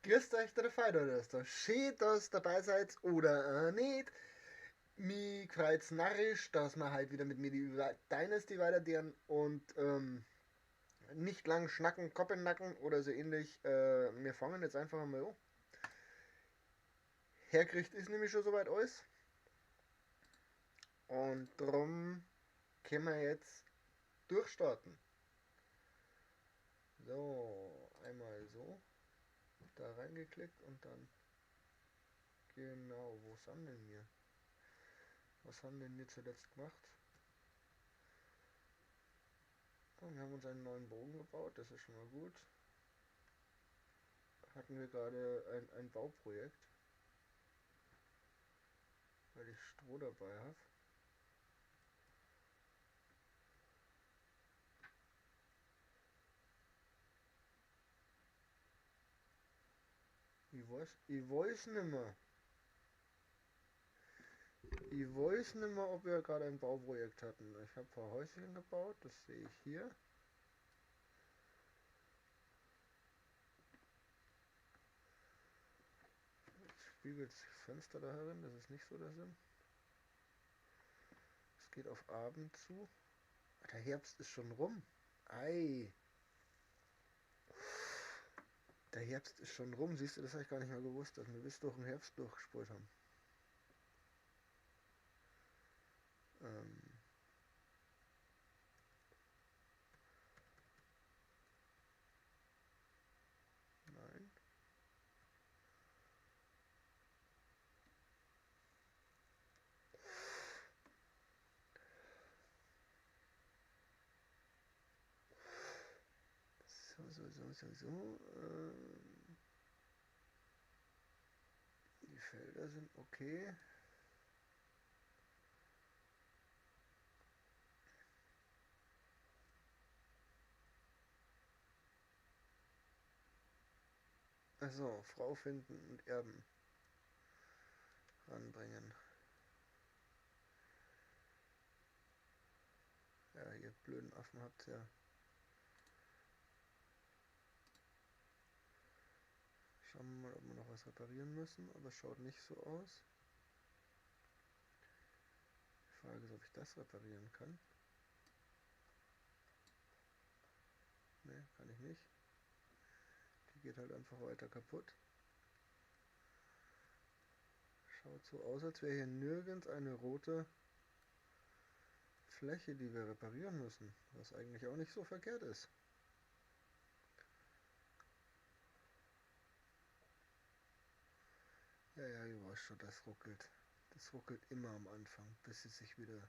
Grüßt euch der Feider. Schön, dass ihr dabei seid oder nicht. Mich freut's narrisch, dass wir halt wieder mit Medieval Dynasty weitergehen und nicht lang schnacken, Kopf in den Nacken oder so ähnlich. Wir fangen jetzt einfach mal an. Hergerichtet ist nämlich schon soweit alles. Und drum können wir jetzt durchstarten. So, einmal so. Da reingeklickt und dann. Genau, wo sind denn wir? Was haben denn wir zuletzt gemacht? Oh, wir haben uns einen neuen Bogen gebaut, das ist schon mal gut. Hatten wir gerade ein Bauprojekt. Weil ich Stroh dabei habe. Ich weiß nimmer. Ich weiß nimmer, ob wir gerade ein Bauprojekt hatten. Ich habe ein paar Häuschen gebaut, das sehe ich hier. Jetzt spiegelt sich das Fenster da herin, das ist nicht so der Sinn. Es geht auf Abend zu. Der Herbst ist schon rum. Ei. Der Herbst ist schon rum, siehst du, das habe ich gar nicht mehr gewusst, dass wir bis durch den Herbst durchgespult haben. Nein. So. Die Felder sind okay. Also, Frau finden und Erben ranbringen. Ja, ihr blöden Affen habt's ja. Schauen wir mal, ob wir noch was reparieren müssen, aber es schaut nicht so aus. Die Frage ist, ob ich das reparieren kann. Ne, kann ich nicht. Die geht halt einfach weiter kaputt. Schaut so aus, als wäre hier nirgends eine rote Fläche, die wir reparieren müssen. Was eigentlich auch nicht so verkehrt ist. Ja, ja, ich weiß schon, das ruckelt. Das ruckelt immer am Anfang, bis es sich wieder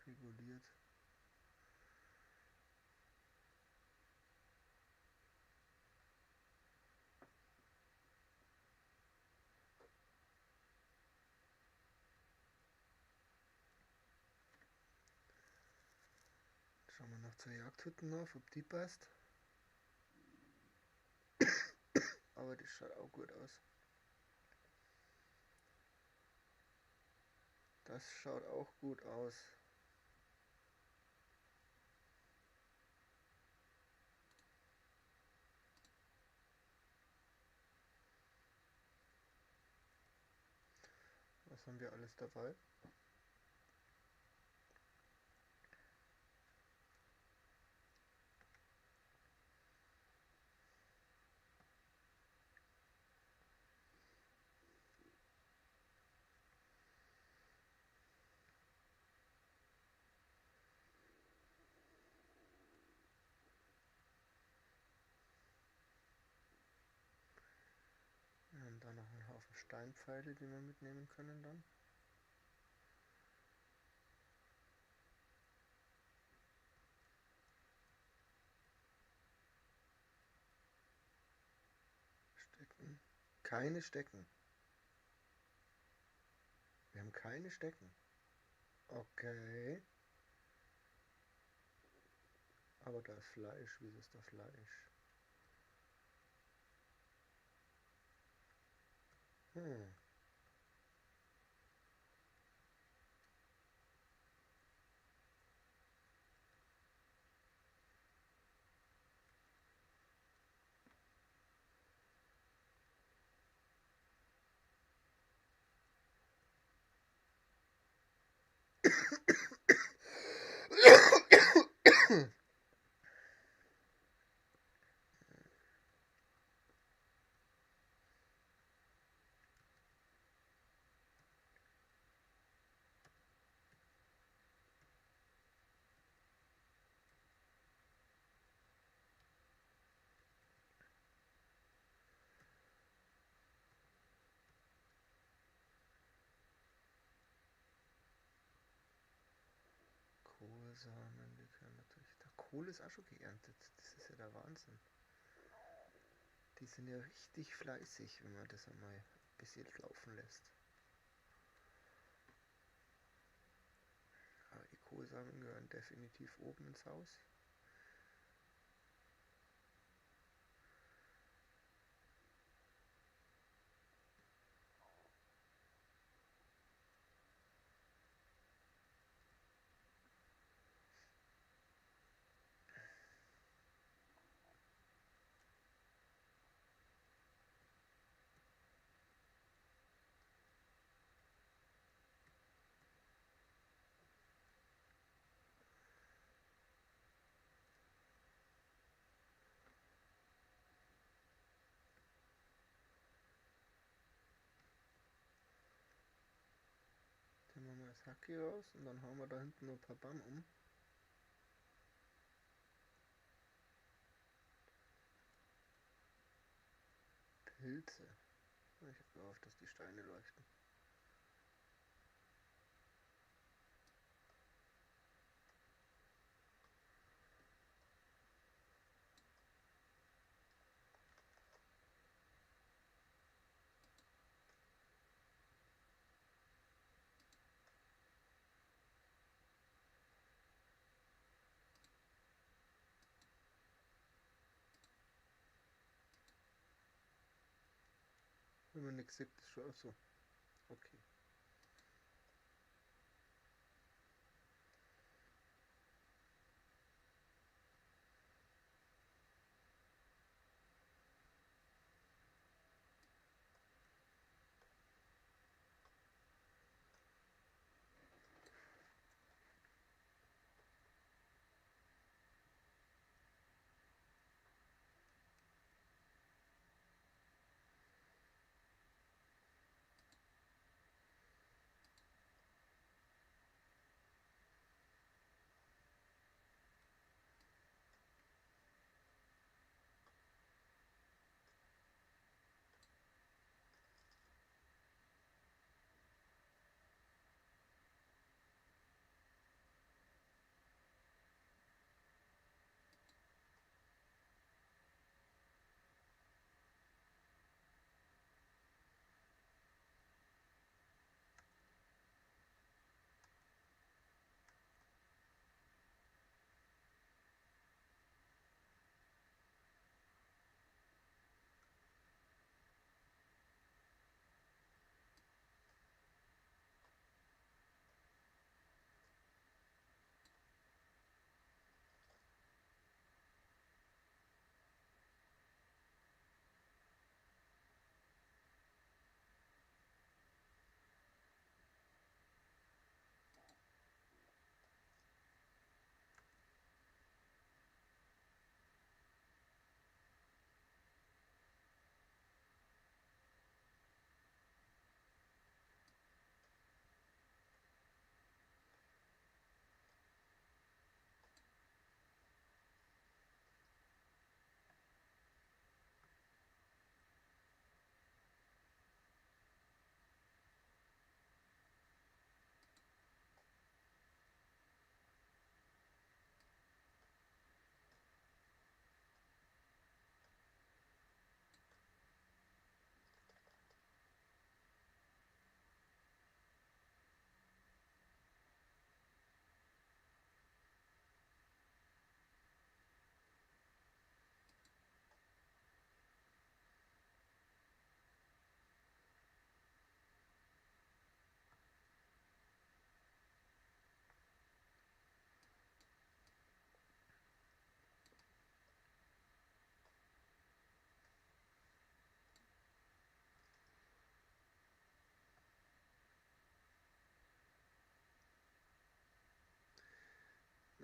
reguliert. Schauen wir noch zur Jagdhütte auf, ob die passt. Aber die schaut auch gut aus. Das schaut auch gut aus. Was haben wir alles dabei? Wir haben da noch einen Haufen Steinpfeile, die wir mitnehmen können dann. Stecken. Keine Stecken. Wir haben keine Stecken. Okay. Aber da ist Fleisch. Wieso ist da Fleisch? Kohlsamen, die können natürlich. Der Kohl ist auch schon geerntet. Das ist ja der Wahnsinn. Die sind ja richtig fleißig, wenn man das einmal ein bisschen laufen lässt. Aber die Kohlsamen gehören definitiv oben ins Haus. Dann machen wir das Hacki raus und dann hauen wir da hinten noch ein paar Bäume um. Pilze. Ich hab gehofft, dass die Steine leuchten. Wenn man nichts sieht, ist schon so. Okay.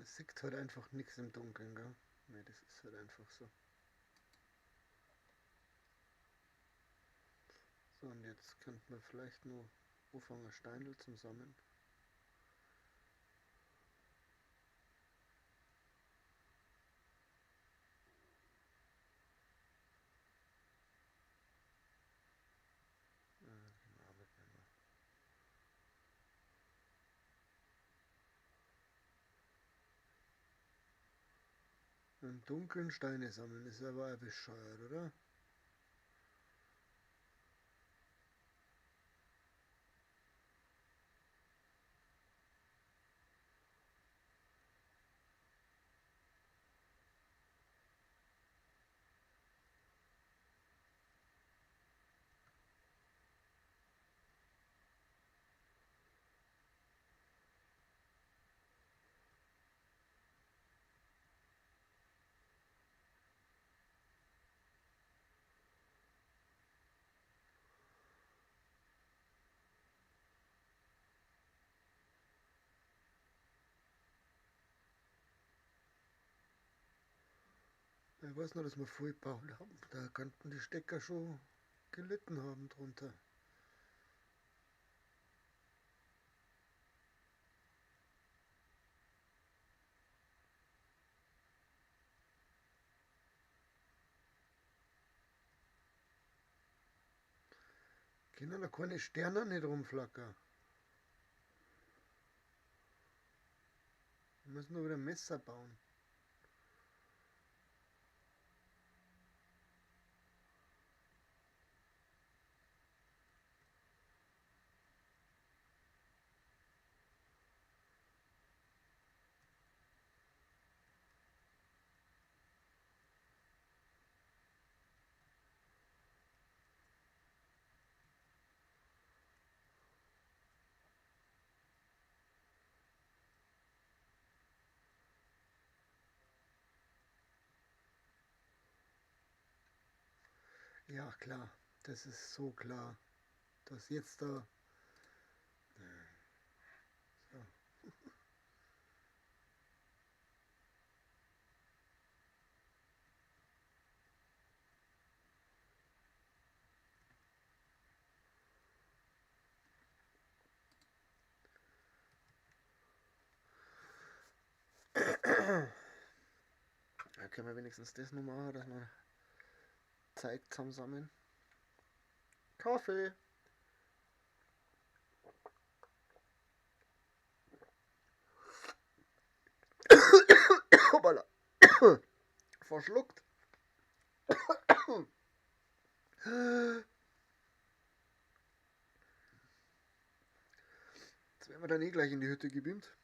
Man sieht halt einfach nichts im Dunkeln, gell? Ne, das ist halt einfach so. So, und jetzt könnte man vielleicht nur anfangen, Steine zum Sammeln. Im Dunkeln Steine sammeln ist aber auch bescheuert, oder? Ich weiß noch, dass wir voll gebaut haben. Da könnten die Stecker schon gelitten haben drunter. Können da keine Sterne nicht rumflackern. Wir müssen nur wieder Messer bauen. Ja, klar. Das ist so klar, dass jetzt da... So. Da können wir wenigstens das noch machen, dass wir Zeug zusammensammeln. Kaffee! Hoppala! Verschluckt! Jetzt werden wir dann eh gleich in die Hütte gebeamt.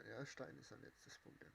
Ja, Stein ist ein letztes Problem.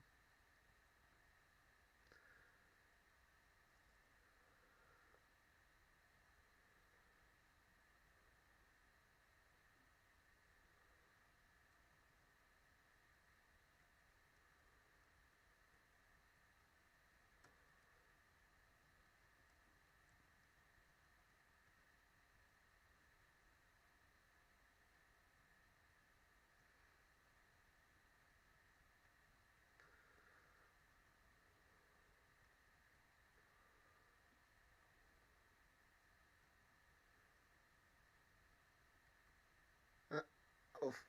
Auf.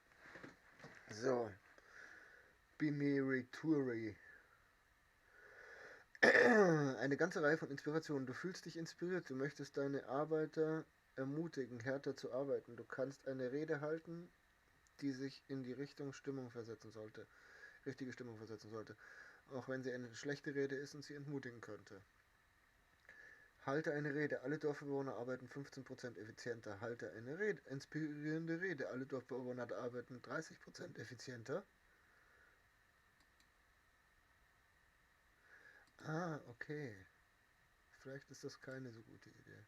So. Bimerituri. Eine ganze Reihe von Inspirationen. Du fühlst dich inspiriert. Du möchtest deine Arbeiter ermutigen, härter zu arbeiten. Du kannst eine Rede halten, die sich in die Richtung Stimmung versetzen sollte. Richtige Stimmung versetzen sollte. Auch wenn sie eine schlechte Rede ist und sie entmutigen könnte. Halte eine Rede. Alle Dorfbewohner arbeiten 15% effizienter. Halte eine Rede. Inspirierende Rede. Alle Dorfbewohner arbeiten 30% effizienter. Ah, okay. Vielleicht ist das keine so gute Idee.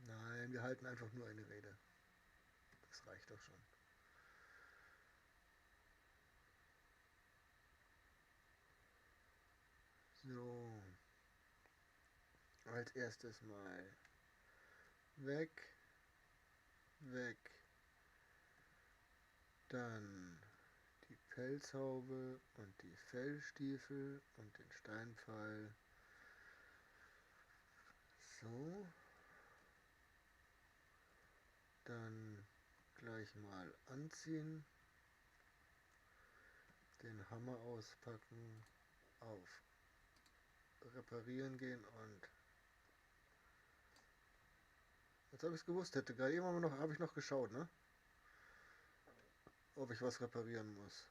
Nein, wir halten einfach nur eine Rede. Das reicht doch schon. So. Als erstes mal weg, weg. Dann die Pelzhaube und die Fellstiefel und den Steinpfeil. So. Dann gleich mal anziehen. Den Hammer auspacken, auf reparieren gehen und jetzt habe ich es gewusst, hätte gerade eben noch, habe ich noch geschaut, ne? Ob ich was reparieren muss.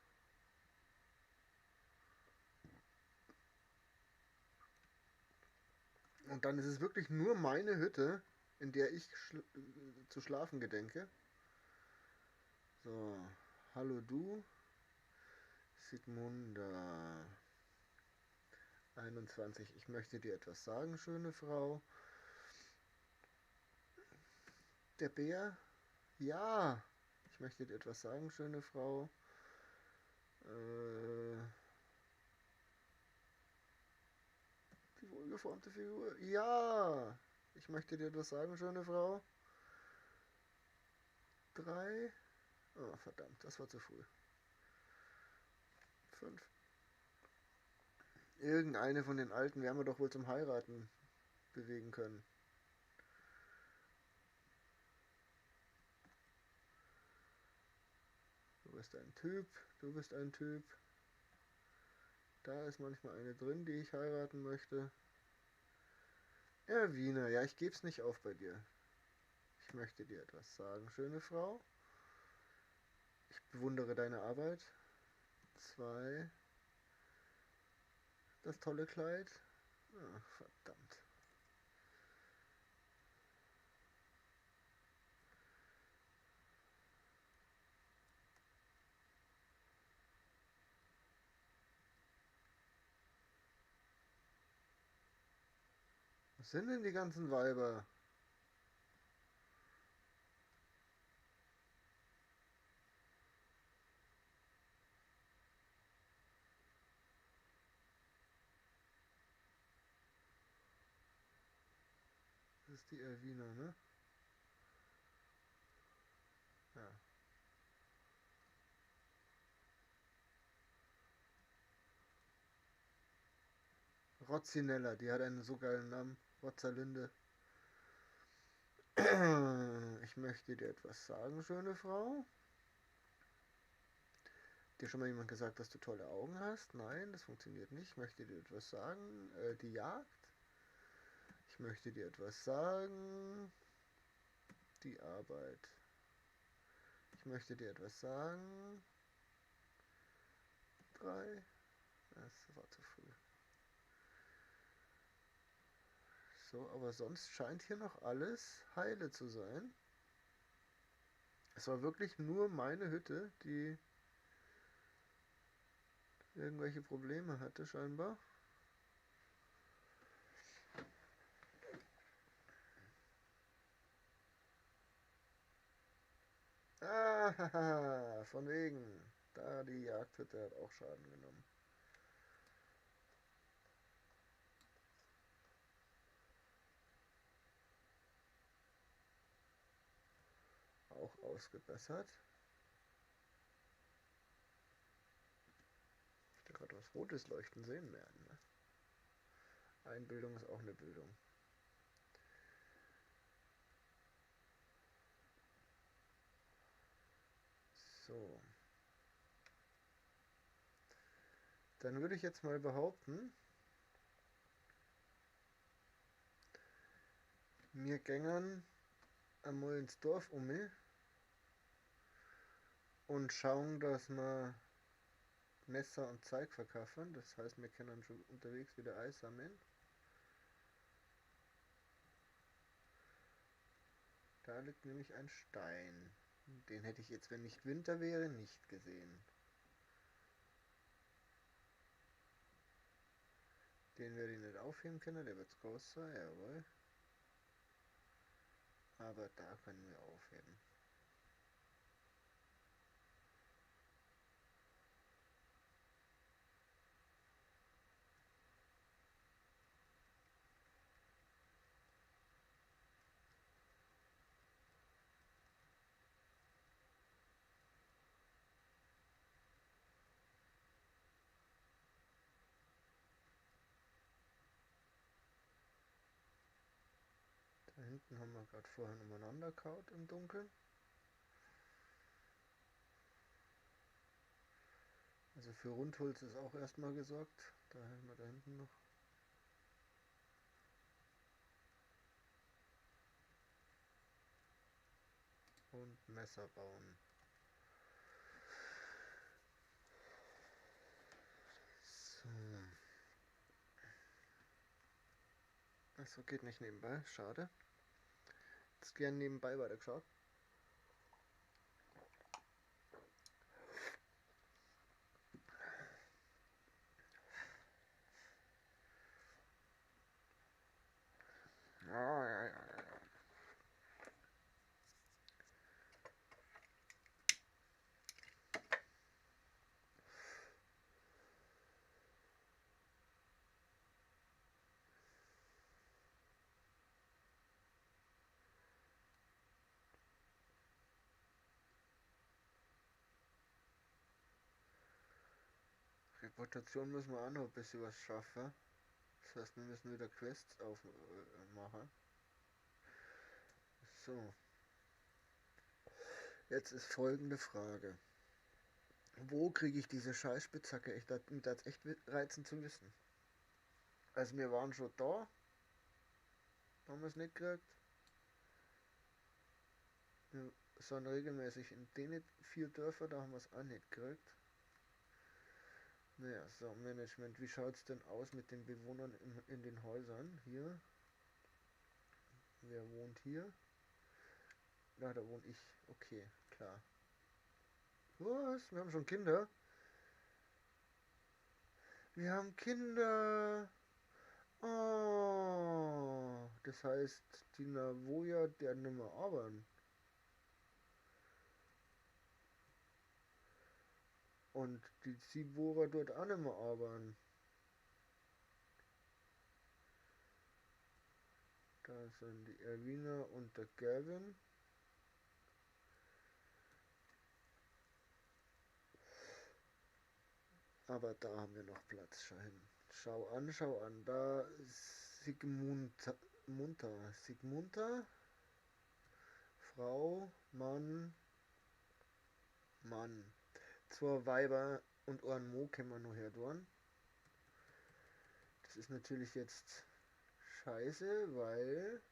Und dann ist es wirklich nur meine Hütte, in der ich zu schlafen gedenke. So, hallo du, Sigmunda. 21. Ich möchte dir etwas sagen, schöne Frau. Der Bär? Ja! Ich möchte dir etwas sagen, schöne Frau. Die wohlgeformte Figur. Ja! Ich möchte dir etwas sagen, schöne Frau. 3. Oh, verdammt, das war zu früh. 5. Irgendeine von den Alten werden wir doch wohl zum Heiraten bewegen können. Du bist ein Typ, du bist ein Typ. Da ist manchmal eine drin, die ich heiraten möchte. Erwina, ja, ich geb's nicht auf bei dir. Ich möchte dir etwas sagen, schöne Frau. Ich bewundere deine Arbeit. 2. Das tolle Kleid. Ach, verdammt. Was sind denn die ganzen Weiber? Das ist die Erwina, ne? Ja. Rozinella, die hat einen so geilen Namen. Rotzalinde. Ich möchte dir etwas sagen, schöne Frau. Hat dir schon mal jemand gesagt, dass du tolle Augen hast? Nein, das funktioniert nicht. Ich möchte dir etwas sagen. Die Jagd. Ich möchte dir etwas sagen. Die Arbeit. Ich möchte dir etwas sagen. 3. Das war zu früh. So, aber sonst scheint hier noch alles heile zu sein. Es war wirklich nur meine Hütte, die irgendwelche Probleme hatte, scheinbar. Ah, von wegen. Da, die Jagdhütte hat auch Schaden genommen. Auch ausgebessert. Ich hab gerade was Rotes leuchten sehen werden. Ne? Einbildung ist auch eine Bildung. So. Dann würde ich jetzt mal behaupten, wir gängern einmal ins Dorf um mich und schauen, dass wir Messer und Zeug verkaufen. Das heißt, wir können schon unterwegs wieder Eis sammeln. Da liegt nämlich ein Stein. Den hätte ich jetzt, wenn nicht Winter wäre, nicht gesehen. Den werde ich nicht aufheben können, der wird groß sein, jawohl. Aber da können wir aufheben. hinten haben wir gerade vorher umeinander kaut im Dunkeln. Also für Rundholz ist auch erstmal gesorgt. Da haben wir da hinten noch. Und Messer bauen. So. Achso, geht nicht nebenbei. Schade. Jetzt gern nebenbei weitergeschaut. Ja, ja, ja, ja. Reputation müssen wir auch noch ein bisschen was schaffen. Das heißt, wir müssen wieder Quests aufmachen. So. Jetzt ist folgende Frage. Wo kriege ich diese Scheißspitzhacke? Ich das echt reizen zu wissen. Also wir waren schon da. Haben wir es nicht gekriegt. Wir sind regelmäßig in den 4 Dörfer, da haben wir es auch nicht gekriegt. Naja, so, Management. Wie schaut's denn aus mit den Bewohnern in den Häusern? Hier. Wer wohnt hier? Na, da wohne ich. Okay, klar. Was? Wir haben schon Kinder? Wir haben Kinder! Oh, das heißt, die Navoja, der nimmer arbeiten. Und die Zibora dort auch nicht mehr arbeiten. Da sind die Erwina und der Gavin. Aber da haben wir noch Platz. Schau hin. Schau an, schau an. Da Sigmunda. Munter. Sigmunda. Frau, Mann, Mann. 2 Weiber und ein Mo können wir noch her tun. Das ist natürlich jetzt scheiße, weil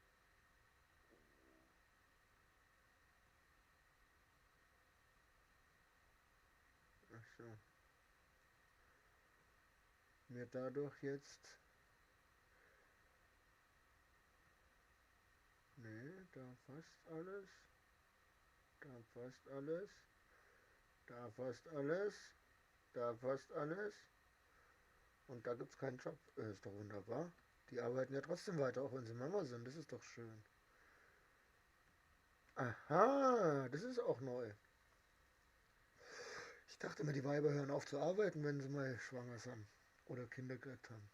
ach so. Mir dadurch jetzt nee, da passt alles. Da passt alles. Da passt alles. Da passt alles. Und da gibt's keinen Job. Ist doch wunderbar. Die arbeiten ja trotzdem weiter, auch wenn sie Mama sind. Das ist doch schön. Aha, das ist auch neu. Ich dachte immer, die Weiber hören auf zu arbeiten, wenn sie mal schwanger sind oder Kinder gekriegt haben.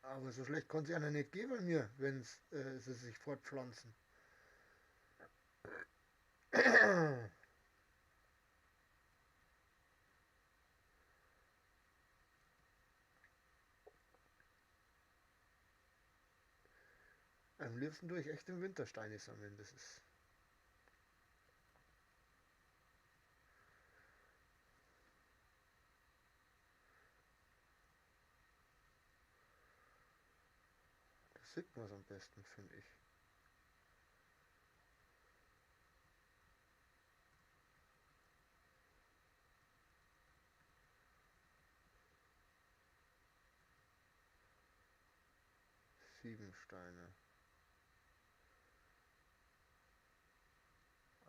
Aber so schlecht konnte es einer nicht gehen bei mir, wenn sie sich fortpflanzen. Am liebsten tue ich echt im Winter Steine sammeln, das ist... Das sieht man's am besten, finde ich. 7 Steine.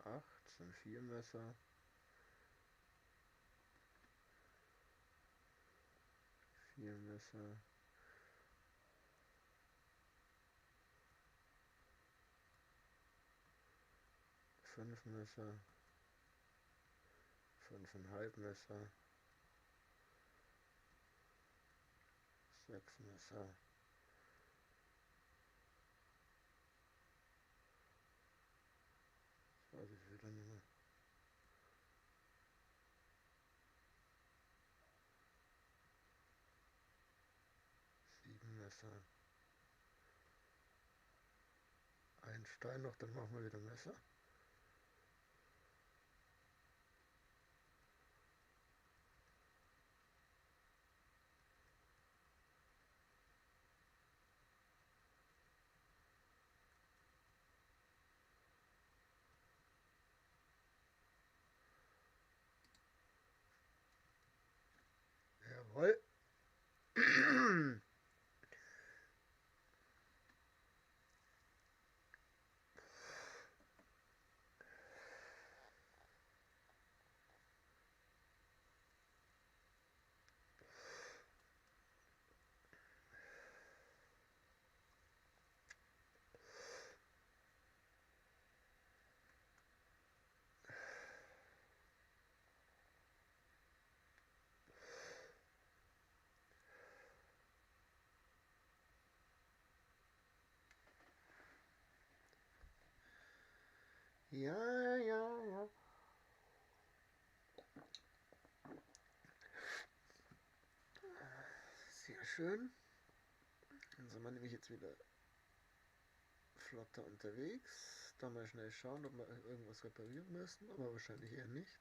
8 sind 4 Messer. 4 Messer. 5 Messer. 5,5 Messer. 6 Messer. Das weiß ich wieder nicht mehr. 7 Messer. Einen Stein noch, dann machen wir wieder Messer. Jawohl. Ja, ja, ja. Sehr schön. Dann sind wir nämlich jetzt wieder flotter unterwegs. Da mal schnell schauen, ob wir irgendwas reparieren müssen, aber wahrscheinlich eher nicht.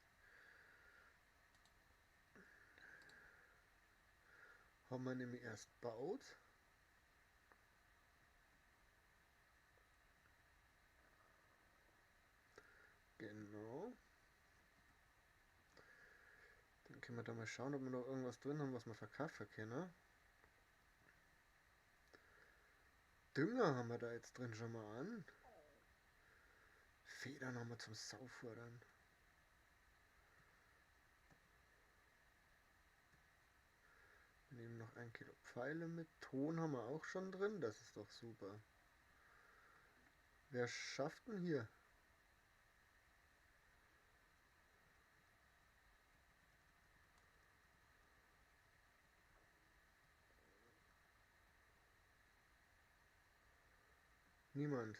Haben wir nämlich erst gebaut. Genau. Dann können wir da mal schauen, ob wir noch irgendwas drin haben, was wir verkaufen können. Dünger haben wir da jetzt drin schon mal an. Federn haben wir zum Saufordern. Wir nehmen noch 1 Kilo Pfeile mit. Ton haben wir auch schon drin. Das ist doch super. Wer schafft denn hier? Niemand.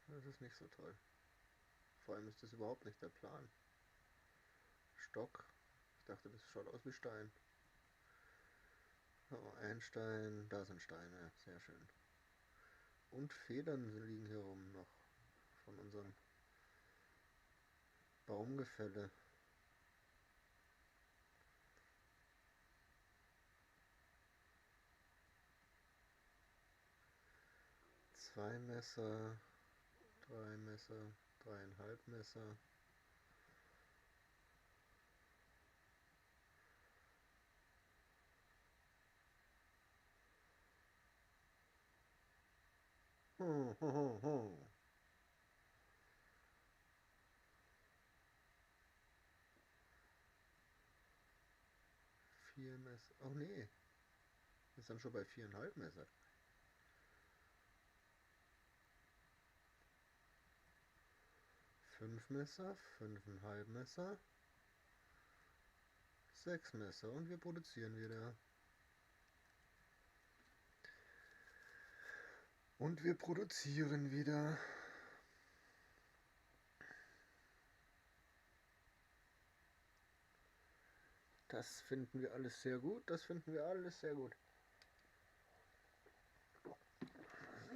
Das ist nicht so toll. Vor allem ist das überhaupt nicht der Plan. Stock. Ich dachte, das schaut aus wie Stein. Oh, ein Stein. Da sind Steine. Sehr schön. Und Federn liegen hier rum noch. Von unserem Baumgefälle. 2 Messer, 3 Messer, 3,5 Messer. Ho, ho, ho, ho. 4 Messer. Oh nee. Wir sind schon bei 4,5 Messer. 5 Messer, 5,5 Messer, 6 Messer und wir produzieren wieder. Und wir produzieren wieder. Das finden wir alles sehr gut, das finden wir alles sehr gut.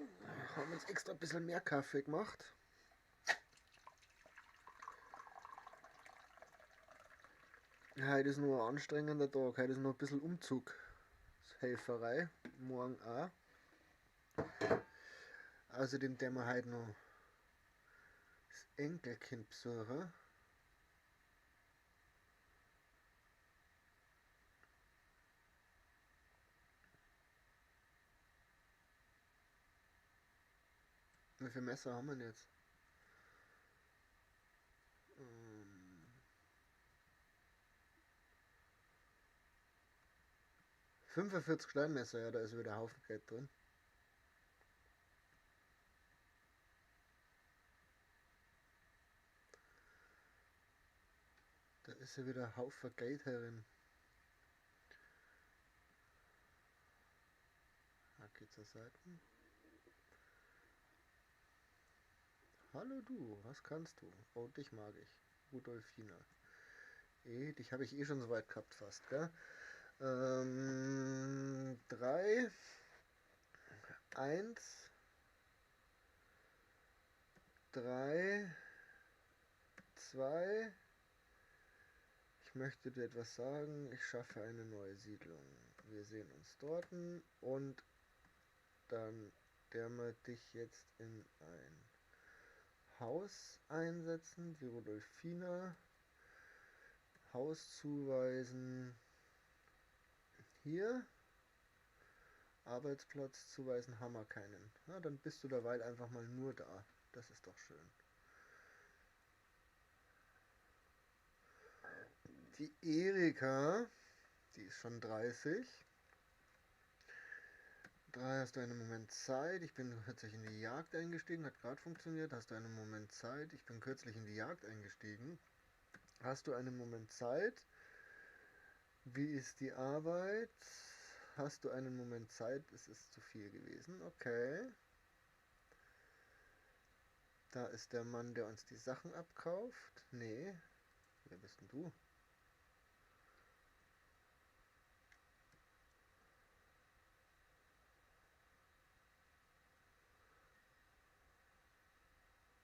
Wir haben uns extra ein bisschen mehr Kaffee gemacht. Heute ist nur ein anstrengender Tag, heute ist noch ein bisschen Umzugshelferei, morgen auch. Außerdem werden wir heute noch das Enkelkind besuchen. Wie viele Messer haben wir denn jetzt? 45 Steinmesser, ja, da ist wieder ein Haufen Geld drin. Da ist ja wieder ein Haufen Geld herin. Hacke zur Seite. Hallo du, was kannst du? Oh, dich mag ich. Rudolfina. Dich habe ich eh schon so weit gehabt fast, gell? 3, 1, 3, 2. Ich möchte dir etwas sagen. Ich schaffe eine neue Siedlung. Wir sehen uns dort und dann werden wir dich jetzt in ein Haus einsetzen. Die Rudolfina. Haus zuweisen. Hier. Arbeitsplatz zuweisen haben wir keinen. Na, dann bist du derweil einfach mal nur da. Das ist doch schön. Die Erika, die ist schon 30. 3, hast du einen Moment Zeit? Ich bin kürzlich in die Jagd eingestiegen. Hat gerade funktioniert. Hast du einen Moment Zeit? Ich bin kürzlich in die Jagd eingestiegen. Hast du einen Moment Zeit? Wie ist die Arbeit? Hast du einen Moment Zeit? Es ist zu viel gewesen. Okay. Da ist der Mann, der uns die Sachen abkauft. Nee. Wer bist denn du?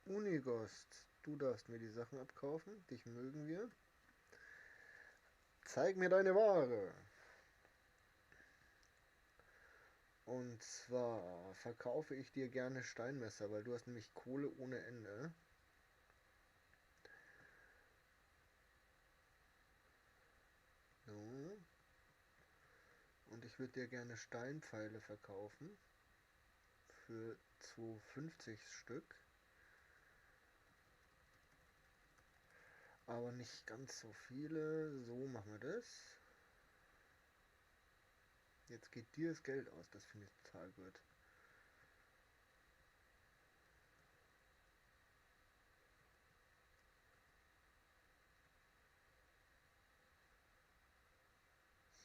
Unigost, du darfst mir die Sachen abkaufen. Dich mögen wir. Zeig mir deine Ware. Und zwar verkaufe ich dir gerne Steinmesser, weil du hast nämlich Kohle ohne Ende. So. Und ich würde dir gerne Steinpfeile verkaufen. Für 2,50 Stück. Aber nicht ganz so viele. So machen wir das. Jetzt geht dir das Geld aus. Das finde ich total gut.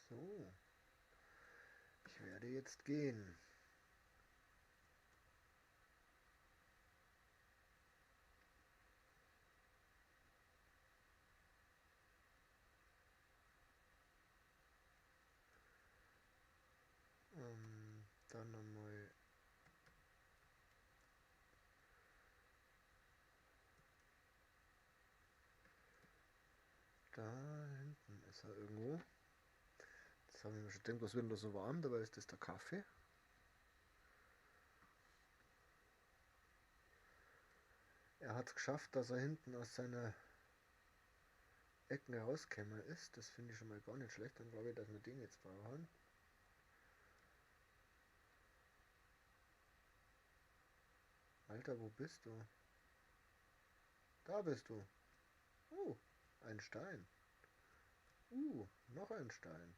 So. Ich werde jetzt gehen. Dann nochmal da hinten ist er irgendwo. Jetzt habe ich mir schon gedacht, was wird denn da so warm? Dabei ist das der Kaffee. Er hat es geschafft, dass er hinten aus seiner Ecken rausgekommen ist. Das finde ich schon mal gar nicht schlecht. Dann glaube ich, dass wir den jetzt brauchen. Alter, wo bist du? Da bist du. Oh, ein Stein. Noch ein Stein.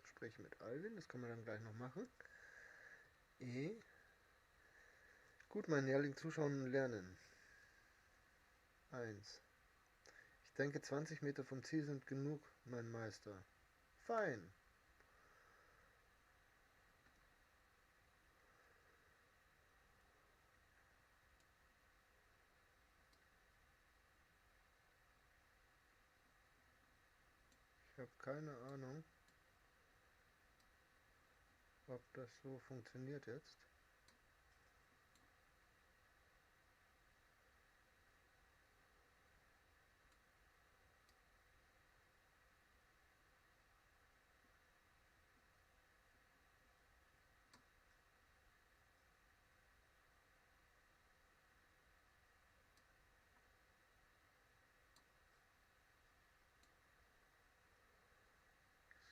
Sprich mit Alwin, das können wir dann gleich noch machen. E. Gut, mein Lehrling, zuschauen und lernen. 1. Ich denke, 20 Meter vom Ziel sind genug, mein Meister. Fein. Ich habe keine Ahnung, ob das so funktioniert jetzt.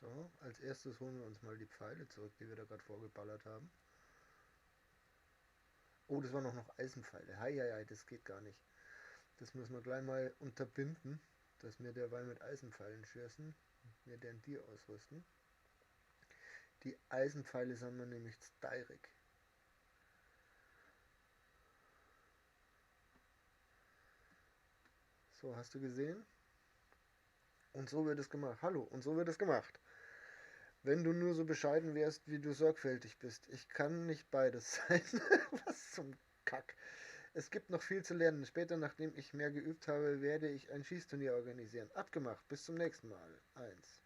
So, als erstes holen wir uns mal die Pfeile zurück, die wir da gerade vorgeballert haben. Oh, das waren auch noch Eisenpfeile. Hei, hei, hei, das geht gar nicht. Das müssen wir gleich mal unterbinden, dass wir derweil mit Eisenpfeilen schießen. Wir den die ausrüsten. Die Eisenpfeile sind wir nämlich steirig. So, hast du gesehen? Und so wird es gemacht. Hallo, und so wird es gemacht. Wenn du nur so bescheiden wärst, wie du sorgfältig bist. Ich kann nicht beides sein. Was zum Kack. Es gibt noch viel zu lernen. Später, nachdem ich mehr geübt habe, werde ich ein Schießturnier organisieren. Abgemacht. Bis zum nächsten Mal. 1.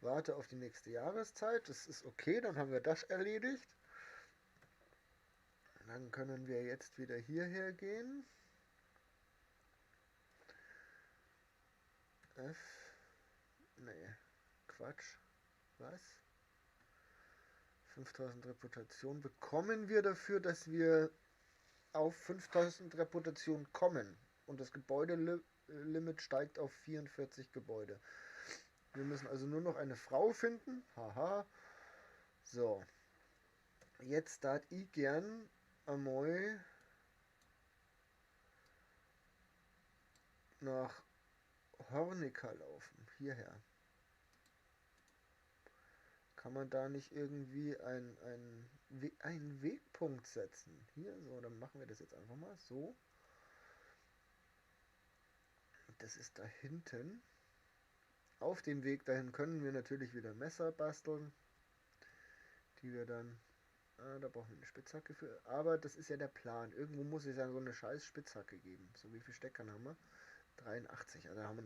Warte auf die nächste Jahreszeit. Das ist okay, dann haben wir das erledigt. Dann können wir jetzt wieder hierher gehen. F. Nee, Quatsch. Was? 5000 Reputation bekommen wir dafür, dass wir auf 5000 Reputation kommen. Und das Gebäudelimit steigt auf 44 Gebäude. Wir müssen also nur noch eine Frau finden. Haha. So. Jetzt darf ich gern einmal nach Hornica laufen. Hierher. Kann man da nicht irgendwie einen Wegpunkt setzen? Hier, so, dann machen wir das jetzt einfach mal so. Das ist da hinten. Auf dem Weg dahin können wir natürlich wieder Messer basteln, die wir dann... Ah, da brauchen wir eine Spitzhacke für. Aber das ist ja der Plan. Irgendwo muss es ja so eine scheiß Spitzhacke geben. So, wie viele Steckern haben wir? 83. Also da haben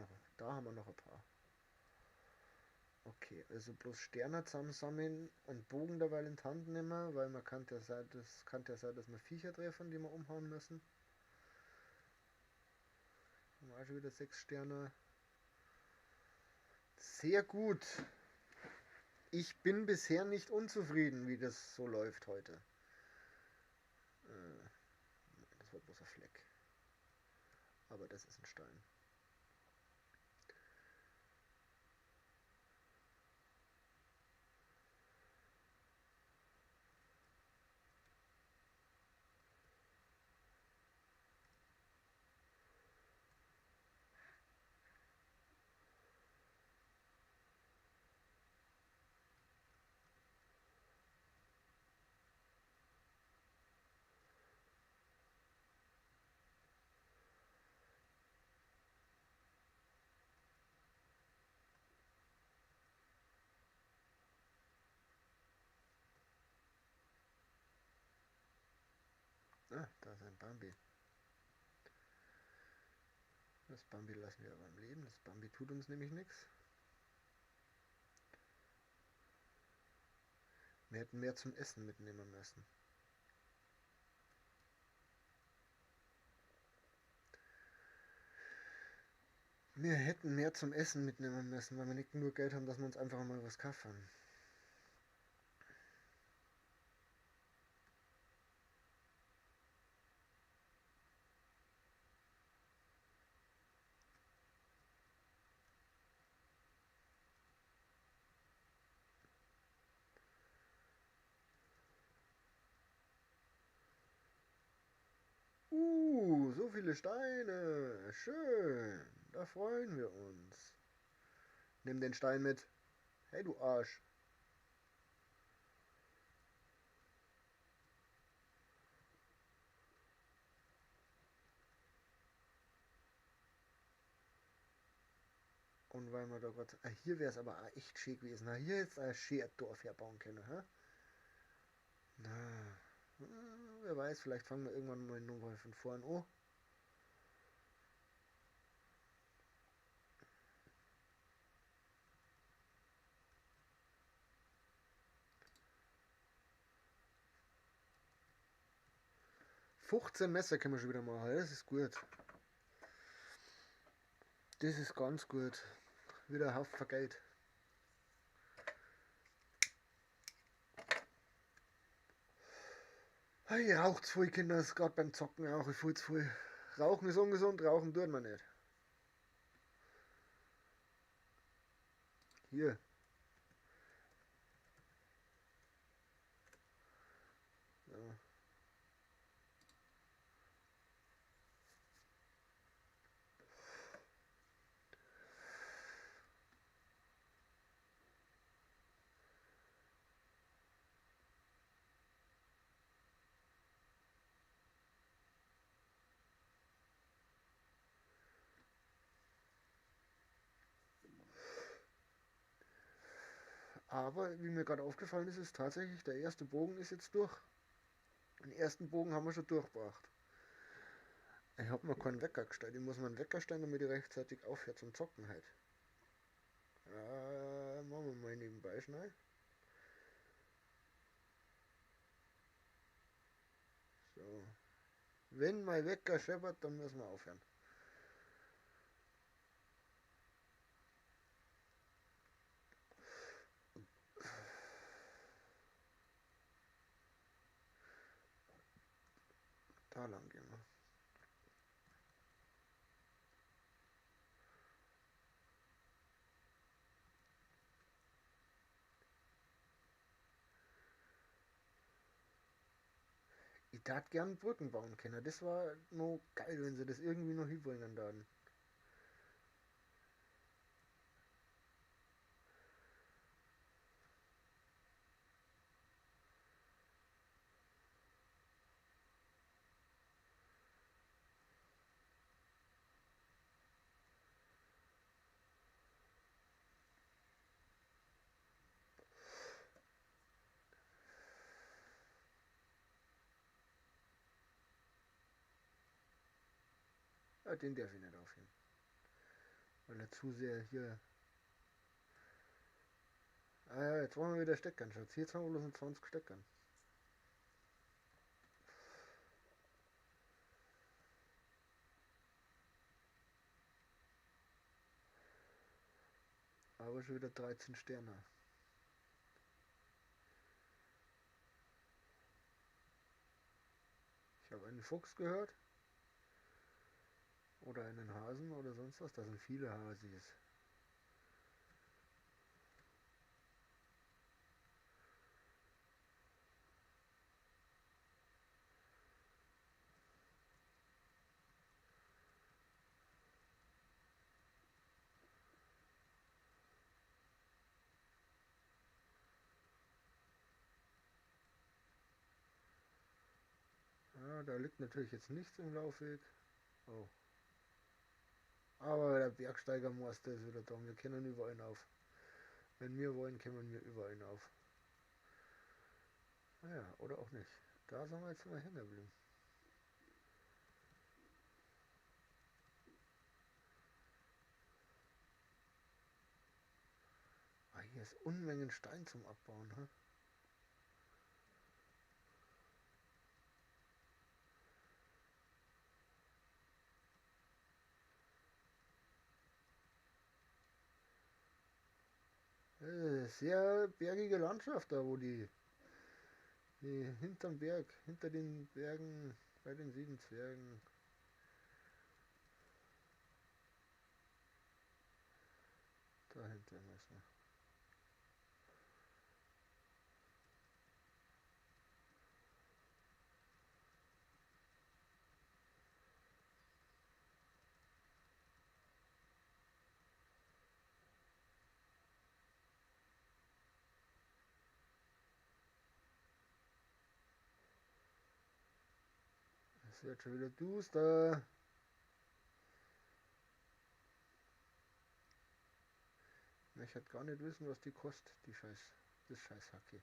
wir noch ein paar. Okay, also bloß Sterne zusammensammeln und Bogen dabei in die Hand nehmen, weil man kann ja sein, das kann ja sein, dass wir Viecher treffen, die wir umhauen müssen. Haben wir auch schon wieder 6 Sterne. Sehr gut. Ich bin bisher nicht unzufrieden, wie das so läuft heute. Das war bloß ein Fleck. Aber das ist ein Stein. Ah, da ist ein Bambi. Das Bambi lassen wir aber am Leben. Das Bambi tut uns nämlich nichts. Wir hätten mehr zum Essen mitnehmen müssen. Wir hätten mehr zum Essen mitnehmen müssen, weil wir nicht nur Geld haben, dass wir uns einfach mal was kaufen. So viele Steine. Schön. Da freuen wir uns. Nimm den Stein mit. Hey, du Arsch. Und weil wir da grad, ah, hier wär's aber auch echt schön gewesen. Na, hier jetzt ein schönes Dorf herbauen können, hä? Na, wer weiß, vielleicht fangen wir irgendwann mal nochmal von vorn an. 15 Messer können wir schon wieder machen, das ist gut. Das ist ganz gut. Wieder ein Haufen Geld. Hey, raucht zu viel, Kinder, ist grad beim Zocken auch viel zu viel. Rauchen ist ungesund, rauchen tut man nicht. Hier. Ja. Aber, wie mir gerade aufgefallen ist, ist tatsächlich, der erste Bogen ist jetzt durch. Den ersten Bogen haben wir schon durchgebracht. Ich hab mir keinen Wecker gestellt. Ich muss mir einen Wecker stellen, damit ich rechtzeitig aufhöre zum Zocken halt. Machen wir mal nebenbei schnell. So. Wenn mein Wecker scheppert, dann müssen wir aufhören. Da lang gehen wir. Ich tat gern Brücken bauen können. Das war noch geil, wenn sie das irgendwie noch hinbringen dann. Ah, den darf ich nicht aufheben. Weil er zu sehr hier... Ah ja, jetzt wollen wir wieder Steckern, Schatz. Jetzt haben wir bloß noch 20 Steckern. Aber schon wieder 13 Sterne. Ich habe einen Fuchs gehört. Oder einen Hasen oder sonst was. Da sind viele Hasis. Ja, da liegt natürlich jetzt nichts im Laufweg. Oh. Aber der Bergsteigermeister ist wieder da. Wir können überall auf. Wenn wir wollen, können wir überall auf. Naja, oder auch nicht. Da sind wir jetzt mal hängen geblieben. Ah, hier ist Unmengen Stein zum Abbauen. Hä? Sehr bergige Landschaft da, wo die hinterm Berg, hinter den Bergen, bei den 7 Zwergen. Dahinter müssen wir. Es wird schon wieder duster. Ich möchte gar nicht wissen, was die kostet, das Scheiß-Hacke.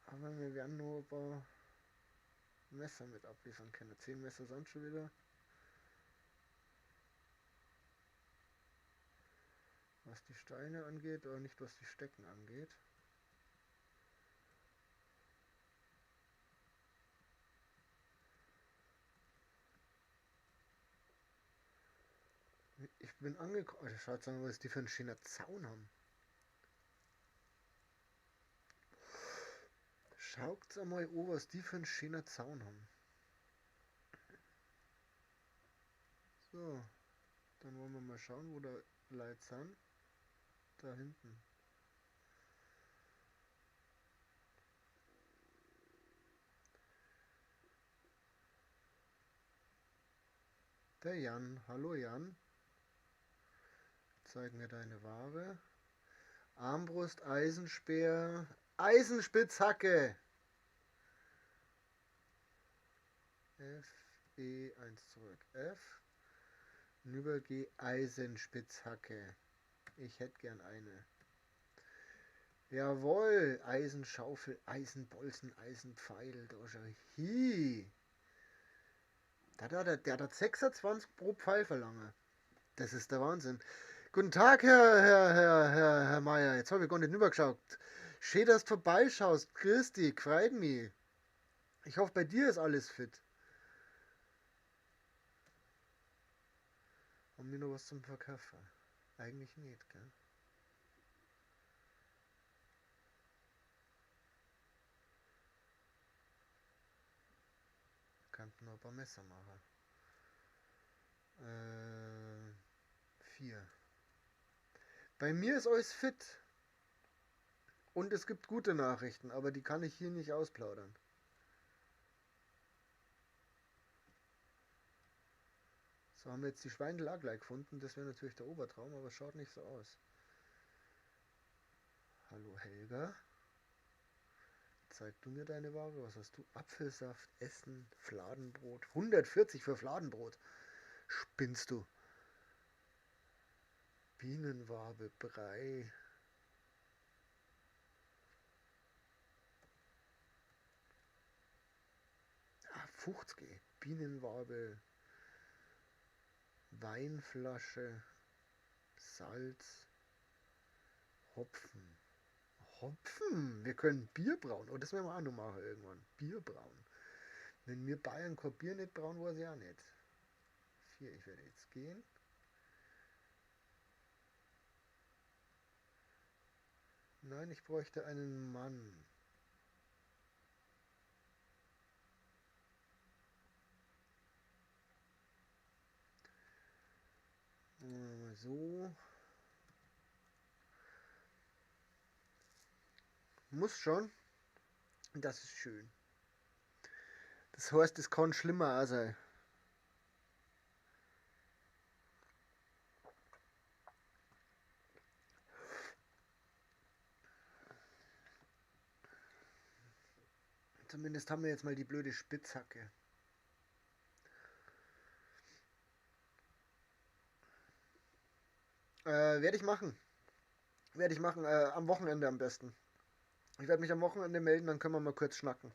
Aber wir werden nur ein paar Messer mit abliefern können. 10 Messer sind schon wieder. Was die Steine angeht, oder nicht was die Stecken angeht. Ich bin angekommen. Alter, schaut mal, was die für einen schönen Zaun haben. Schaut's einmal an, was die für einen schönen Zaun haben. So, dann wollen wir mal schauen, wo da Leute sind. Da hinten. Der Jan. Hallo Jan. Zeig mir deine Ware. Armbrust, Eisenspeer, Eisenspitzhacke. F, E, 1 zurück. F. Nüber G, Eisenspitzhacke. Ich hätte gern eine. Jawohl, Eisenschaufel, Eisenbolzen, Eisenpfeil. Da schau hi. Der hat 26 pro Pfeil verlange. Das ist der Wahnsinn. Guten Tag, Herr Meier. Jetzt habe ich gar nicht rübergeschaut. Schön, dass du vorbeischaust. Grüß dich, freut mich. Ich hoffe, bei dir ist alles fit. Haben wir noch was zum Verkaufen? Eigentlich nicht, gell? Könnten noch ein paar Messer machen. 4. Bei mir ist alles fit. Und es gibt gute Nachrichten, aber die kann ich hier nicht ausplaudern. So, haben wir jetzt die Schweindel auch gleich gefunden. Das wäre natürlich der Obertraum, aber es schaut nicht so aus. Hallo Helga. Zeig du mir deine Ware. Was hast du? Apfelsaft, Essen, Fladenbrot. 140 für Fladenbrot. Spinnst du? Bienenwabe, Brei. Ah, 50. Bienenwabe, Weinflasche, Salz, Hopfen. Hopfen? Wir können Bier brauen. Oh, das werden wir auch noch machen irgendwann. Bier brauen. Wenn wir Bayern kein Bier nicht brauen, weiß ich auch nicht. 4, ich werde jetzt gehen. Nein, ich bräuchte einen Mann. So. Muss schon. Das ist schön. Das heißt, es kann schlimmer auch sein. Zumindest haben wir jetzt mal die blöde Spitzhacke. Werde ich machen. Werde ich machen. Am Wochenende am besten. Ich werde mich am Wochenende melden, dann können wir mal kurz schnacken.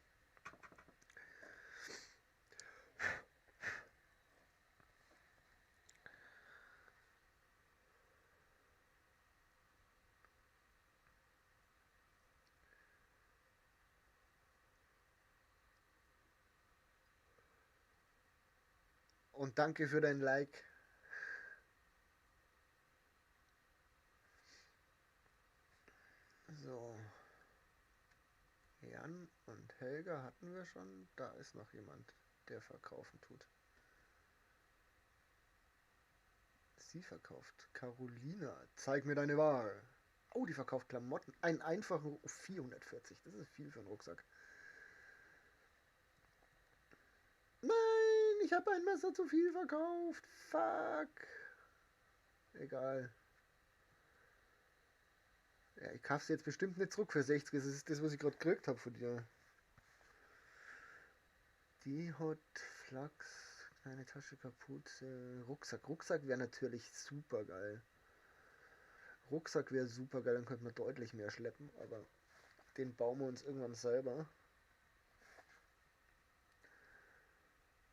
Und danke für dein Like. So. Jan und Helga hatten wir schon. Da ist noch jemand, der verkaufen tut. Sie verkauft. Carolina, zeig mir deine Ware. Oh, die verkauft Klamotten. Einen einfachen 440. Das ist viel für einen Rucksack. Nein, ich habe ein Messer zu viel verkauft. Fuck. Egal. Ja, ich kauf's jetzt bestimmt nicht zurück für 60. Das ist das, was ich gerade gekriegt hab von dir. Die hat Flachs, kleine Tasche, Kapuze, Rucksack. Rucksack wäre natürlich super geil. Rucksack wäre super geil, dann könnte man deutlich mehr schleppen, aber den bauen wir uns irgendwann selber.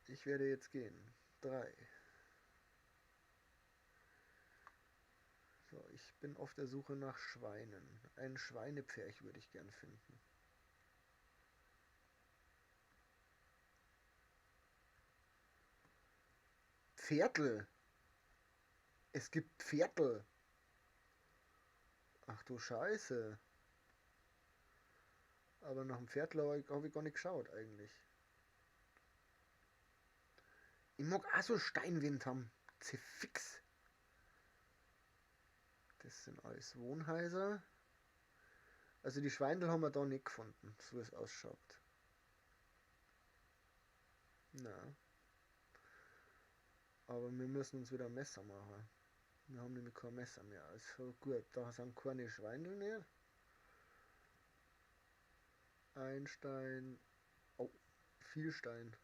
Ich werde jetzt gehen. 3. So, ich bin auf der Suche nach Schweinen. Ein Schweinepferch würde ich gern finden. Pferdl. Es gibt Pferdl. Ach du Scheiße. Aber nach dem Pferdl hab ich gar nicht geschaut eigentlich. Ich mag auch so Steinwind haben. Zefix. Das sind alles Wohnhäuser. Also die Schweindel haben wir da nicht gefunden, so wie es ausschaut. Na. Aber wir müssen uns wieder ein Messer machen. Wir haben nämlich kein Messer mehr. Also gut, da sind keine Schweine mehr. Ein Stein. Oh, viel Stein.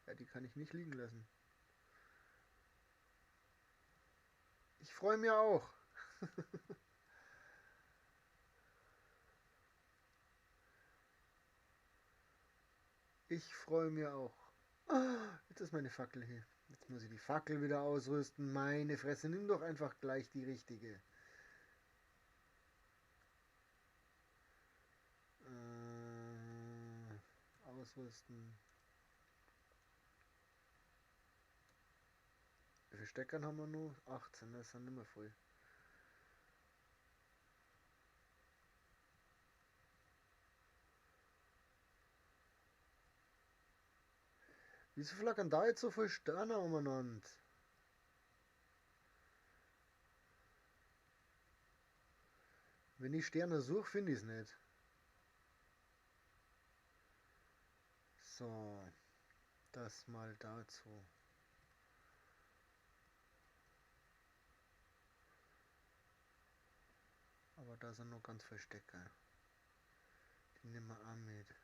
Ja, die kann ich nicht liegen lassen. Ich freue mich auch. Ich freue mich auch. Ah, jetzt ist meine Fackel hier. Jetzt muss ich die Fackel wieder ausrüsten. Meine Fresse, nimm doch einfach gleich die richtige. Ausrüsten. Wie viele Steckern haben wir noch? 18, das sind nicht mehr voll. Wieso flackern da jetzt so viele Sterne umeinander? Wenn ich Sterne suche, finde ich's nicht. So, das mal dazu. Aber da sind noch ganz viele Stecker. Die nehmen wir auch mit.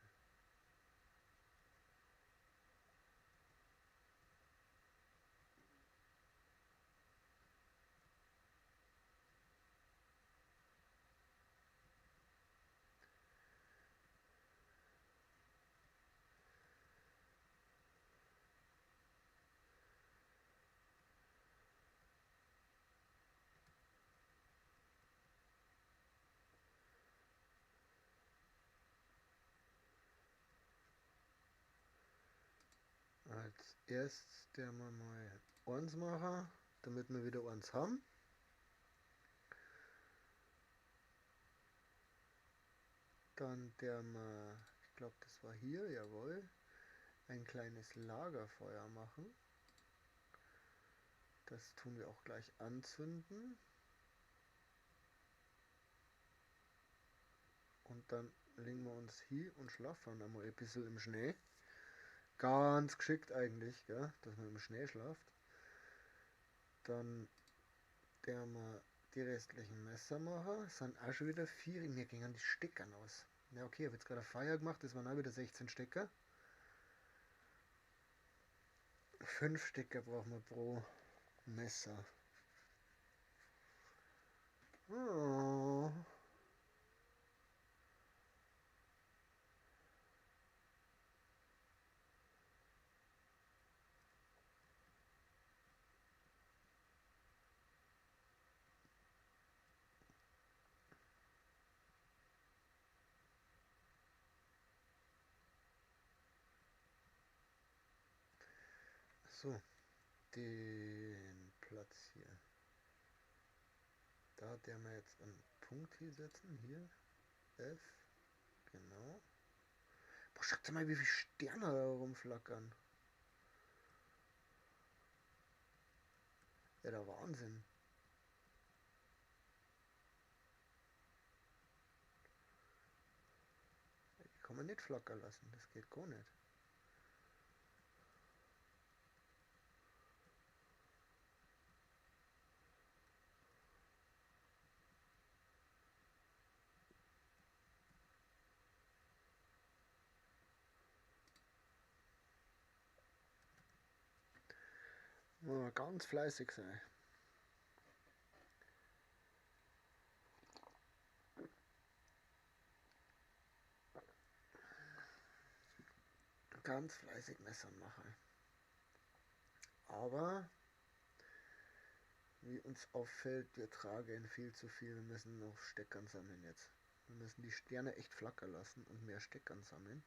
Als erstes der wir mal eins machen, damit wir wieder eins haben. Dann der wir, ich glaub, das war hier, jawohl, ein kleines Lagerfeuer machen. Das tun wir auch gleich anzünden. Und dann legen wir uns hier und schlafen einmal ein bisschen im Schnee. Ganz geschickt eigentlich, gell? Dass man im Schnee schlaft. Dann der mal die restlichen Messer machen. Es sind auch schon wieder 4. Mir gingen die Steckern aus. Ja, okay, ich hab jetzt gerade Feuer gemacht. Das waren auch wieder 16 Stecker. 5 Stecker brauchen wir pro Messer. Oh. So, den Platz hier. Da der wir jetzt einen Punkt hier setzen. Hier, F, genau. Boah, schaut mal, wie viele Sterne da rumflackern. Ja, der Wahnsinn. Die kann man nicht flackern lassen, das geht gar nicht. Muss ganz fleißig sein. Ganz fleißig Messern machen. Aber, wie uns auffällt, wir tragen viel zu viel. Wir müssen noch Steckern sammeln jetzt. Wir müssen die Sterne echt flackern lassen und mehr Steckern sammeln.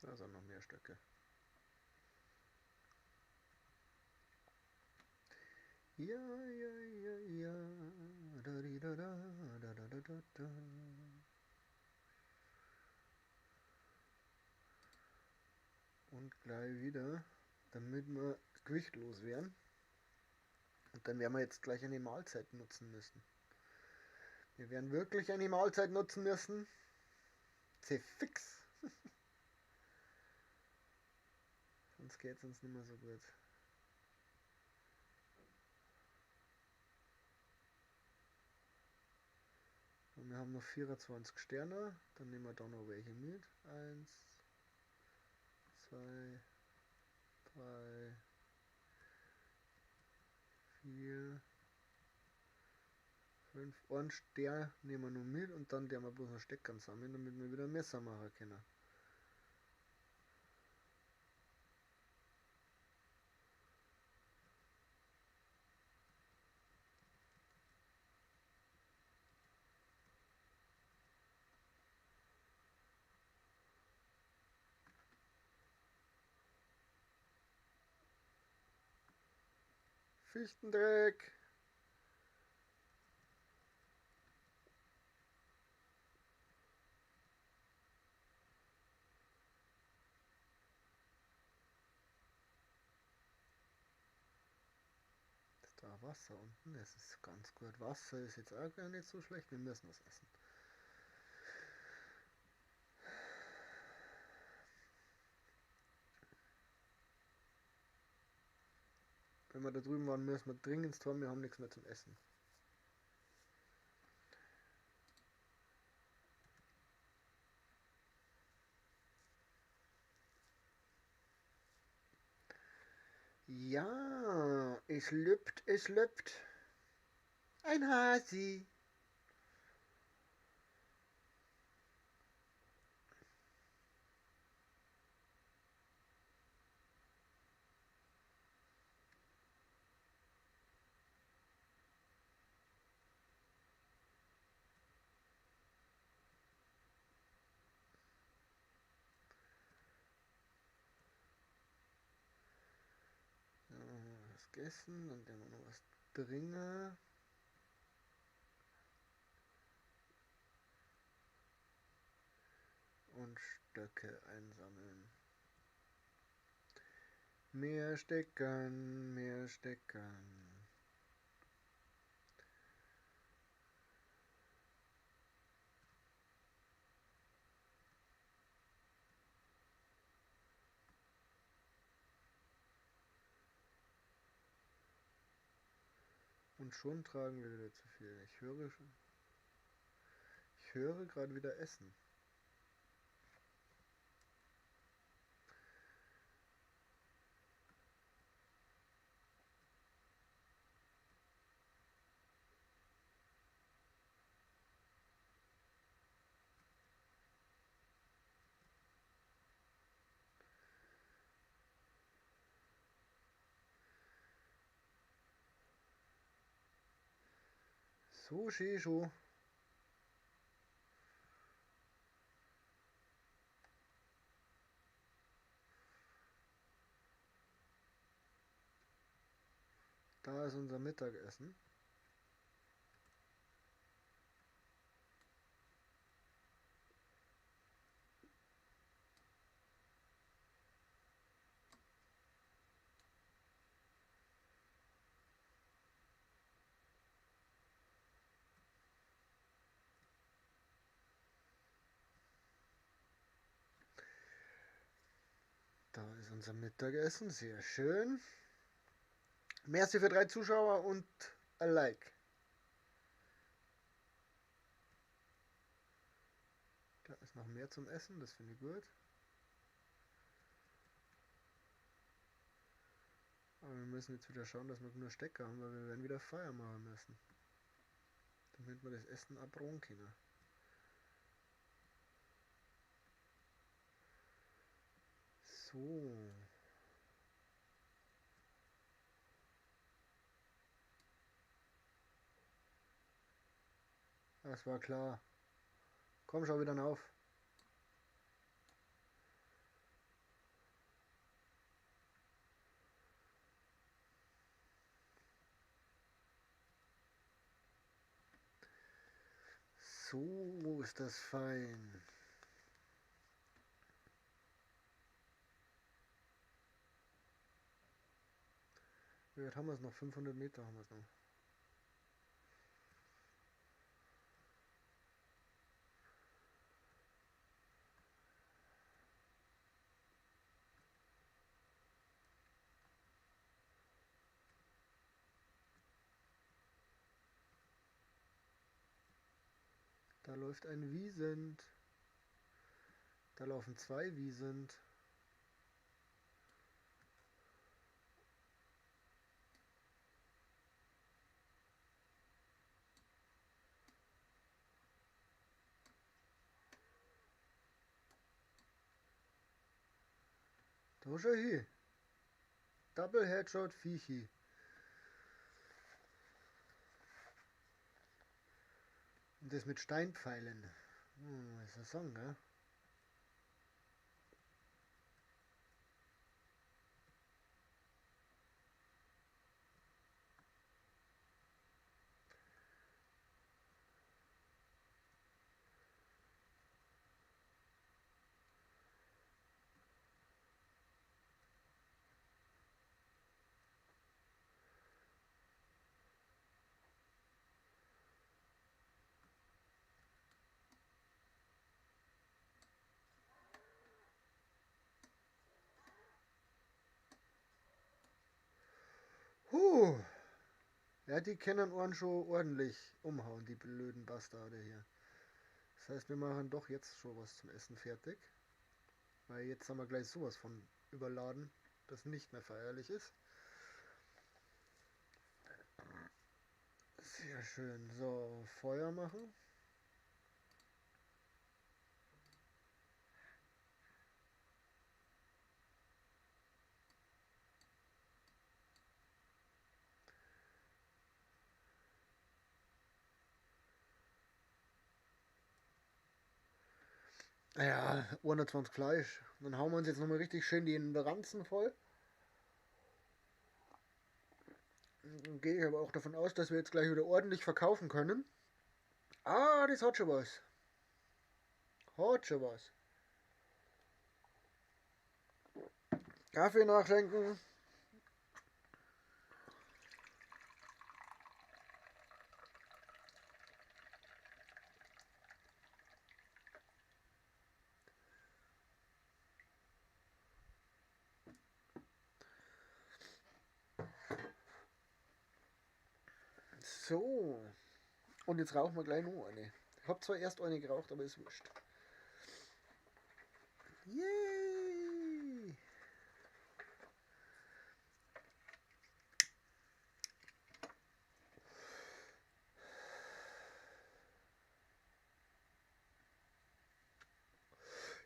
Da sind noch mehr Stöcke. Ja, ja, ja, ja. Da, di, da, da, da, da, da, da, da. Und gleich wieder, damit wir gewichtlos werden. Und dann werden wir jetzt gleich eine Mahlzeit nutzen müssen. Wir werden wirklich eine Mahlzeit nutzen müssen. C-fix. Sonst geht's uns nicht mehr so gut. Und wir haben noch 24 Sterne. Dann nehmen wir da noch welche mit. 1, 2, 3, 4, 5. Einen Stern nehmen wir noch mit und dann werden wir bloß noch Steckern sammeln, damit wir wieder ein Messer machen können. Fichtendreck. Ist da Wasser unten? Das ist ganz gut. Wasser ist jetzt auch gar nicht so schlecht. Wir müssen was essen. Wenn wir da drüben waren, müssen wir dringend haben, wir haben nichts mehr zum Essen. Ja, es lübt, es lübt. Ein Hasi. Gegessen, dann werden wir noch was trinken. Und Stöcke einsammeln. Mehr Steckern, mehr Steckern. Und schon tragen wir wieder zu viel. Ich höre schon. Ich höre gerade wieder Essen. So schön schon. Da ist unser Mittagessen. Da ist unser Mittagessen, sehr schön. Merci für 3 Zuschauer und ein Like. Da ist noch mehr zum Essen, das finde ich gut. Aber wir müssen jetzt wieder schauen, dass wir genug Stecker haben, weil wir werden wieder Feuer machen müssen. Damit wir das Essen abrohen können. So. Das war klar. Komm schon wieder auf. So ist das fein. Wie weit haben wir es noch? 500 Meter haben wir es noch. Da läuft ein Wiesent. Da laufen zwei Wiesent. Da schau hin. Double Headshot Viechi. Und das mit Steinpfeilen. Ist das sagen, gell? Huh. Ja, die können einen schon ordentlich umhauen, die blöden Bastarde hier. Das heißt, wir machen doch jetzt schon was zum Essen fertig. Weil jetzt haben wir gleich sowas von überladen, das nicht mehr feierlich ist. Sehr schön. So, Feuer machen. Ja, 120 Fleisch. Dann hauen wir uns jetzt nochmal richtig schön die Ranzen voll. Dann gehe ich aber auch davon aus, dass wir jetzt gleich wieder ordentlich verkaufen können. Ah, das hat schon was. Hat schon was. Kaffee nachschenken. So, und jetzt rauchen wir gleich noch eine. Ich hab zwar erst eine geraucht, aber ist wurscht. Yay!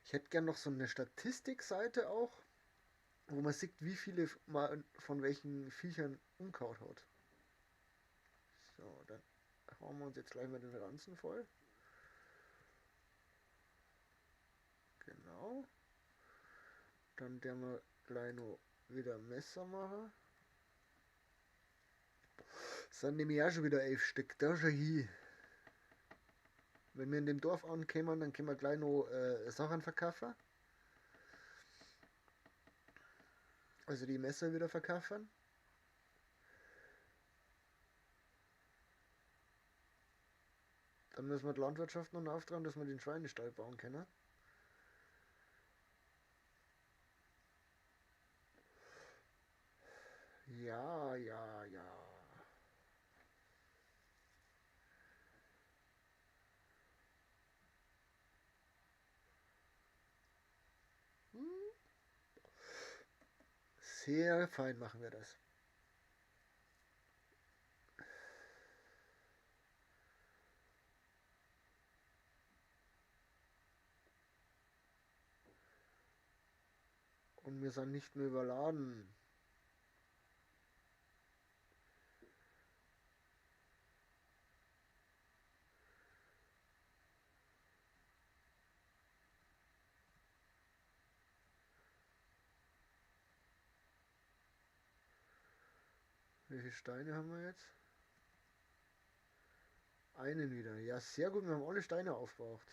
Ich hätte gern noch so eine Statistikseite auch, wo man sieht, wie viele man von welchen Viechern umgehauen hat. So, dann hauen wir uns jetzt gleich mal den Ranzen voll. Genau. Dann werden wir gleich noch wieder Messer machen. Das sind nämlich auch schon wieder 11 Stück. Da schon hin. Wenn wir in dem Dorf ankommen, dann können wir gleich noch Sachen verkaufen. Also die Messer wieder verkaufen. Dann müssen wir die Landwirtschaft noch auftragen, dass wir den Schweinestall bauen können. Ja, ja, ja. Sehr fein machen wir das. Und wir sind nicht mehr überladen. Wie viele Steine haben wir jetzt? Einen wieder. Ja, sehr gut, wir haben alle Steine aufgebraucht.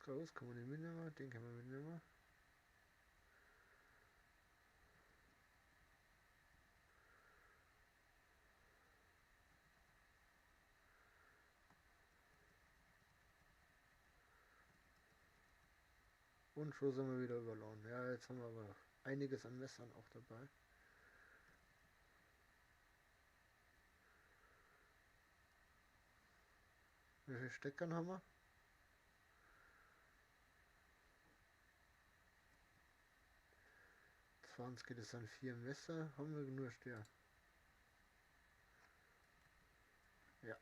Groß kann man nicht mitnehmen, den kann man mitnehmen. Und schon sind wir wieder überladen. Ja, jetzt haben wir aber einiges an Messern auch dabei. Wie viele Steckern haben wir? 20, das sind 4 Messer. Haben wir nur Steher. Ja.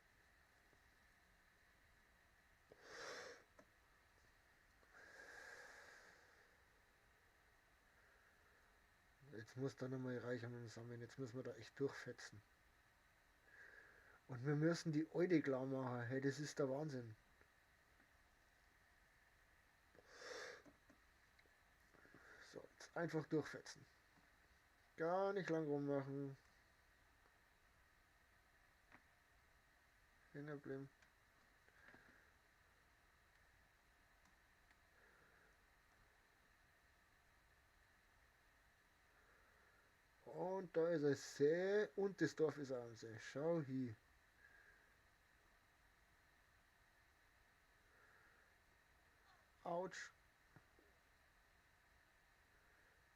Jetzt muss da nochmal Reichern sammeln. Jetzt müssen wir da echt durchfetzen. Und wir müssen die Alte klar machen. Hey, das ist der Wahnsinn. So, jetzt einfach durchfetzen. Gar nicht lang rummachen. Hängen bleiben. Und da ist ein See und das Dorf ist auch am See. Schau hier. Autsch.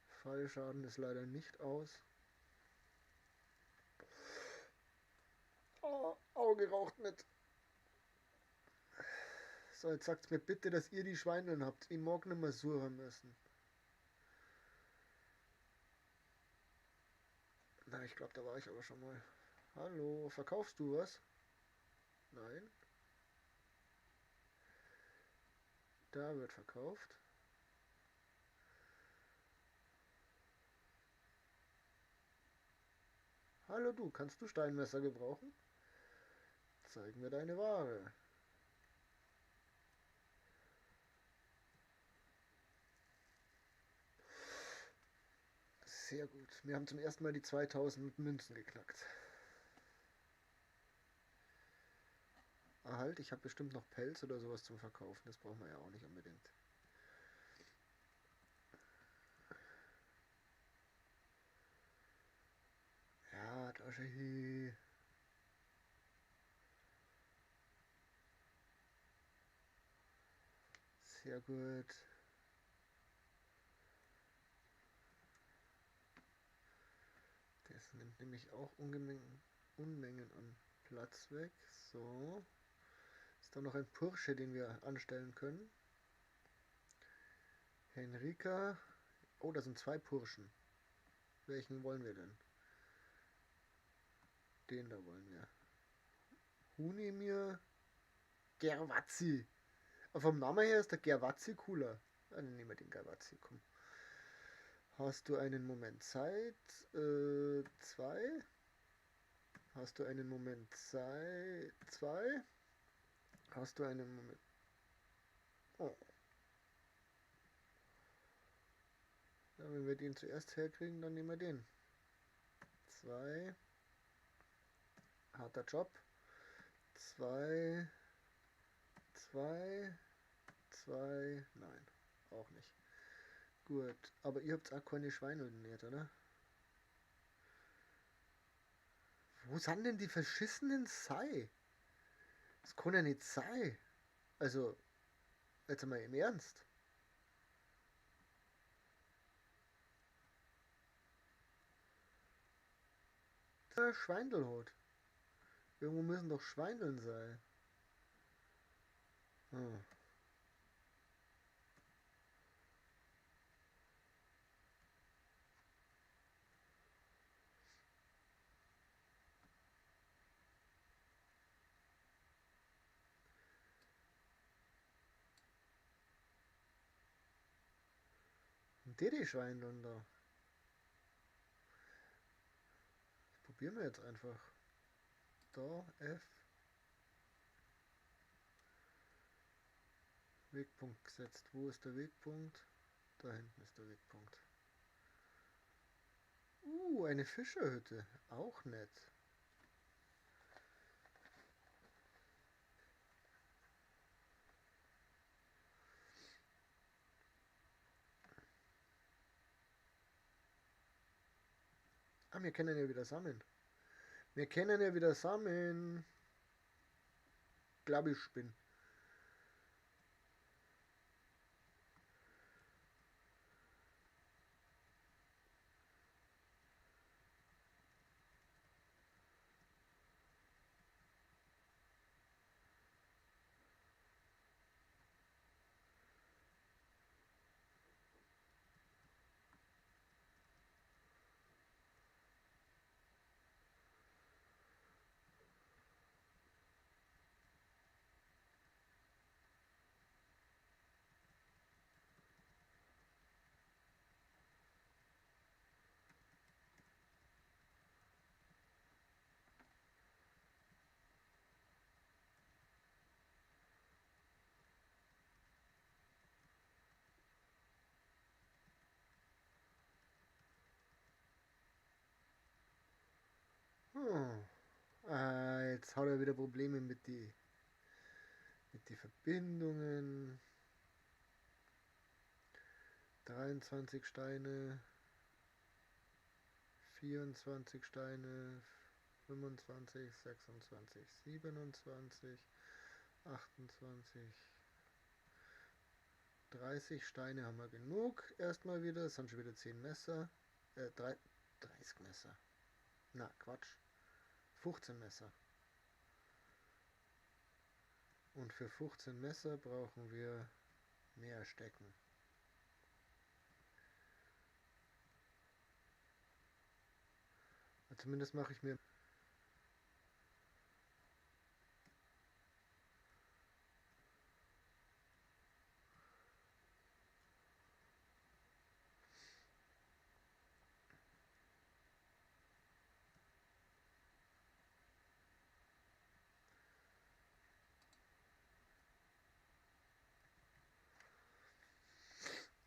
Fallschaden ist leider nicht aus. Oh, Auge raucht mit. So, jetzt sagt mir bitte, dass ihr die Schweineln habt. Ich mag nicht mehr suchen müssen. Na, ich glaub, da war ich aber schon mal. Hallo, verkaufst du was? Nein. Da wird verkauft. Hallo du, kannst du Steinmesser gebrauchen? Zeig mir deine Ware. Sehr gut. Wir haben zum ersten Mal die 2000 Münzen geknackt. Ah, halt, ich habe bestimmt noch Pelz oder sowas zum Verkaufen. Das brauchen wir ja auch nicht unbedingt. Ja, da ist er hier. Sehr gut. Das nimmt nämlich auch Unmengen an Platz weg. So. Ist da noch ein Porsche, den wir anstellen können? Henrika. Oh, da sind 2 Purschen. Welchen wollen wir denn? Den da wollen wir. Hunimir Gerwazi. Aber vom Namen her ist der Gerwazi cooler. Ja, dann nehmen wir den Gerwazi, komm. Hast du einen Moment Zeit? 2. Hast du einen Moment Zeit? 2. Hast du einen Moment? Oh. Ja, wenn wir den zuerst herkriegen, dann nehmen wir den. 2. Harter Job. 2. 2. 2. Nein, auch nicht. Gut, aber ihr habt auch keine Schweine nicht, oder? Wo sind denn die verschissenen Sei? Das kann ja nicht sein. Also, jetzt mal im Ernst. Der Schweindel hat. Irgendwo müssen doch Schweindeln sein. Hm. Die Schweindeln da. Das probieren wir jetzt einfach. Da, F. Wegpunkt gesetzt. Wo ist der Wegpunkt? Da hinten ist der Wegpunkt. Eine Fischerhütte. Auch nett. Ah, wir können ja wieder sammeln. Wir können ja wieder sammeln. Glaube ich, bin. Jetzt hat er wieder Probleme mit die Verbindungen. 23 Steine, 24 Steine, 25, 26, 27, 28, 30 Steine haben wir genug. Erstmal wieder, es sind schon wieder 10 Messer, 30 Messer. Na, Quatsch. 15 Messer. Und für 15 Messer brauchen wir mehr Stecken. Zumindest mache ich mir...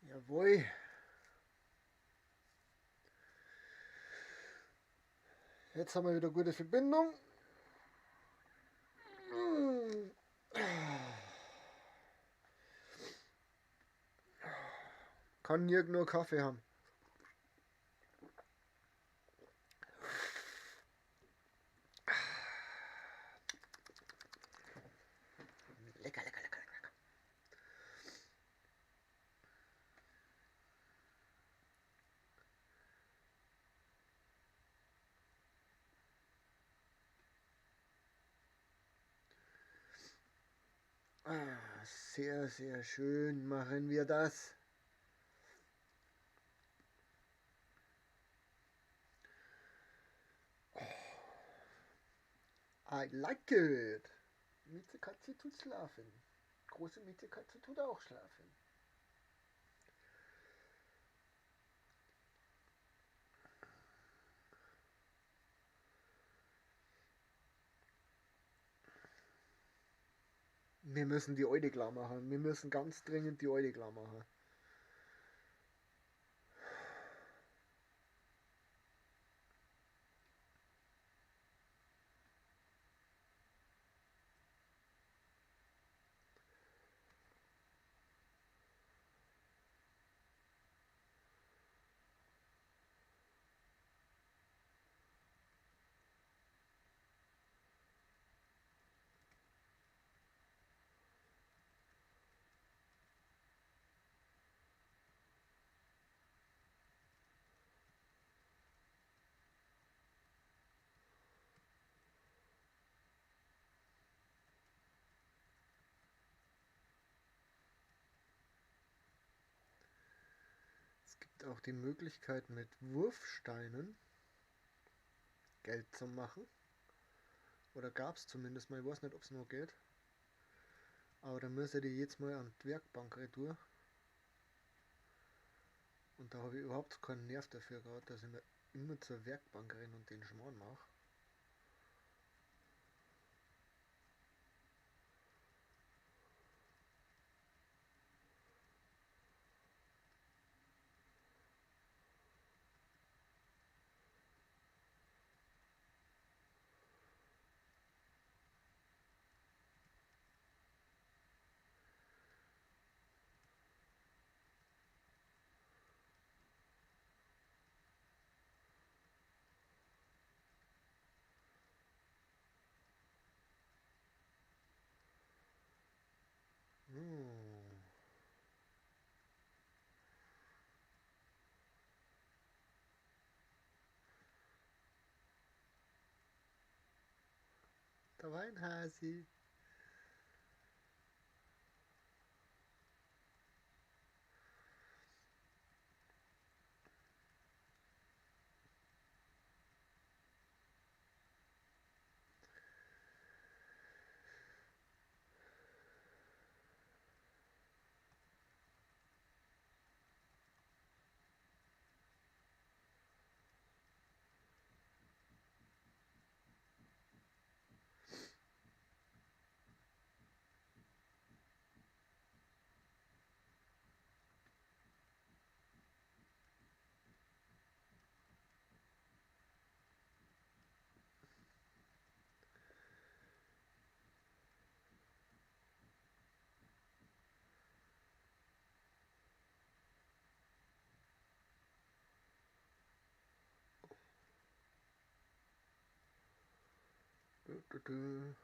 Jawohl. Jetzt haben wir wieder gute Verbindung. Kann nirgendwo Kaffee haben. Lecker, lecker, lecker, lecker. Ah, sehr, sehr schön machen wir das. Oh, I like it. Miezekatze tut schlafen. Große Miezekatze tut auch schlafen. Wir müssen die Alte klar machen. Wir müssen ganz dringend die Alte klar machen. Es gibt auch die Möglichkeit, mit Wurfsteinen Geld zu machen. Oder gab es zumindest mal, ich weiß nicht, ob es noch geht. Aber da müsste ich jetzt mal an die Werkbank retour. Und da habe ich überhaupt keinen Nerv dafür gerade, dass ich mir immer zur Werkbank renne und den Schmarrn mache. Hm. Da war ein Hasi. Du, du.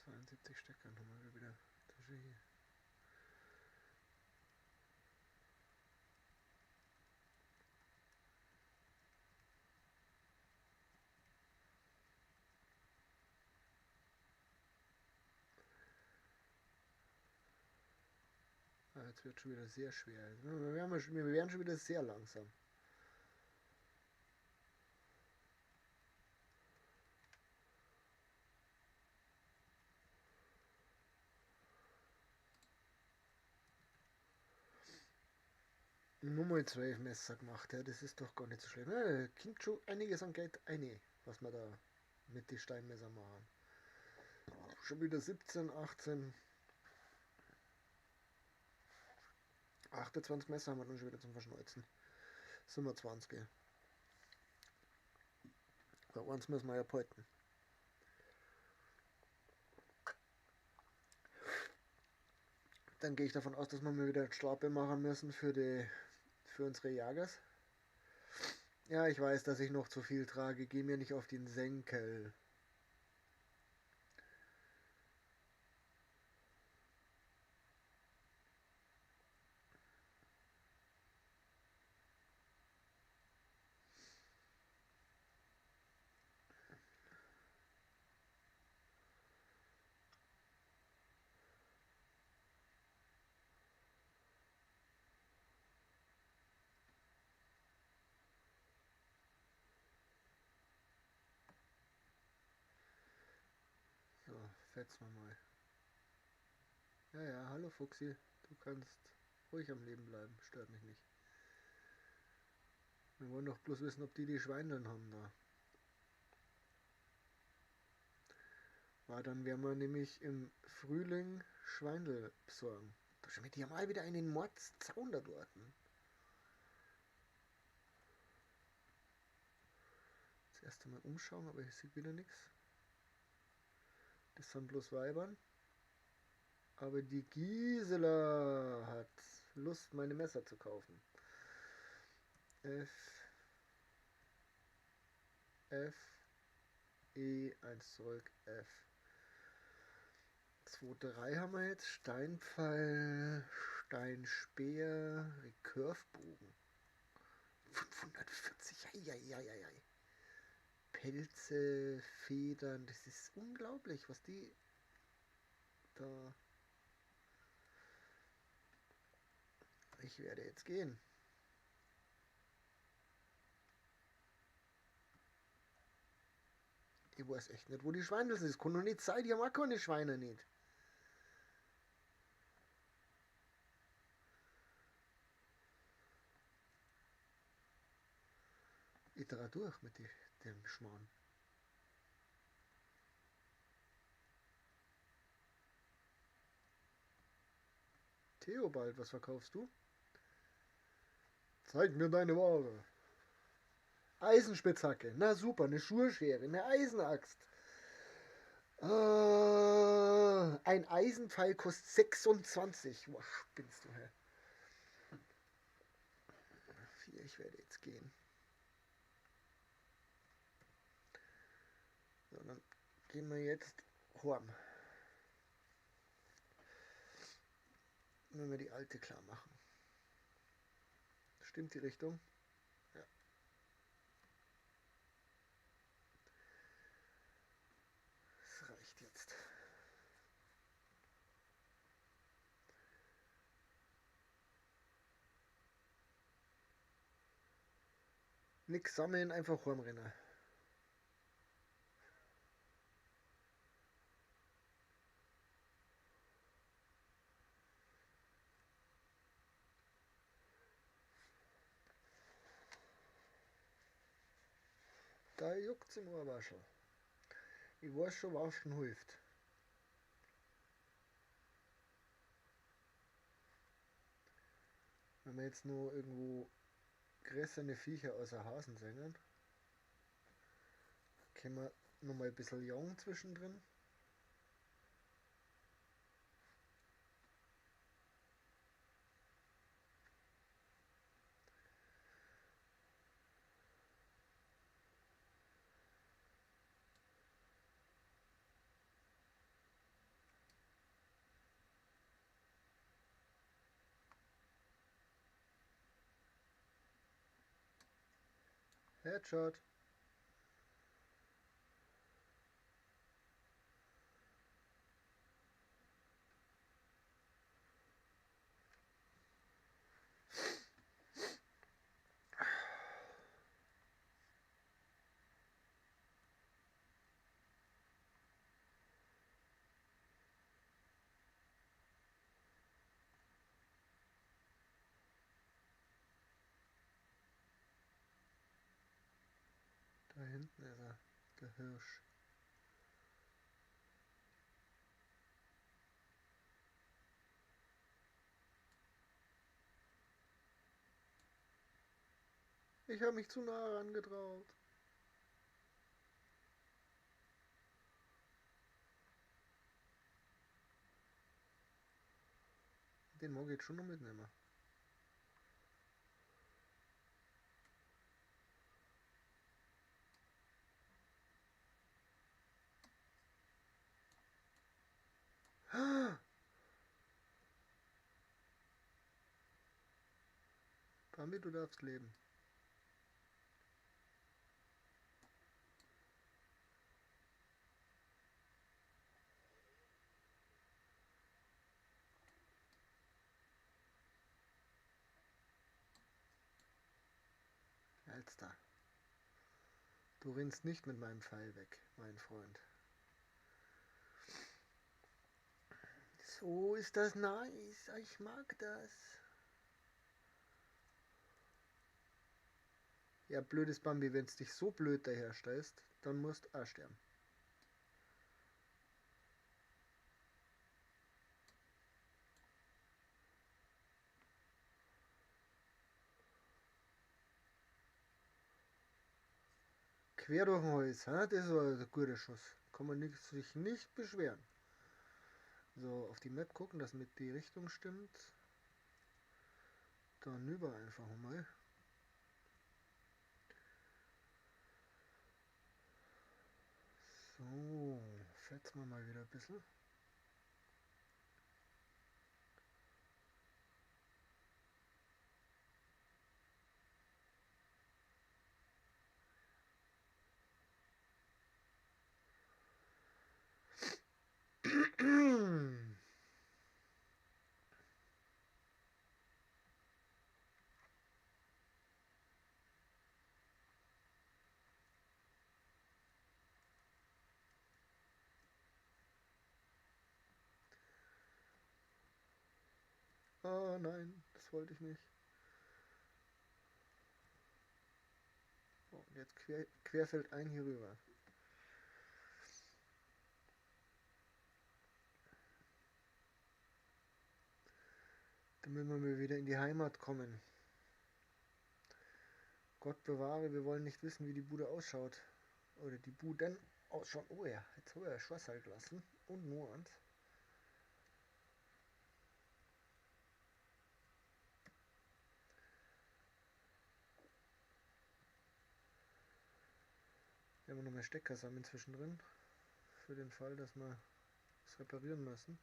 72 Steckern haben wir wieder. Tasche hier. Ah, jetzt wird schon wieder sehr schwer. Wir werden schon wieder sehr langsam. Nur mal 12 Messer gemacht, ja, das ist doch gar nicht so schlimm. Ja, da kommt schon einiges an Geld rein, was wir da mit den Steinmesser machen. Schon wieder 17, 18, 28 Messer haben wir dann schon wieder zum Verschneuzen. Sind wir 20. Bei eins müssen wir ja behalten. Dann gehe ich davon aus, dass wir mal wieder Schlappe machen müssen für unsere Jagers. Ja, ich weiß, dass ich noch zu viel trage. Geh mir nicht auf den Senkel. Fetzen wir mal. Ja, ja, hallo Fuchsi. Du kannst ruhig am Leben bleiben. Stört mich nicht. Wir wollen doch bloß wissen, ob die die Schweine haben da. Weil dann werden wir nämlich im Frühling Schweindel besorgen. Da schon mit die haben alle wieder einen Mordszaun da dort. Das erste Mal umschauen, aber ich sehe wieder nichts. Das sind bloß Weibern. Aber die Gisela hat Lust, meine Messer zu kaufen. F, F, E, 1 zurück, F. 2, 3 haben wir jetzt. Steinpfeil, Steinspeer, Recurvebogen. 540, ei, ei, ei, ei, ei. Pelze, Federn, das ist unglaublich, was die da... Ich werde jetzt gehen. Ich weiß echt nicht, wo die Schweine sind. Das kann doch nicht sein, die haben auch keine Schweine nicht. Ich dreh durch mit dem Schmarrn. Theobald, was verkaufst du? Zeig mir deine Ware. Eisenspitzhacke, na super, eine Schuhschere, eine Eisenaxt. Ein Eisenpfeil kostet 26. Boah, spinnst du, hä? 4, ich werde jetzt gehen. Gehen wir jetzt heim. Wenn wir die alte klar machen. Stimmt die Richtung? Ja. Das reicht jetzt. Nix sammeln, einfach rumrennen. Da juckt's im Ohrwaschel. Ich weiß schon, waschen hilft. Wenn wir jetzt nur irgendwo größere Viecher außer Hasen sehen, können wir noch mal ein bisschen jagen zwischendrin. Headshot. Da hinten ist er, der Hirsch. Ich habe mich zu nah herangetraut. Den mag ich jetzt schon noch mitnehmen. Bambi, du darfst leben. Alster. Du rennst nicht mit meinem Pfeil weg, mein Freund. So ist das nice. Ich mag das. Ja, blödes Bambi, wenn's dich so blöd daherstellst, dann musst du auch sterben. Quer durch den Hals, hä? Das war ein guter Schuss. Kann man sich nicht beschweren. So, auf die Map gucken, dass mit die Richtung stimmt. Dann über einfach mal. So, fetzen wir mal wieder ein bisschen. Oh nein, das wollte ich nicht. So, und jetzt querfeld ein hier rüber. Damit wir wieder in die Heimat kommen. Gott bewahre, wir wollen nicht wissen, wie die Bude ausschaut. Oder die Buden ausschauen. Oh ja, jetzt haben wir ja Schloss halt gelassen. Und nur eins. Wir haben noch mehr Stecker sammeln zwischendrin. Für den Fall, dass wir es reparieren müssen.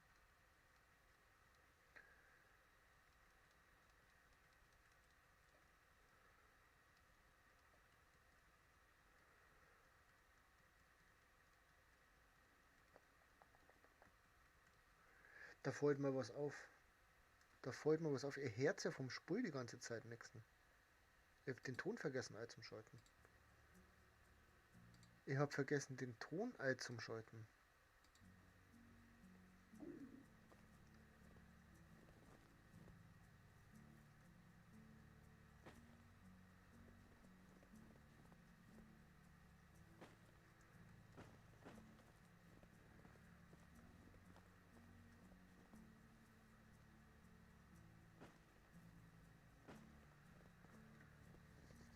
Da fällt mir was auf. Da fällt mir was auf. Ihr hört ja vom Spul die ganze Zeit nichts. Ich hab den Ton vergessen einzuschalten. Ich hab vergessen, den Ton einzuschalten.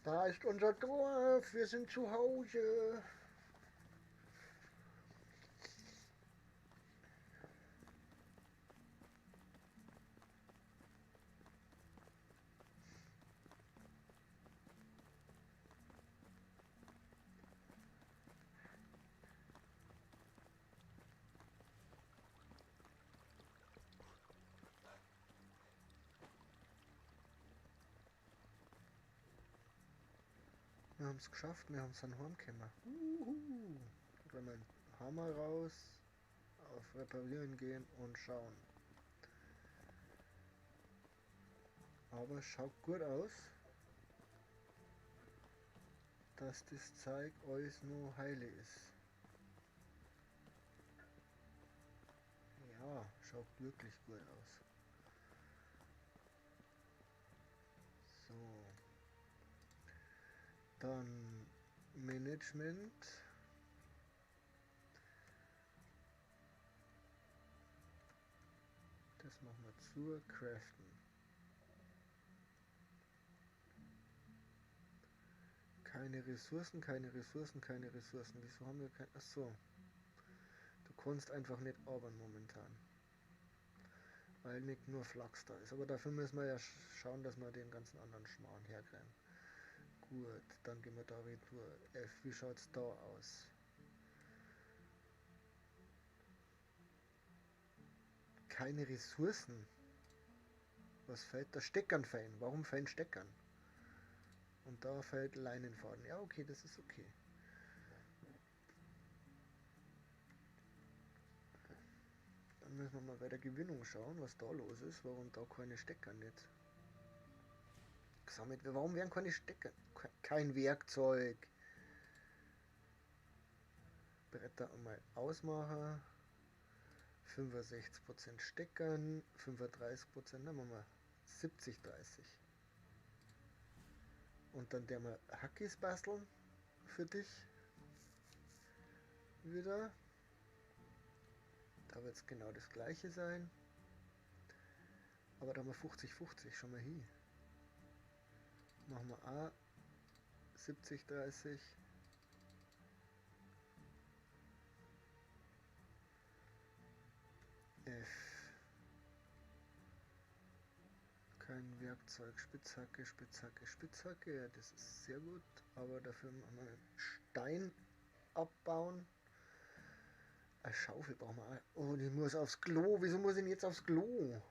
Da ist unser Dorf, wir sind zu Hause. Wir haben's geschafft, wir haben's dann heimgekommen. Uhu. Gleich mal einen Hammer raus, auf Reparieren gehen und schauen. Aber es schaut gut aus, dass das Zeug alles nur heile ist. Ja, schaut wirklich gut aus. So. Dann Management. Das machen wir zu. Craften. Keine Ressourcen, keine Ressourcen, keine Ressourcen. Wieso haben wir keine? Achso. Du kannst einfach nicht arbeiten momentan. Weil nicht nur Flachs da ist. Aber dafür müssen wir ja schauen, dass wir den ganzen anderen Schmarrn herkriegen. Gut, dann gehen wir da retour. F, wie schaut's da aus? Keine Ressourcen. Was fällt da? Steckern fehlen. Warum fehlen Steckern? Und da fällt Leinenfaden. Ja, okay, das ist okay. Dann müssen wir mal bei der Gewinnung schauen, was da los ist. Warum da keine Stecker nicht gesammelt werden. Warum werden keine Stecker? Kein Werkzeug. Bretter einmal ausmachen. 65% Steckern, 35%, dann machen wir 70, 30. Und dann der mal Hackis basteln für dich. Wieder. Da wird's genau das gleiche sein. Aber da haben wir 50, 50 schon mal hin. Machen wir A 70, 30. F. Kein Werkzeug. Spitzhacke, Spitzhacke, Spitzhacke. Ja, das ist sehr gut. Aber dafür machen wir Stein abbauen. Eine Schaufel brauchen wir auch. Oh, ich muss aufs Klo. Wieso muss ich denn jetzt aufs Klo?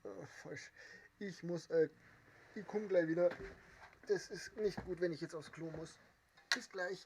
Oh, falsch. Ich muss, ich komm gleich wieder. Das ist nicht gut, wenn ich jetzt aufs Klo muss. Bis gleich.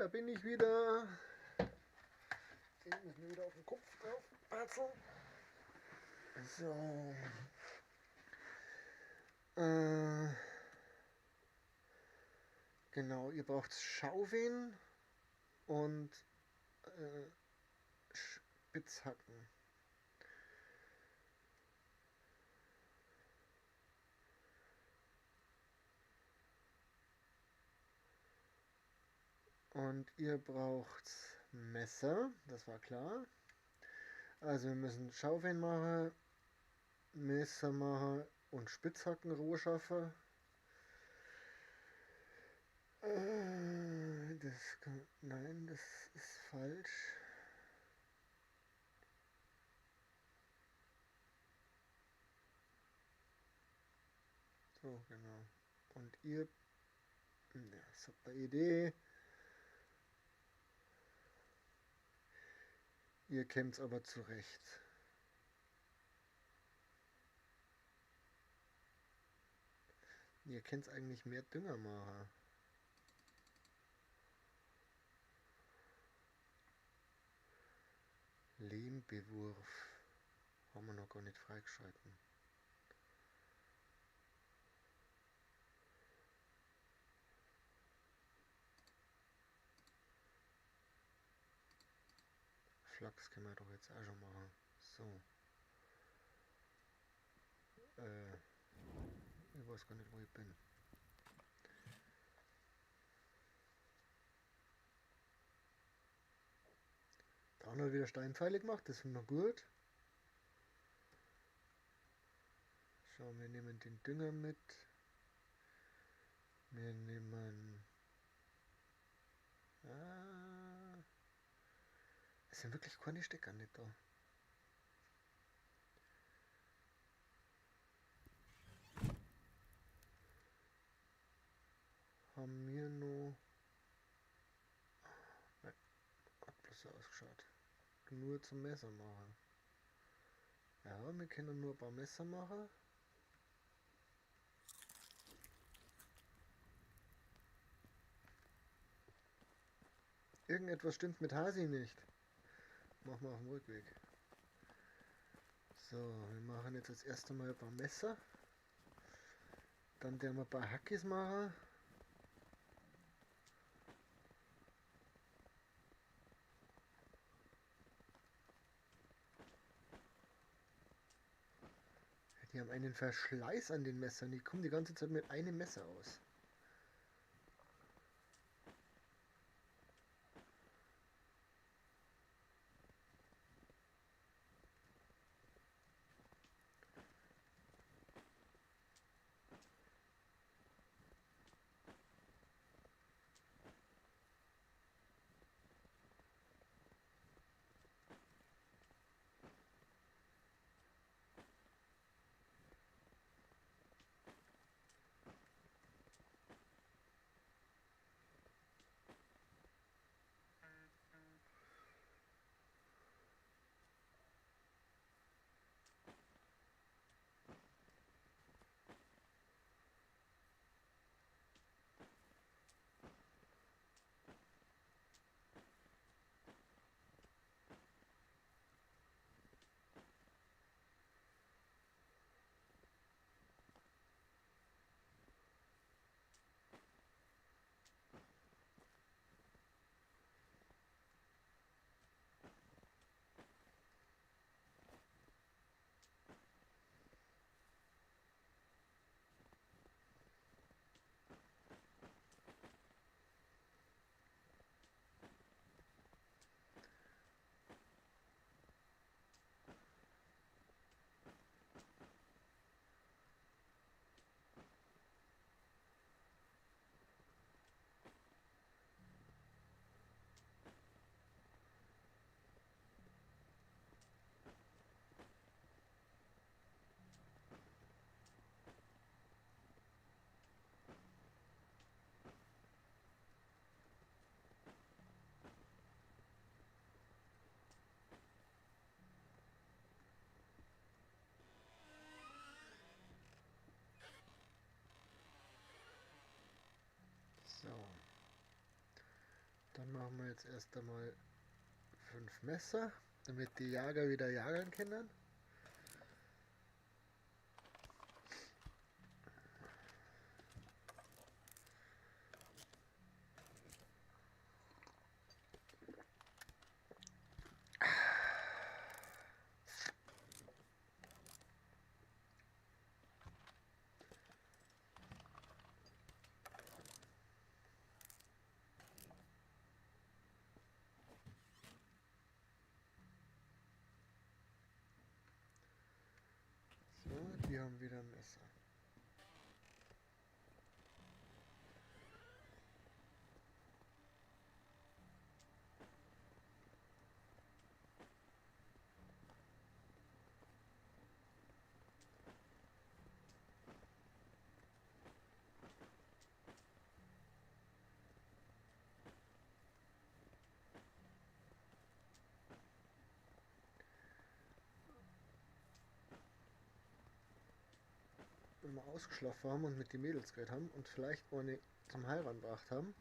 da bin ich wieder. Den müssen wir wieder auf den Kopf drauf patzeln. So. Genau, ihr braucht Schaufeln und Spitzhacken. Und ihr braucht Messer, das war klar. Also wir müssen Schaufeln machen, Messer machen und Spitzhacken roh schaffen. Das kann, nein, das ist falsch. So, genau. Und ihr, ja, super Idee. Ihr kämpft aber zurecht. Ihr kennt eigentlich mehr Düngermacher. Lehmbewurf. Haben wir noch gar nicht freigeschalten. Flachs können wir doch jetzt auch schon machen. So. Ich weiß gar nicht, wo ich bin. Da haben wir wieder Steinpfeile gemacht, das finden wir gut. So, wir nehmen den Dünger mit. Wir nehmen... Ah, es sind wirklich keine Stecker nicht da. Haben wir noch... Nein, hat bloß so ausgeschaut. Nur zum Messer machen. Ja, wir können nur ein paar Messer machen. Irgendetwas stimmt mit Hasi nicht. Machen wir auf dem Rückweg. So, wir machen jetzt das erste Mal ein paar Messer. Dann werden wir ein paar Hackis machen. Die haben einen Verschleiß an den Messern. Die kommen die ganze Zeit mit einem Messer aus. So. Dann machen wir jetzt erst einmal 5 Messer, damit die Jäger wieder jagen können. Die haben wieder ein Messer. Wenn wir ausgeschlafen haben und mit den Mädels geredet haben und vielleicht eine zum Heiraten gebracht haben,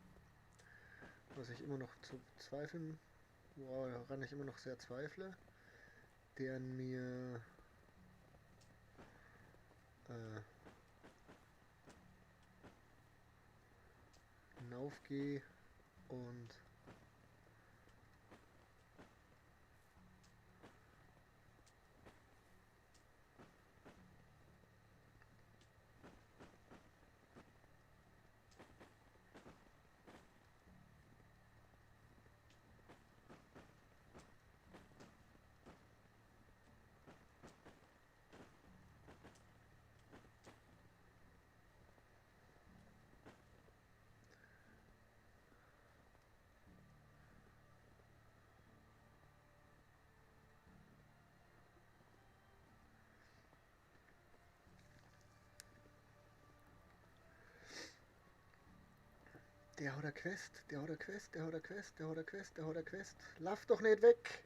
was ich immer noch zu zweifeln, woran ich immer noch sehr zweifle, deren mir hinaufgehe und der hat eine Quest, der hat eine Quest, der hat eine Quest, der hat eine Quest, der hat eine Quest. Lauf doch nicht weg!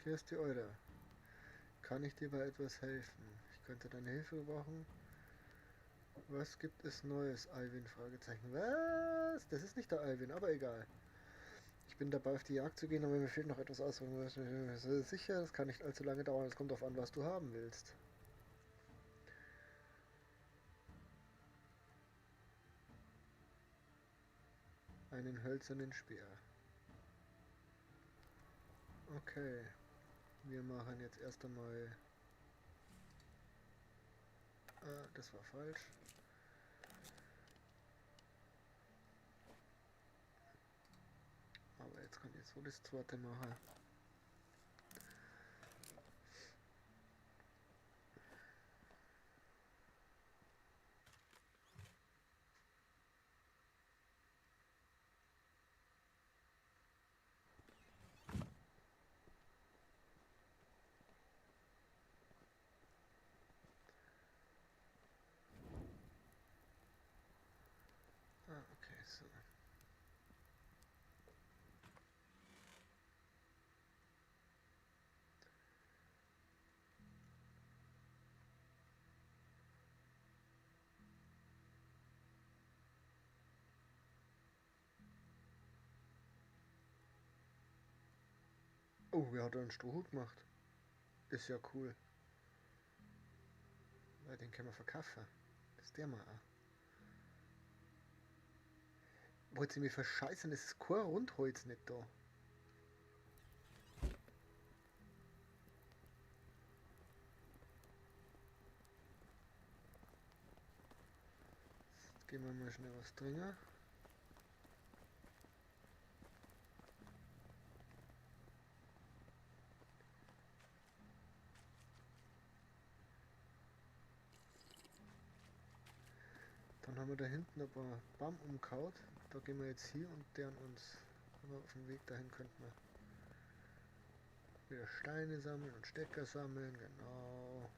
Kirsti Euler, kann ich dir bei etwas helfen? Ich könnte deine Hilfe gebrauchen. Was gibt es Neues, Alwin? Fragezeichen. Was? Das ist nicht der Alwin, aber egal. Ich bin dabei, auf die Jagd zu gehen, aber mir fehlt noch etwas aus. Sicher, das kann nicht allzu lange dauern. Es kommt darauf an, was du haben willst. Einen hölzernen Speer. Okay. Wir machen jetzt erst einmal... das war falsch. Aber jetzt kann ich so das zweite machen. Ah, okay, so. Oh, wer hat da einen Strohhut gemacht? Ist ja cool. Weil den können wir verkaufen. Das ist der mal auch. Wollt ihr mich verscheißen? Es ist kein Rundholz nicht da. Jetzt gehen wir mal schnell was trinken. Dann haben wir da hinten ein paar Baum umgehauen. Da gehen wir jetzt hier und deren uns. Aber auf dem Weg dahin könnten wir wieder Steine sammeln und Stecker sammeln, genau.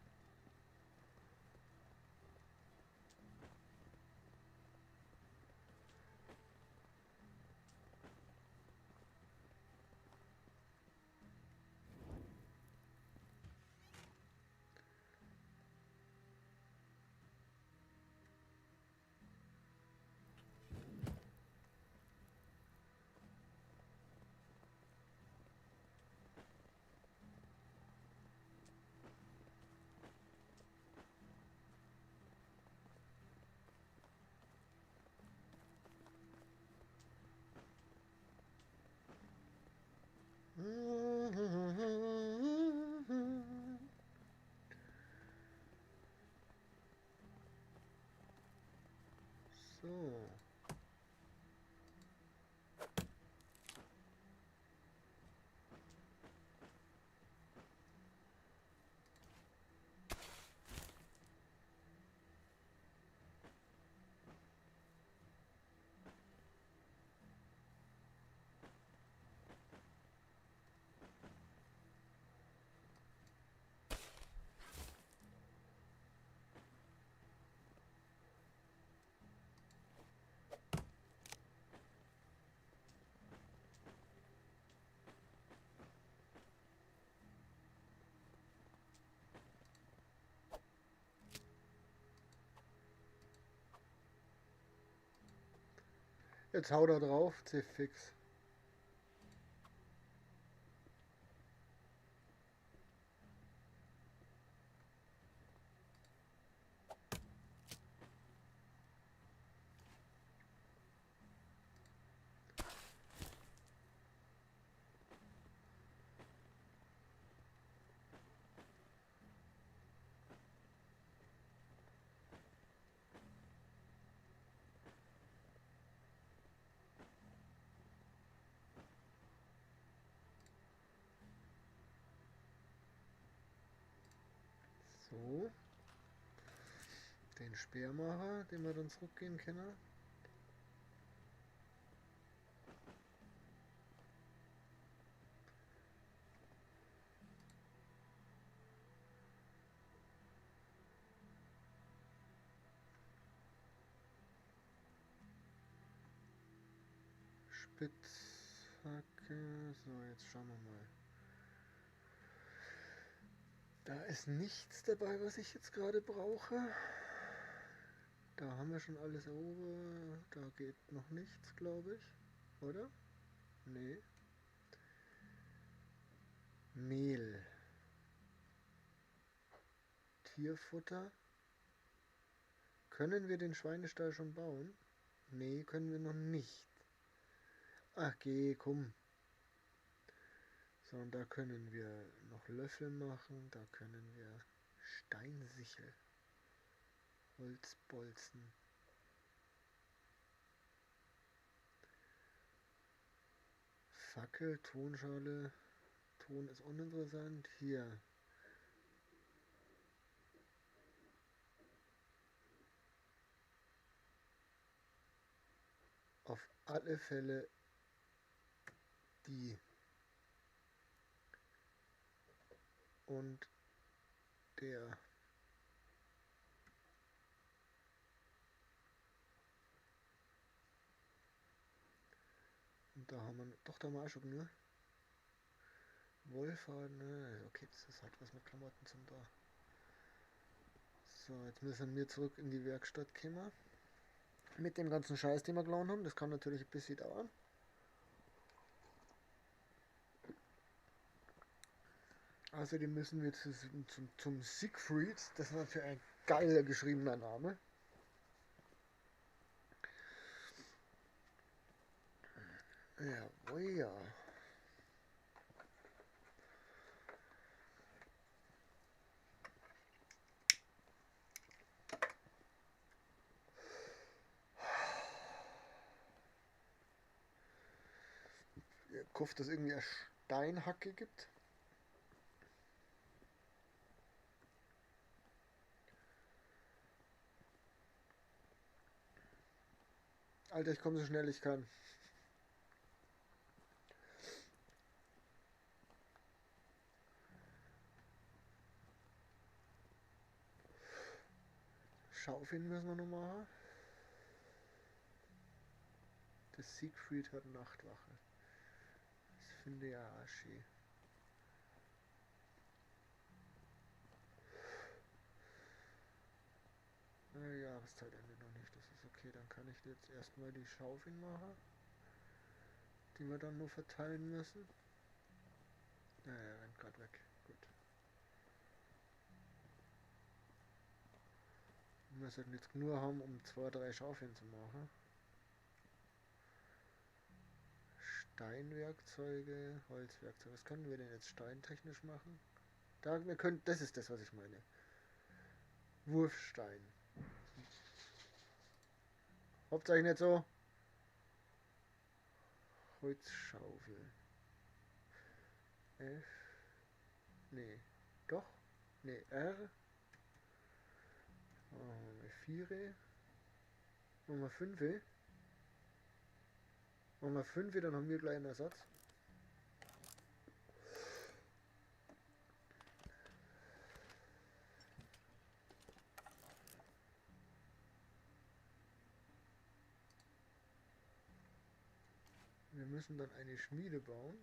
So. Jetzt hau da drauf, C-Fix. So, den Speermacher, den wir dann zurückgehen können. Spitzhacke, so, jetzt schauen wir mal. Da ist nichts dabei, was ich jetzt gerade brauche. Da haben wir schon alles erobert. Da geht noch nichts, glaube ich. Oder? Nee. Mehl. Tierfutter. Können wir den Schweinestall schon bauen? Nee, können wir noch nicht. Ach, geh, komm. So, und da können wir noch Löffel machen, da können wir Steinsichel, Holzbolzen. Fackel, Tonschale, Ton ist uninteressant. Hier. Auf alle Fälle die. Und der. Und da haben wir, doch, da haben wir auch schon genug. Wollfaden, ne? Okay, das ist halt was mit Klamotten zum da. So, jetzt müssen wir zurück in die Werkstatt kommen. Mit dem ganzen Scheiß, den wir geklaut haben. Das kann natürlich ein bisschen dauern. Außerdem müssen wir zum Siegfried, das ist natürlich ein geiler geschriebener Name. Jawohl, ja. Ich hoffe, dass es irgendwie eine Steinhacke gibt. Alter, ich komme so schnell ich kann. Schaufeln müssen wir noch machen. Das Siegfried hat Nachtwache. Das finde ich ja auch schön. Jahreszeit endet noch nicht, das ist okay. Dann kann ich jetzt erstmal die Schaufeln machen, die wir dann nur verteilen müssen. Naja, er rennt grad weg. Gut. Wir sollten jetzt nur haben, um 2, 3 Schaufeln zu machen. Steinwerkzeuge, Holzwerkzeuge. Was können wir denn jetzt steintechnisch machen? Da, wir können, das ist das, was ich meine. Wurfstein. Hauptsächlich nicht so. Holzschaufel. F. Nee. Doch. Nee, R. 4. Machen wir 5. Machen wir 5, dann haben wir gleich einen Ersatz. Wir müssen dann eine Schmiede bauen.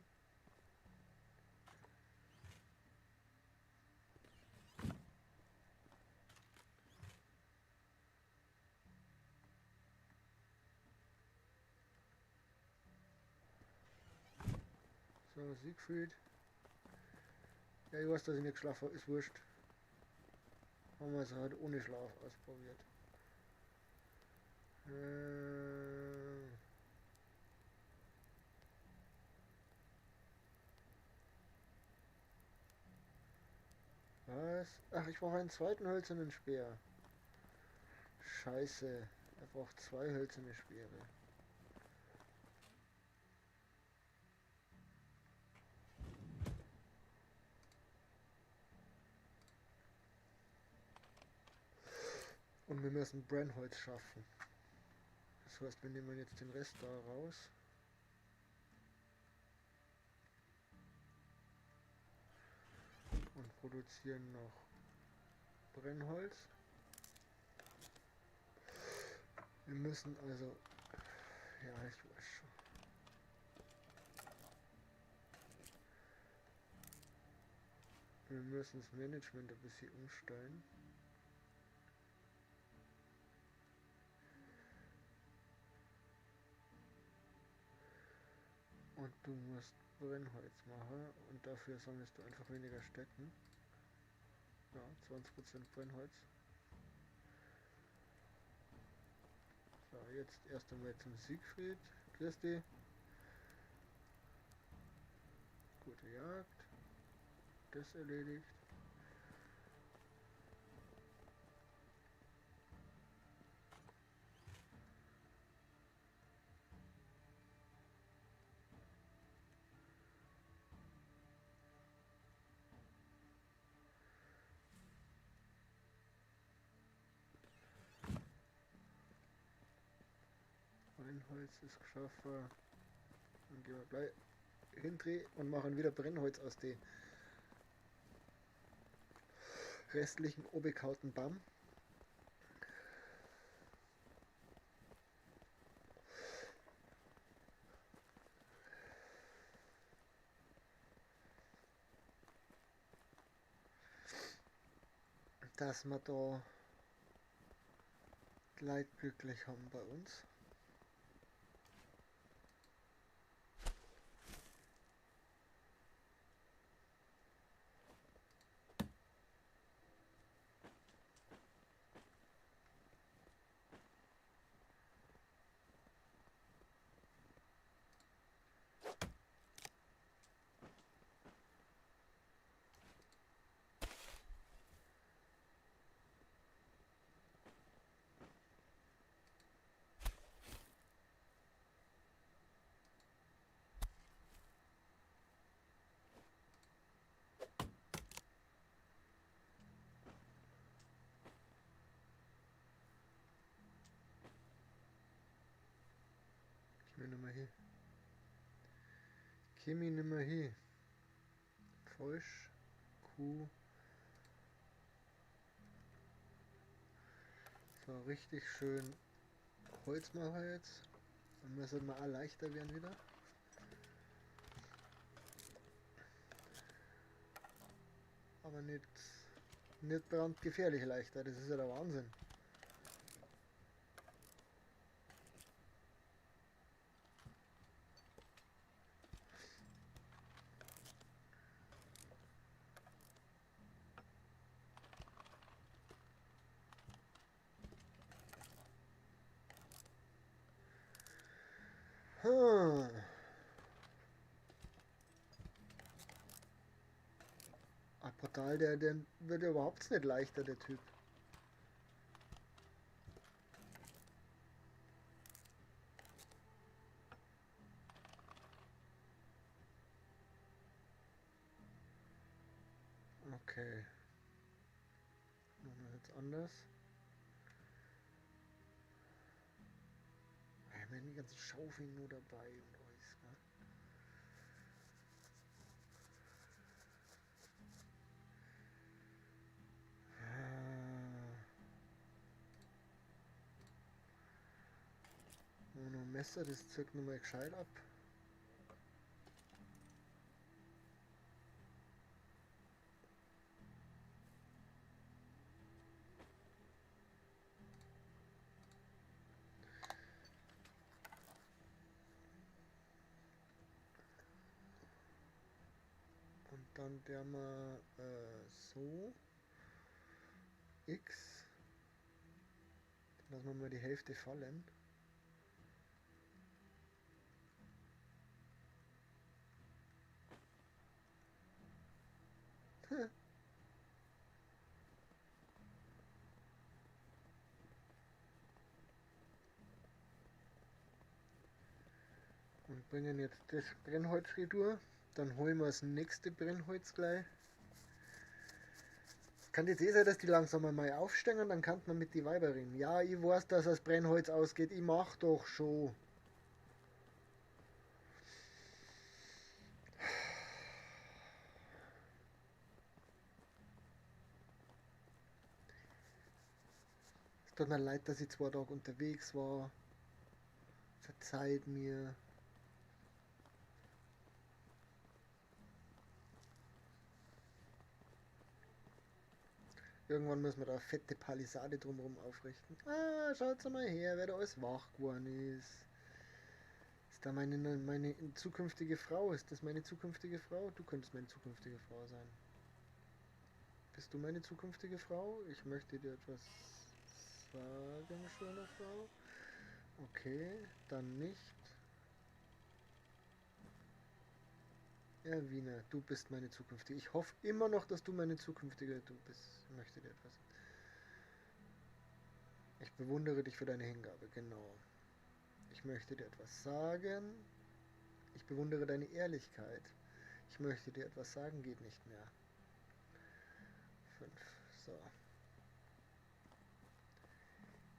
So, Siegfried. Ja, ich weiß, dass ich nicht geschlafen habe, ist wurscht. Haben wir es halt ohne Schlaf ausprobiert. Was? Ach, ich brauche einen zweiten hölzernen Speer. Scheiße. Er braucht 2 hölzerne Speere. Und wir müssen Brennholz schaffen. Das heißt, wir nehmen jetzt den Rest da raus. Und produzieren noch Brennholz. Wir müssen also... Ja, ich weiß schon. Wir müssen das Management ein bisschen umstellen. Und du musst Brennholz machen und dafür sammelst du einfach weniger Stecken. Ja, 20% Brennholz. So, jetzt erst einmal zum Siegfried. Grüß dich. Gute Jagd. Das erledigt. Brennholz ist geschaffen. Dann gehen wir gleich hindrehen und machen wieder Brennholz aus den restlichen obekauten Baum. Dass wir da die Leute glücklich haben bei uns. Kimi nimmer hin. Falsch. Kuh. So, richtig schön Holz machen jetzt. Dann müssen wir auch leichter werden wieder. Aber nicht brandgefährlich leichter, das ist ja der Wahnsinn. Portal, der wird ja überhaupt nicht leichter, der Typ. Okay. Machen wir jetzt anders. Wir haben die ganzen Schaufeln nur dabei und alles, gell? Noch ein Messer, das zirkt nochmal gescheit ab. Und dann der mal so X. Dann lassen wir mal die Hälfte fallen. Und bringen jetzt das Brennholz retour. Dann holen wir das nächste Brennholz gleich. Kann jetzt eh sein, dass die langsam einmal aufstehen und dann kann man mit die Weiber reden. Ja, ich weiß, dass das Brennholz ausgeht. Ich mach doch schon. Es tut mir leid, dass ich 2 Tage unterwegs war. Verzeiht mir. Irgendwann müssen wir da eine fette Palisade drumherum aufrichten. Ah, schaut's mal her, wer da alles wach geworden ist. Ist da meine zukünftige Frau? Ist das meine zukünftige Frau? Du könntest meine zukünftige Frau sein. Bist du meine zukünftige Frau? Ich möchte dir etwas sagen, schöne Frau. Okay, dann nicht. Erwina, du bist meine zukünftige. Ich hoffe immer noch, dass du meine zukünftige du bist. Ich möchte dir etwas. Ich bewundere dich für deine Hingabe, genau. Ich möchte dir etwas sagen. Ich bewundere deine Ehrlichkeit. Ich möchte dir etwas sagen, geht nicht mehr. 5. So.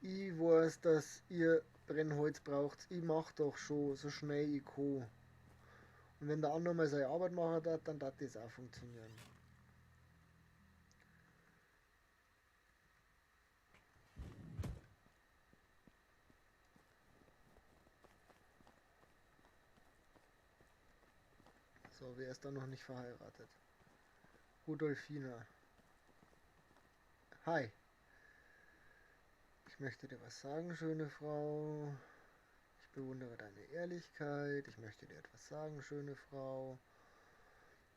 Ich weiß, dass ihr Brennholz braucht. Ich mach doch schon so schnell ich kann. Und wenn der andere mal seine Arbeit machen darf, dann darf das auch funktionieren. So, wer ist da noch nicht verheiratet? Rudolfina. Hi. Ich möchte dir was sagen, schöne Frau. Ich bewundere deine Ehrlichkeit. Ich möchte dir etwas sagen, schöne Frau.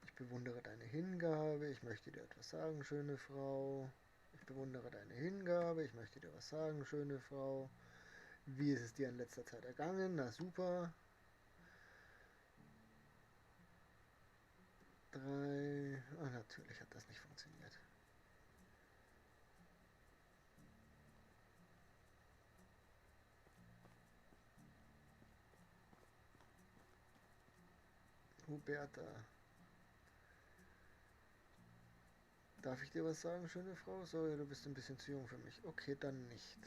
Ich bewundere deine Hingabe. Ich möchte dir etwas sagen, schöne Frau. Ich bewundere deine Hingabe. Ich möchte dir was sagen, schöne Frau. Wie ist es dir in letzter Zeit ergangen? Na super. 3. Ah, natürlich hat das nicht funktioniert. Huberta. Darf ich dir was sagen, schöne Frau? Sorry, du bist ein bisschen zu jung für mich. Okay, dann nicht.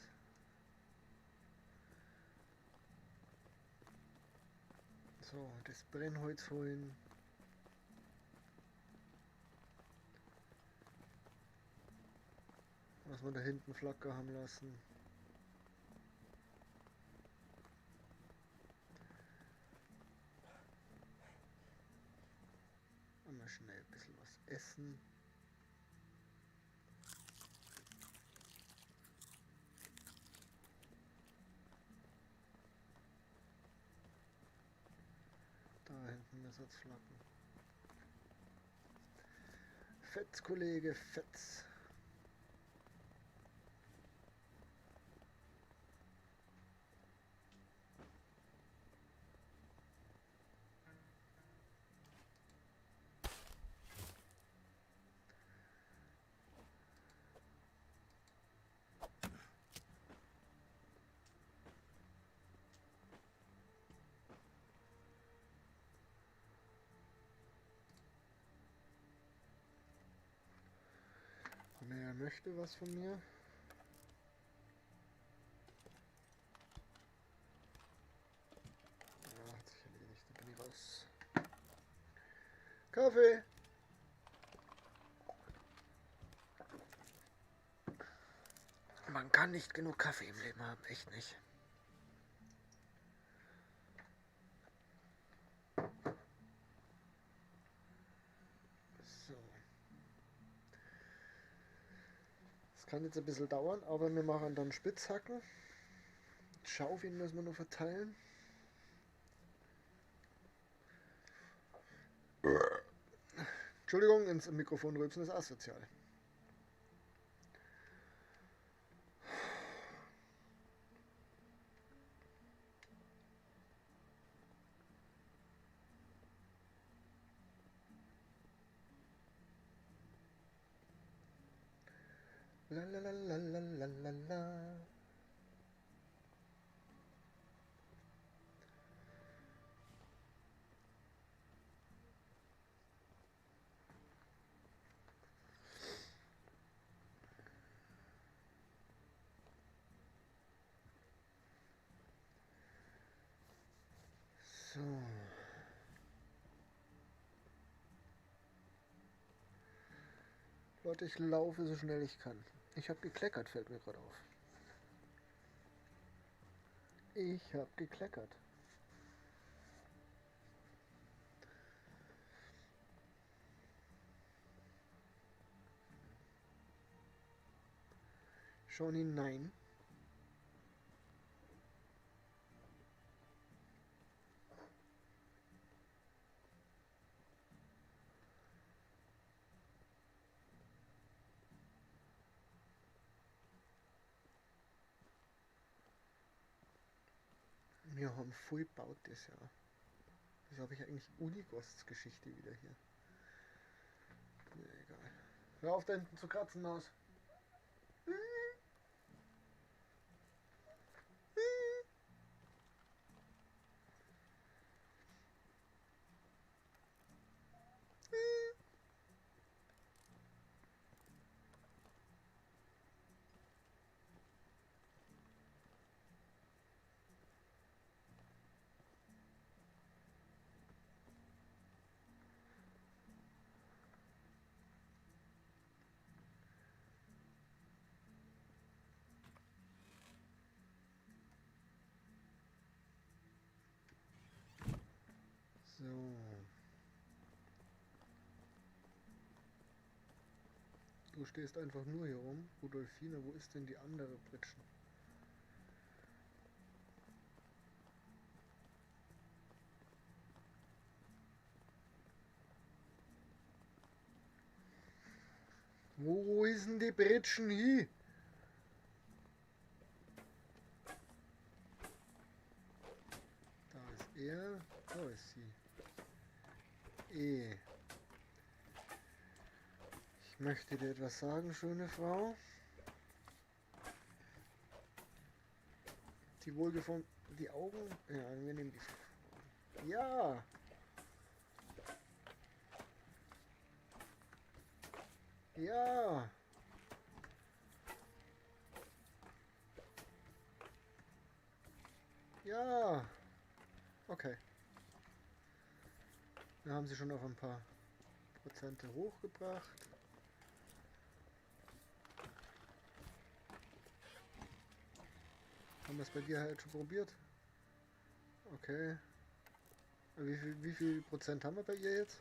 So, das Brennholz holen. Was wir da hinten Flacker haben lassen. Einmal schnell ein bisschen was essen. Da hinten Ersatzflacken. Fetz, Kollege, Fetz. möchte was von mir. Ja, hat sich erledigt. Da bin ich raus. Kaffee! Man kann nicht genug Kaffee im Leben haben, echt nicht. So. Das kann jetzt ein bisschen dauern, aber wir machen dann Spitzhacken. Schaufeln müssen wir noch verteilen. Entschuldigung, ins Mikrofon rülpsen ist asozial. La la la la la la la la. So. Leute, ich laufe so schnell ich kann. Ich habe gekleckert, fällt mir gerade auf. Ich habe gekleckert. Schon hinein. Wir haben voll gebaut das Jahr. Wieso habe ich eigentlich Unigosts Geschichte wieder hier? Na, egal. Hör auf, da hinten zu kratzen, Maus. So. Du stehst einfach nur hier rum. Rudolfine, wo ist denn die andere Pritschen? Wo ist denn die Pritschen hin? Da ist er, da ist sie. E. Ich möchte dir etwas sagen, schöne Frau. Die wohlgeformten, die Augen. Ja, wir nehmen die. Ja! Ja! Ja! Okay. Wir haben sie schon auf ein paar Prozente hochgebracht. Haben wir es bei dir halt schon probiert? Okay. Wie viel Prozent haben wir bei ihr jetzt?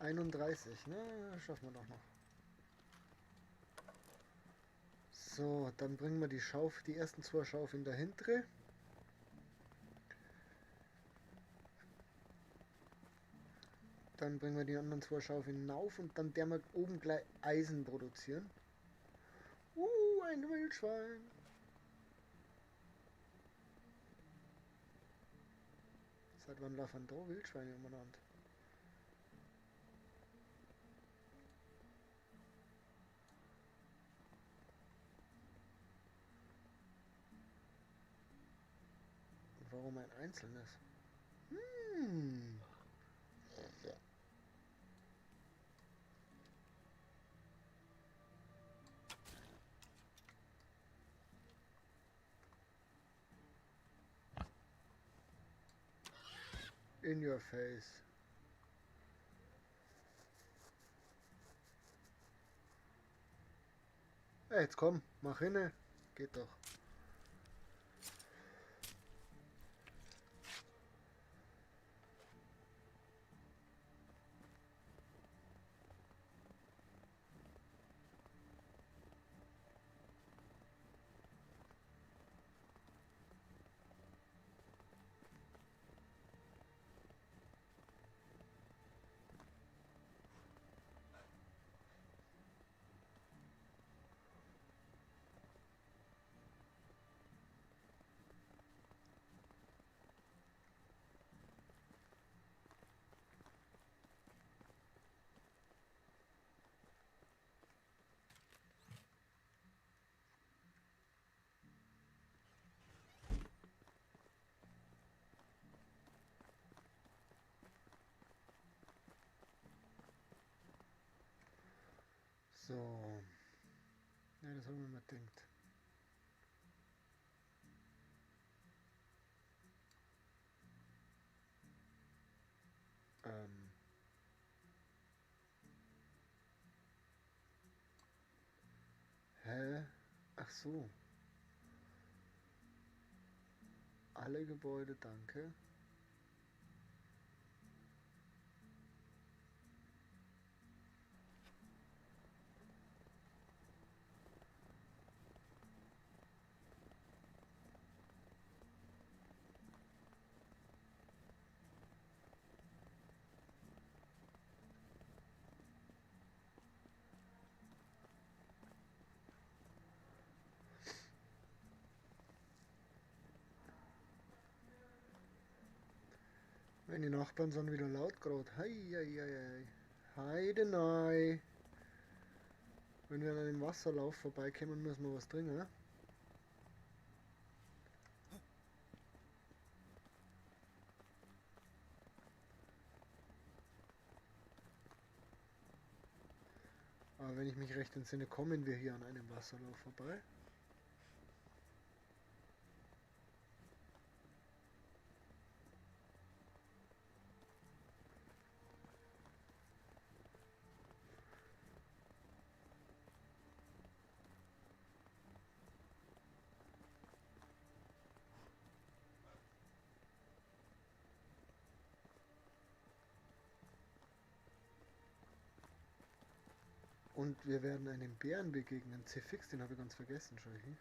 31, ne? Schaffen wir doch noch. So, dann bringen wir die Schaufel, die ersten zwei Schaufeln dahinter. Dann bringen wir die anderen zwei Schaufeln hinauf und dann werden wir oben gleich Eisen produzieren. Ein Wildschwein. Seit wann laufen da Wildschweine umeinander? Und warum ein einzelnes? Hm. In your face. Ey, jetzt komm, mach hinne. Geht doch. So. Ja, das haben wir mal gedacht. Hä? Ach so. Alle Gebäude, danke. Meine Nachbarn sind wieder laut grad. Hei, hei, hei, hei. Heidenei. Wenn wir an einem Wasserlauf vorbeikommen, müssen wir was trinken, ne? Aber wenn ich mich recht entsinne, kommen wir hier an einem Wasserlauf vorbei. Und wir werden einem Bären begegnen. C-Fix, den habe ich ganz vergessen, schau ich hier.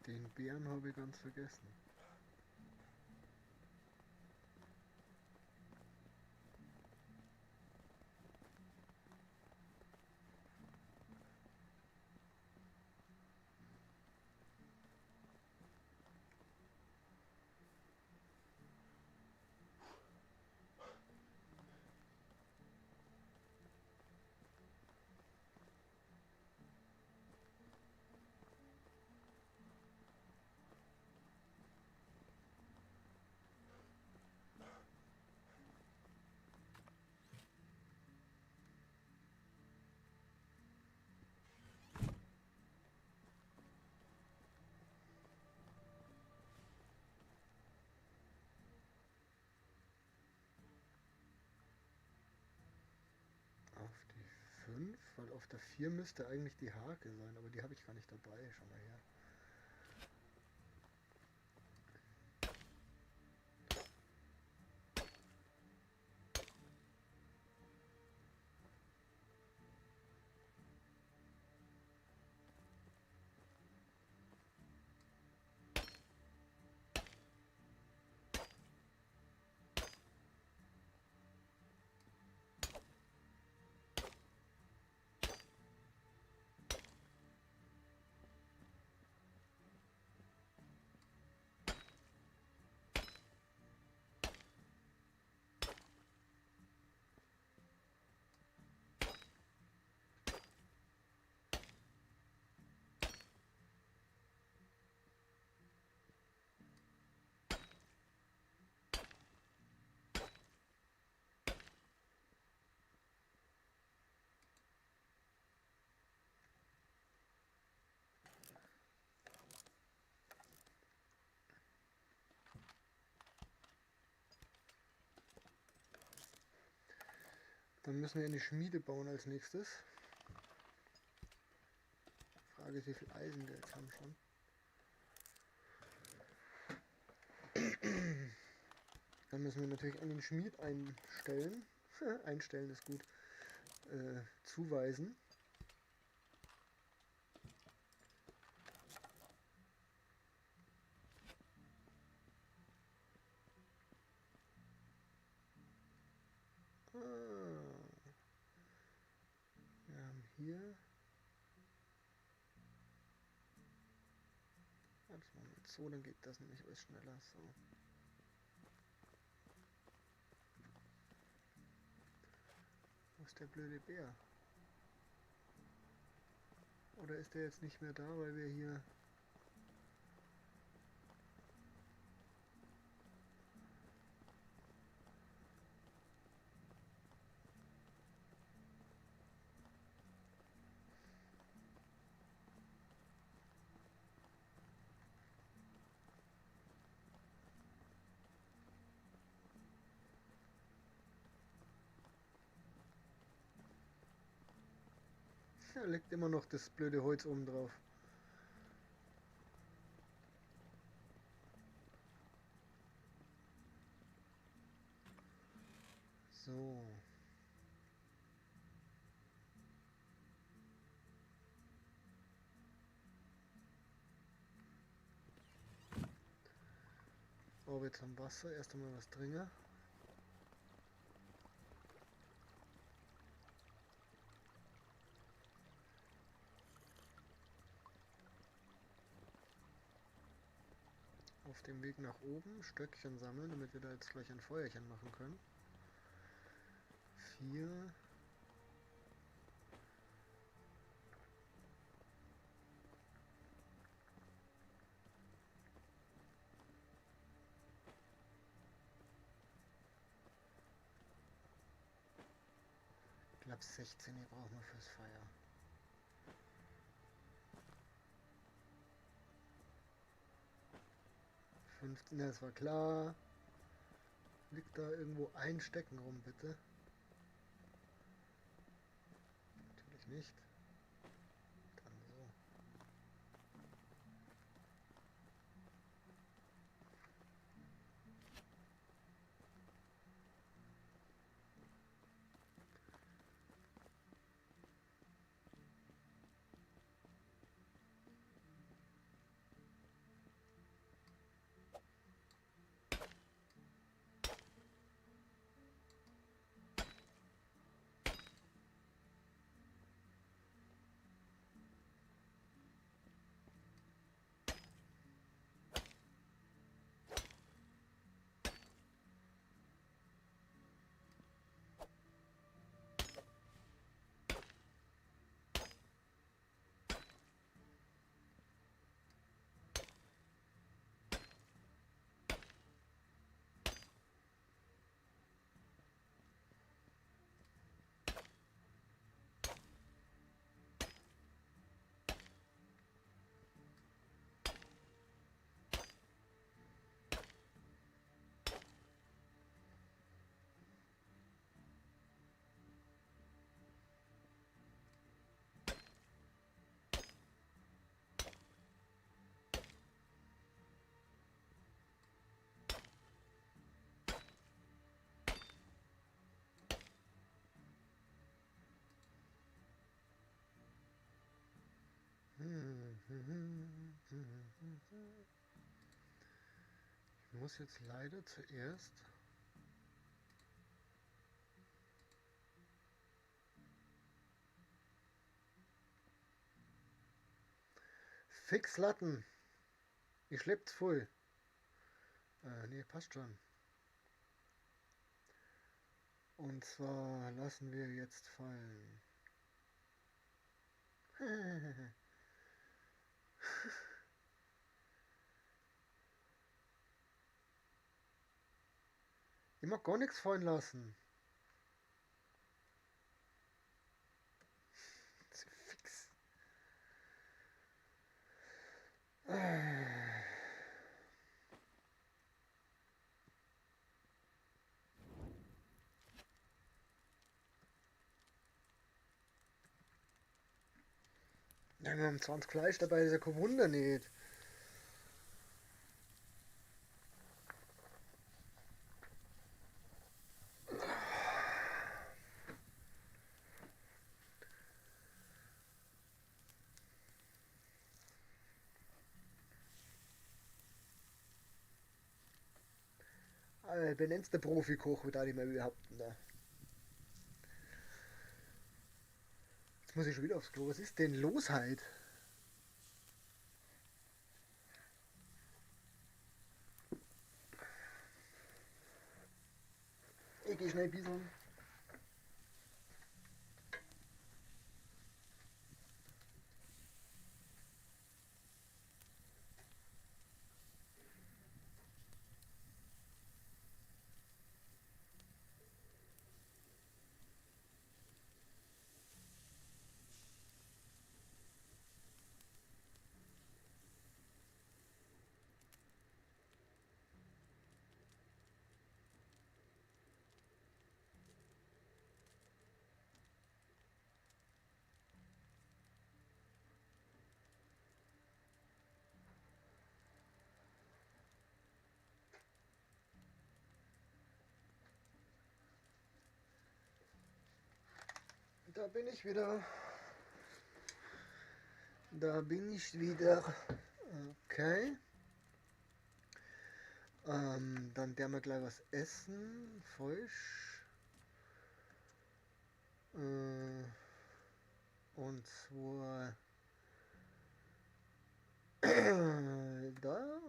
Den Bären habe ich ganz vergessen. Auf die 5, weil auf der 4 müsste eigentlich die Hake sein, aber die habe ich gar nicht dabei. Schau mal her. Dann müssen wir eine Schmiede bauen als nächstes. Frage ist, wie viel Eisen wir jetzt haben schon. Dann müssen wir natürlich einen Schmied einstellen. Einstellen ist gut. Zuweisen. Wir haben hier. Das machen wir jetzt so, dann geht das nämlich alles schneller. So. Wo ist der blöde Bär? Oder ist der jetzt nicht mehr da, weil wir hier... Da liegt immer noch das blöde Holz oben drauf. So. Oh, jetzt am Wasser. Erst einmal was trinken. Auf dem Weg nach oben Stöckchen sammeln, damit wir da jetzt gleich ein Feuerchen machen können. 4. Ich glaube 16 hier brauchen wir fürs Feuer. 15, das war klar. Liegt da irgendwo ein Stecken rum, bitte? Natürlich nicht. Dann so. Ich muss jetzt leider zuerst fix Latten. Ich schlepp's voll. Nee, passt schon. Und zwar lassen wir jetzt fallen. Ich mag gar nichts fallen lassen. Fix. Ja, wir haben 20 Fleisch dabei, ist ja kein Wunder nicht. Benennst der Profikoch, würde ich mal behaupten. Da. Jetzt muss ich schon wieder aufs Klo. Was ist denn los halt? Ich gehe schnell bieseln. Da bin ich wieder. Da bin ich wieder. Okay. Dann werden wir gleich was essen. Frisch. Und zwar da.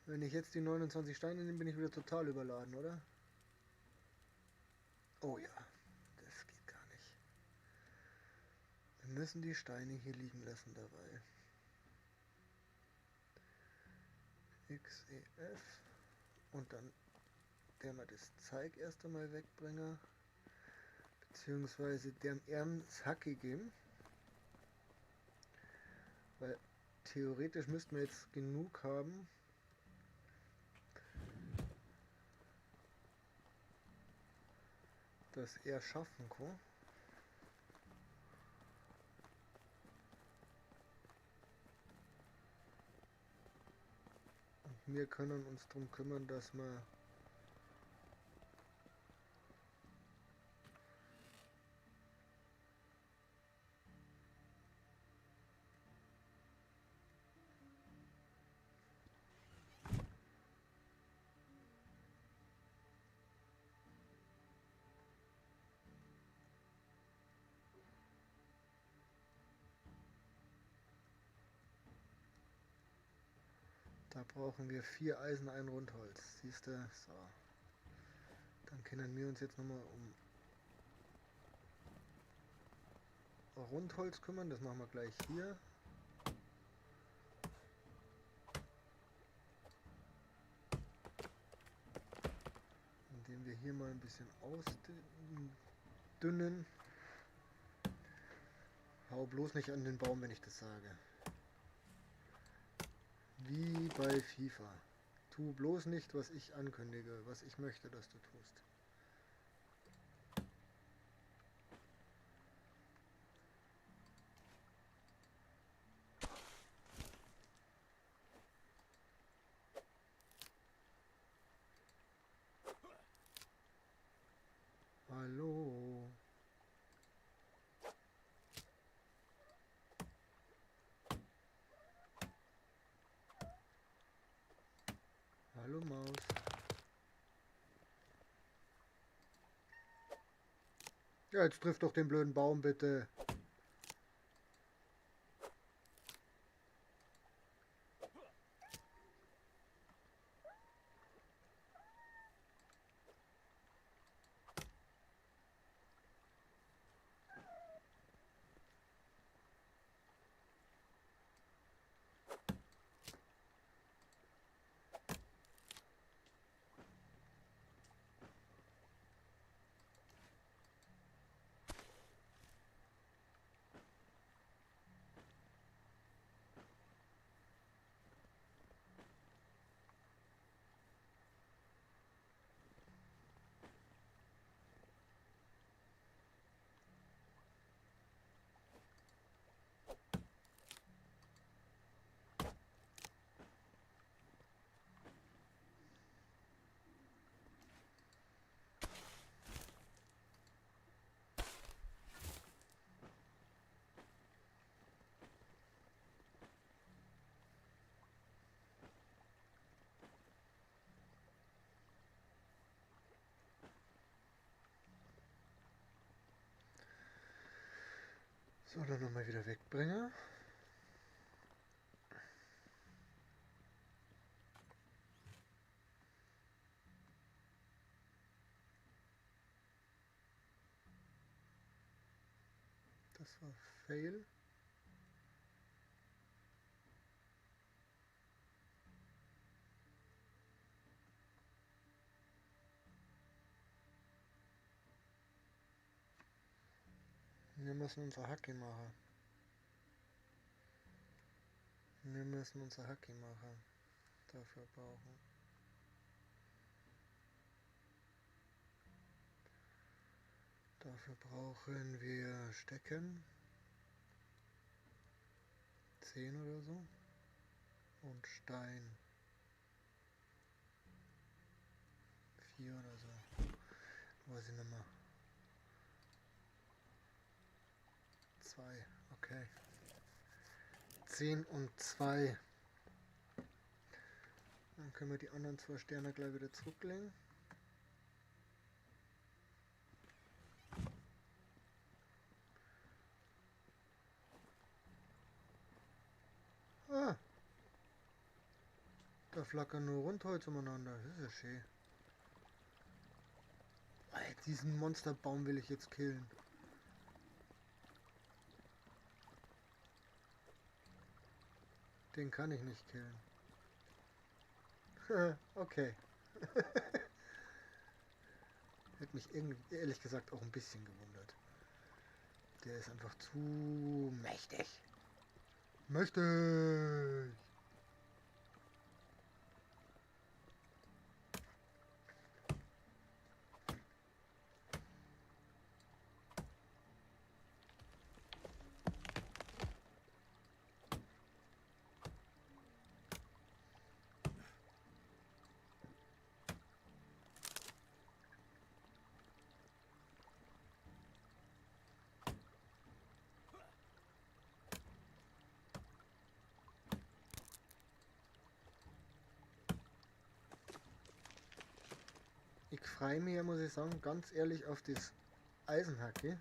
Wenn ich jetzt die 29 Steine nehme, bin ich wieder total überladen, oder? Oh ja, das geht gar nicht. Wir müssen die Steine hier liegen lassen dabei. X, E, F. Und dann der wir das Zeug erst einmal wegbringen. Beziehungsweise dem Ernst Hacki geben. Weil theoretisch müssten wir jetzt genug haben. Dass er schaffen kann. Und wir können uns darum kümmern, dass wir da brauchen wir 4 Eisen, 1 Rundholz. Siehst du? So. Dann können wir uns jetzt nochmal um Rundholz kümmern. Das machen wir gleich hier. Indem wir hier mal ein bisschen ausdünnen. Hau bloß nicht an den Baum, wenn ich das sage. Wie bei FIFA. Tu bloß nicht, was ich ankündige, was ich möchte, dass du tust. Hallo. Hallo Maus. Ja, jetzt triff doch den blöden Baum bitte. So, dann nochmal wieder wegbringen. Das war Fail. Wir müssen unser Hacki machen. Wir müssen unser Hacki machen. Dafür brauchen. Dafür brauchen wir Stecken. 10 oder so. Und Stein. 4 oder so. Weiß ich nicht mehr. 2, okay. 10 und 2. Dann können wir die anderen 2 Sterne gleich wieder zurücklegen. Ah! Da flackern nur Rundholz umeinander. Das ist ja schön. Ey, diesen Monsterbaum will ich jetzt killen. Den kann ich nicht killen. Okay. Hätte mich ehrlich gesagt auch ein bisschen gewundert. Der ist einfach zu mächtig. Mächtig! Ich freue mich ja, muss ich sagen, ganz ehrlich auf das Eisenhacke.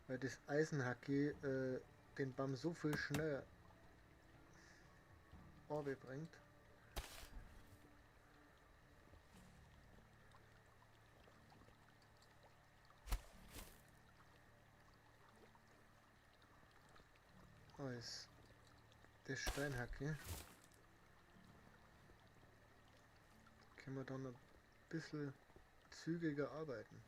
Weil das Eisenhacke den Baum so viel schneller bringt. Als das Steinhacke. Können wir dann ein bisschen zügiger arbeiten.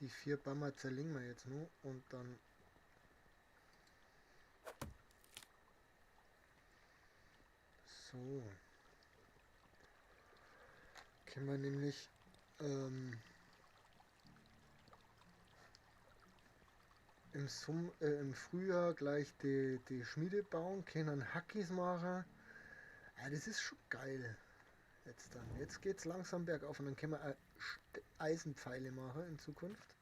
Die 4 Bäume zerlegen wir jetzt nur und dann so können wir nämlich im Frühjahr gleich die Schmiede bauen, können Hackis machen. Ja, das ist schon geil. Jetzt dann. Jetzt geht's langsam bergauf und dann können wir Eisenpfeile machen in Zukunft.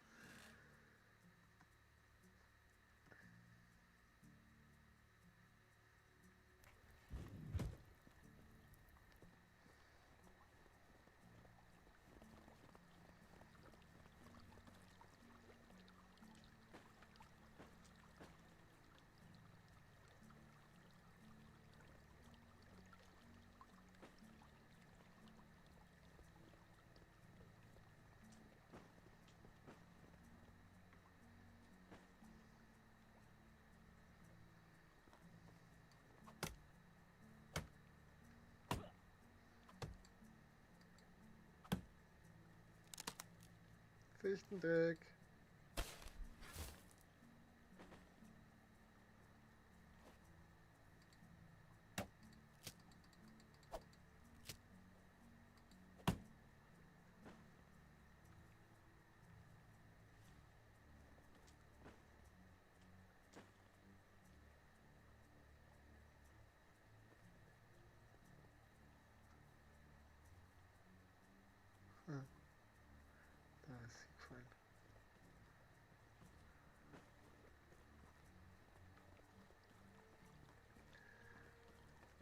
Fichtendreck.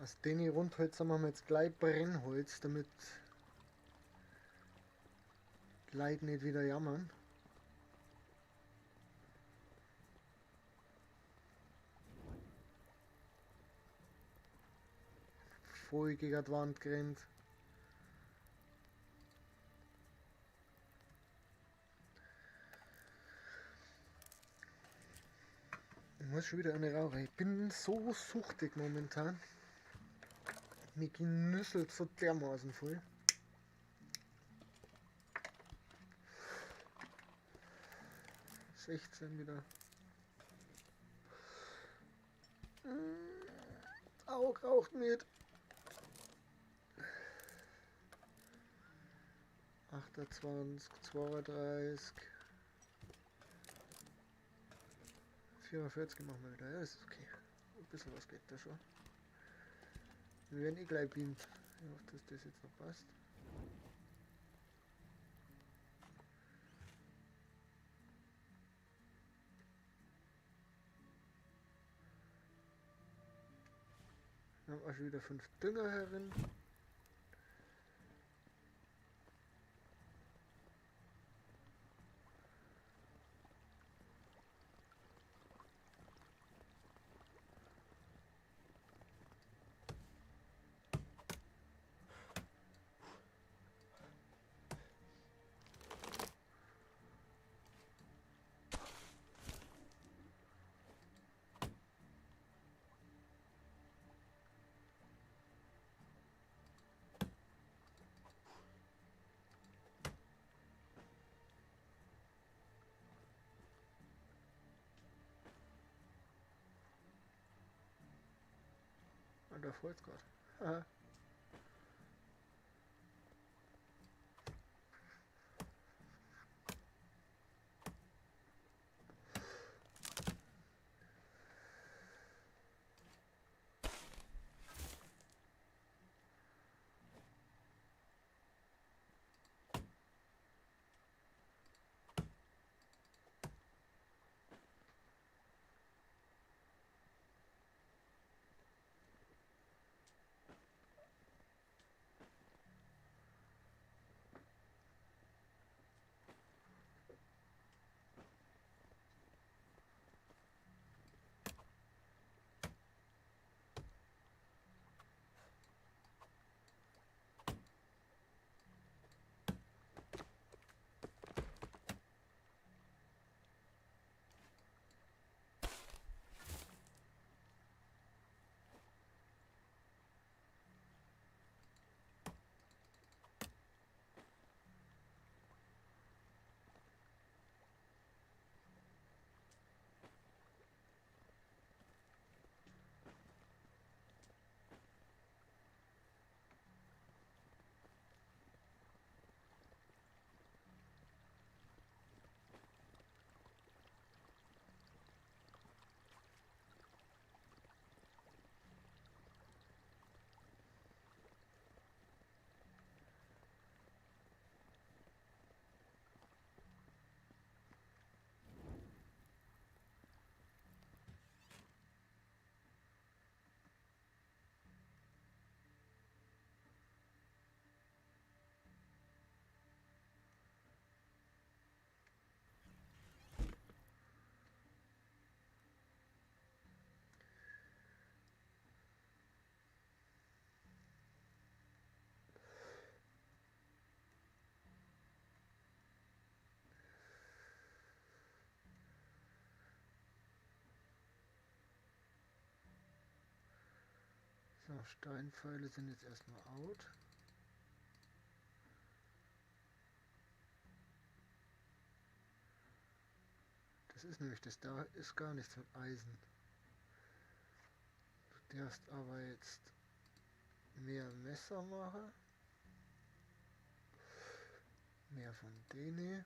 Aus den Rundhölzer machen wir jetzt gleich Brennholz, damit Leute nicht wieder jammern. Voll gegen die Wand gerannt. Ich muss schon wieder eine rauchen. Ich bin so suchtig momentan. Mir genüsselt so dermaßen voll. 16 wieder. Auch raucht mit. 28, 32, 44 machen wir wieder. Ja, das ist okay. Ein bisschen was geht da schon. Wir werden eh gleich beamt. Ich hoffe, dass das jetzt noch passt. Wir haben auch schon wieder 5 Dünger herin. Da freut's grad. Aha. So, Steinpfeile sind jetzt erstmal out. Das ist nämlich das, da ist gar nichts mit Eisen. Du darfst aber jetzt mehr Messer machen. Mehr von denen.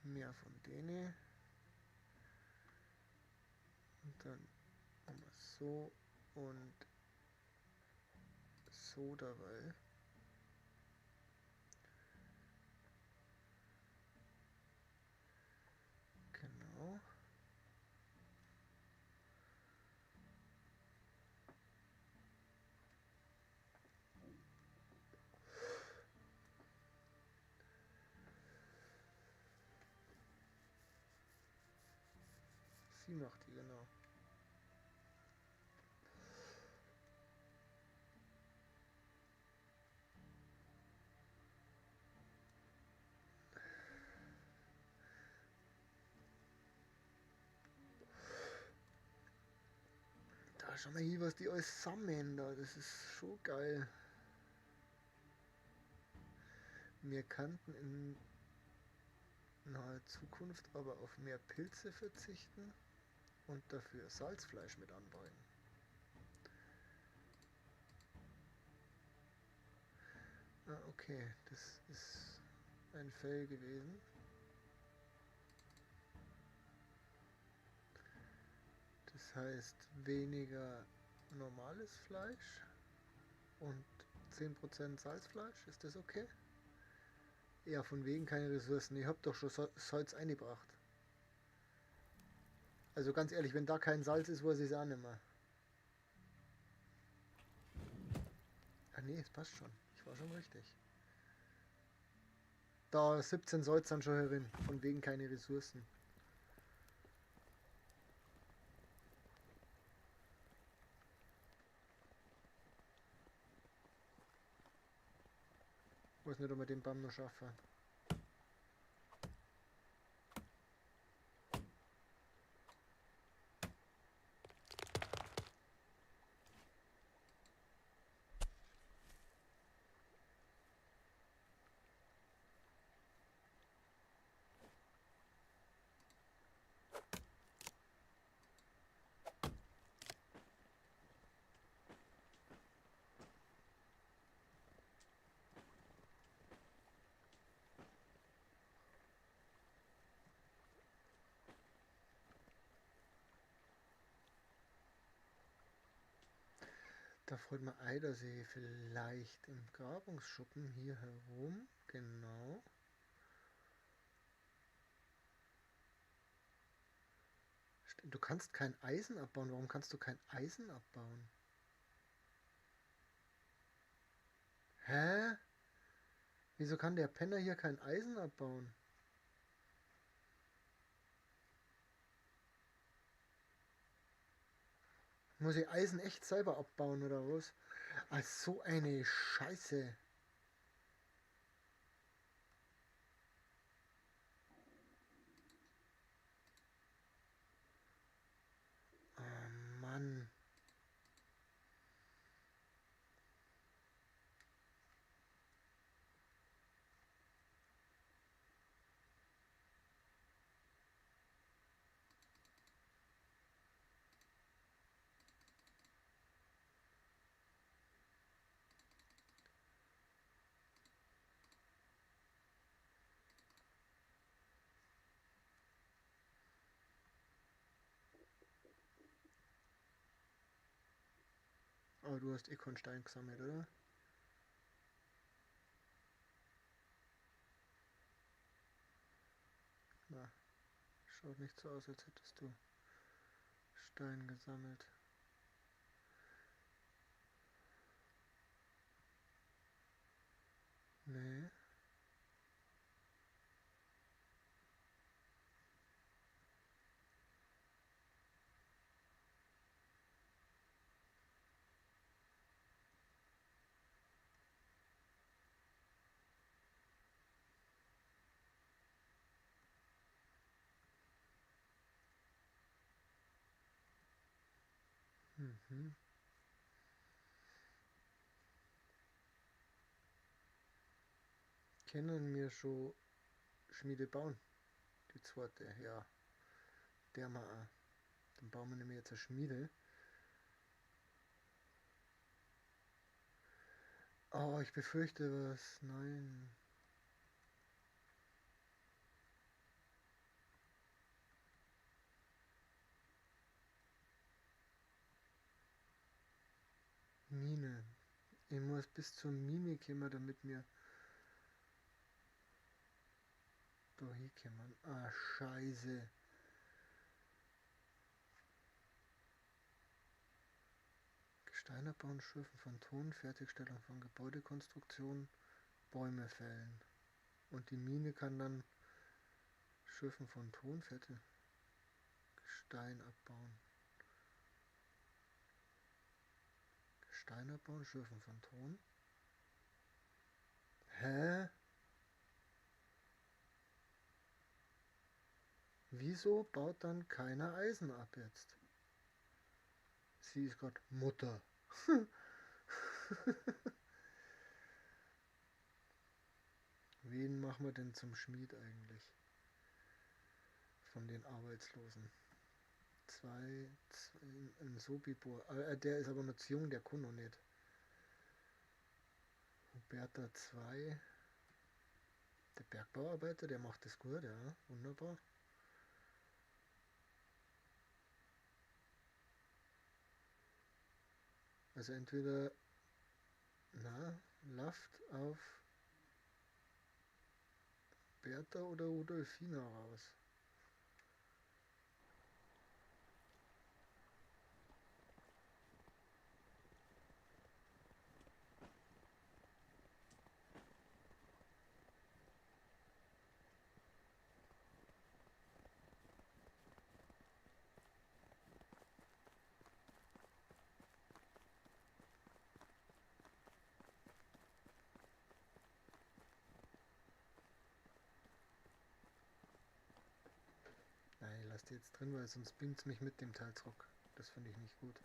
Mehr von denen. Und dann machen wir so und so dabei. Genau. Sie macht die, genau. Da, schau mal hier, was die alles sammeln da. Das ist schon geil. Wir könnten in naher Zukunft aber auf mehr Pilze verzichten und dafür Salzfleisch mit anbringen. Ah, okay, das ist ein Fail gewesen. Das heißt weniger normales Fleisch und 10% Salzfleisch, ist das okay? Ja, von wegen keine Ressourcen. Ich hab doch schon Salz eingebracht. Also ganz ehrlich, wenn da kein Salz ist, weiß ich's auch nicht mehr. Ah nee, es passt schon. Ich war schon richtig. Da 17 Salz sind schon herin. Von wegen keine Ressourcen. Ich weiß nicht, ob wir den Baum noch schaffen. Da freut man ein, dass ich vielleicht im Grabungsschuppen hier herum, genau. Stimmt, du kannst kein Eisen abbauen. Warum kannst du kein Eisen abbauen? Hä? Wieso kann der Penner hier kein Eisen abbauen? Muss ich Eisen echt selber abbauen oder was? Ach, so eine Scheiße. Oh Mann. Aber du hast eh keinen Stein gesammelt, oder? Na, schaut nicht so aus, als hättest du Stein gesammelt. Nee. Können wir schon Schmiede bauen? Die zweite, ja. Der mal auch. Dann bauen wir nämlich jetzt eine Schmiede. Oh, ich befürchte was. Nein. Mine. Ich muss bis zur Mine kommen, damit wir da hinkommen. Ah, Scheiße. Gestein abbauen, Schürfen von Ton, Fertigstellung von Gebäudekonstruktionen, Bäume fällen. Und die Mine kann dann Schürfen von Ton, fertig. Stein abbauen. Stein abbauen, Schürfen von Ton. Hä? Wieso baut dann keiner Eisen ab jetzt? Sie ist gerade Mutter. Wen machen wir denn zum Schmied eigentlich? Von den Arbeitslosen. Zwei, ein Sobibor. Der ist aber noch zu jung, der kann noch nicht. Huberta 2. Der Bergbauarbeiter, der macht das gut, ja. Wunderbar. Also entweder, na, Laft auf Bertha oder Rudolfina raus. Nein, lass die jetzt drin, weil sonst bringt's mich mit dem Teil zurück. Das finde ich nicht gut.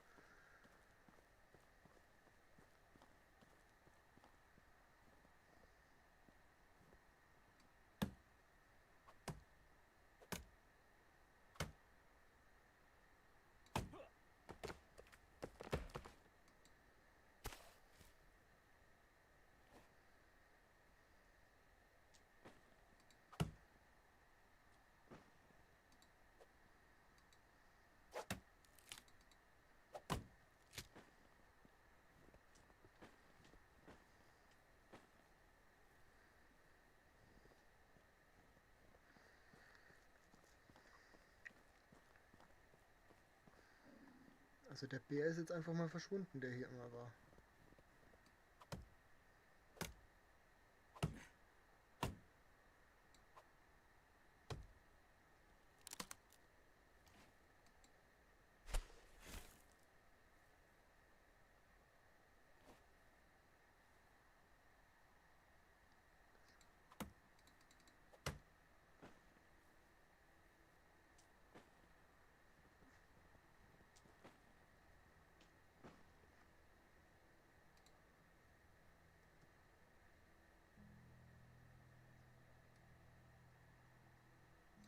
Also der Bär ist jetzt einfach mal verschwunden, der hier immer war.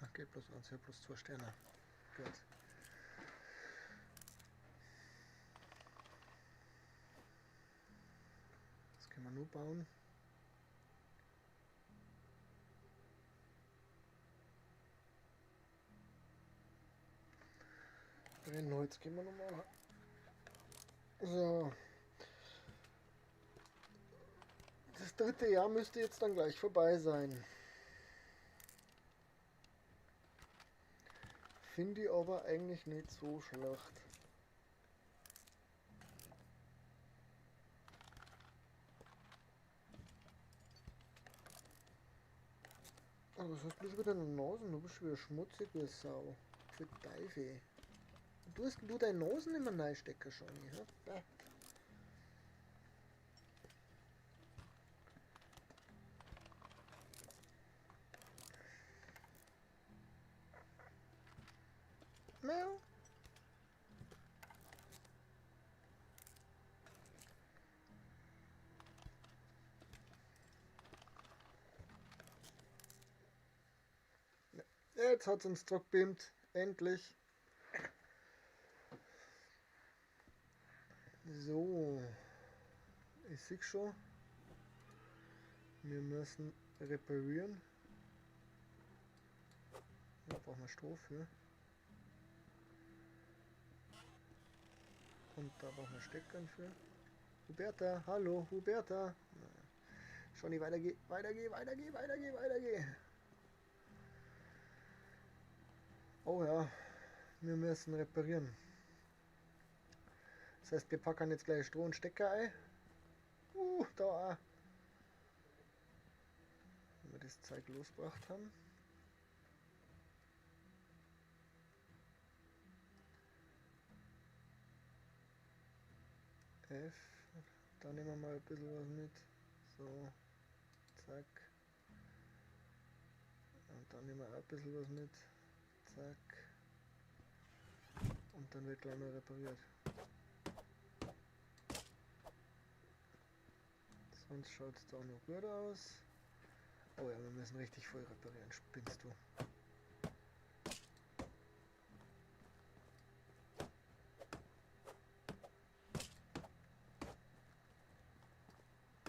Okay, plus 1, ja, plus 2 Sterne. Gut. Das können wir nur bauen. Brennholz gehen wir nochmal. So. Das dritte Jahr müsste jetzt dann gleich vorbei sein. Finde ich aber eigentlich nicht so schlecht. Aber was hast du schon wieder deine Nasen? Du bist schon wieder schmutzig wie Sau. Für Teufel. Du hast du deine Nasen immer reinstecken schon, ja? Bäh. Miau. Jetzt hat's uns zurückbeamt. Endlich. So. Ich sehe schon. Wir müssen reparieren. Da brauchen wir Stroh für. Und da brauchen wir Steckern für. Huberta, hallo, Huberta. Schon nicht weitergeh, weitergeh, weitergeh, weitergeh, weitergeh. Oh ja, wir müssen reparieren. Das heißt, wir packen jetzt gleich Stroh und Stecker ein. Da auch. Wenn wir das Zeug losgebracht haben. F. Da nehmen wir mal ein bisschen was mit. So, zack. Und dann nehmen wir auch ein bisschen was mit. Zack. Und dann wird gleich mal repariert. Sonst schaut es da auch noch gut aus. Oh ja, wir müssen richtig voll reparieren. Spinnst du?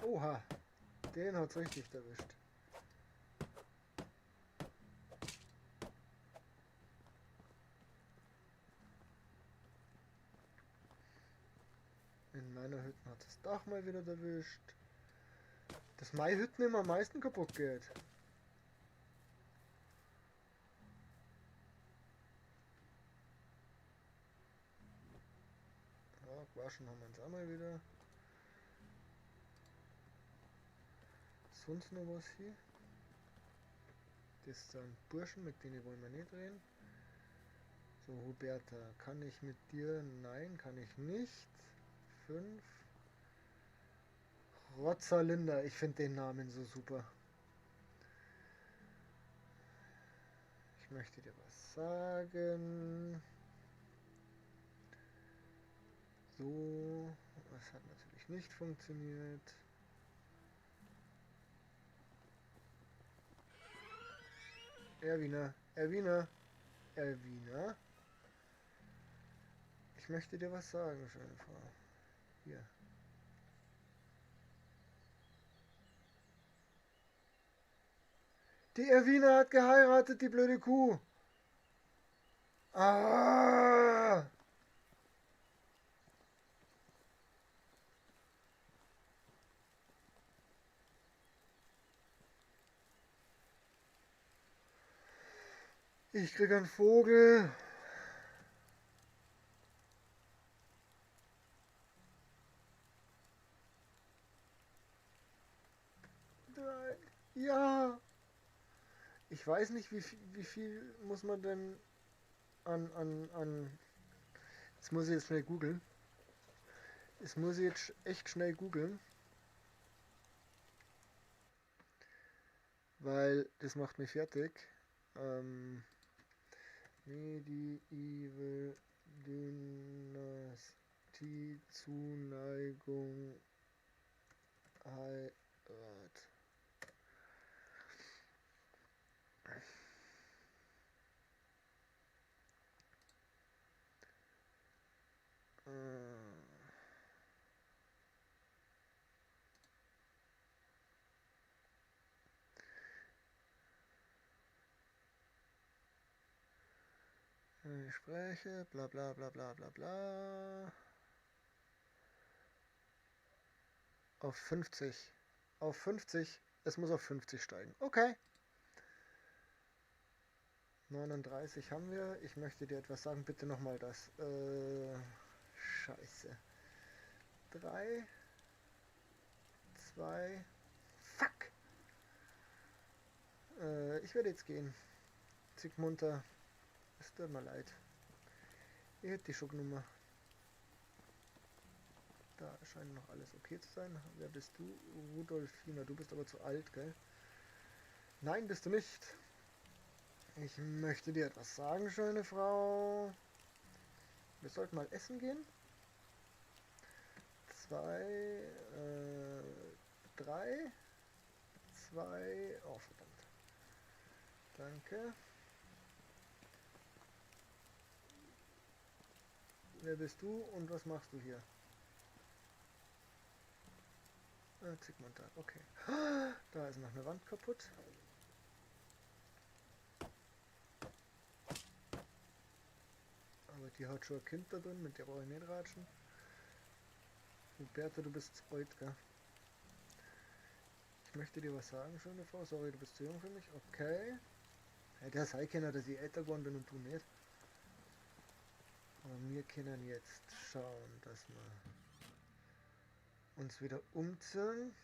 Oha, den hat's richtig erwischt. In meiner Hütte hat das Dach mal wieder erwischt. Dass meine Hütten immer am meisten kaputt geht. Ja, gewaschen haben wir uns auch mal wieder. Sonst noch was hier? Das sind Burschen, mit denen wollen wir nicht reden. So, Huberta, kann ich mit dir? Nein, kann ich nicht. 5. Rozalinda, ich finde den Namen so super. Ich möchte dir was sagen. So, das hat natürlich nicht funktioniert. Erwina, Erwina, Erwina. Ich möchte dir was sagen, schöne Frau. Hier. Die Erwina hat geheiratet, die blöde Kuh. Ah! Ich krieg einen Vogel. 3. Ja. Ich weiß nicht, wie viel muss man denn an. Das muss ich jetzt schnell googeln. Das muss ich jetzt echt schnell googeln. Weil das macht mich fertig. Medieval Dynastie Zuneigung Heirat. Ich spreche, bla bla bla bla bla bla. Auf 50. Auf 50. Es muss auf 50 steigen. Okay. 39 haben wir. Ich möchte dir etwas sagen. Bitte nochmal das. Scheiße. 3. 2. Fuck. Ich werde jetzt gehen. Zigmunter. Es tut mir leid. Ich hätte die Schocknummer. Da scheint noch alles okay zu sein. Wer bist du? Rudolfina. Du bist aber zu alt, gell? Nein, bist du nicht. Ich möchte dir etwas sagen, schöne Frau. Wir sollten mal essen gehen. 2, 3, 2, oh verdammt. Danke. Wer bist du und was machst du hier? Zigmund, okay. Da ist noch eine Wand kaputt. Aber die hat schon ein Kind da drin, mit der brauche ich nicht ratschen. Huberta, du bist zu alt, gell? Ich möchte dir was sagen, schöne Frau. Sorry, du bist zu jung für mich. Okay. Ja, der sei keiner, dass ich älter geworden bin und du nicht. Aber wir können jetzt schauen, dass wir uns wieder umziehen.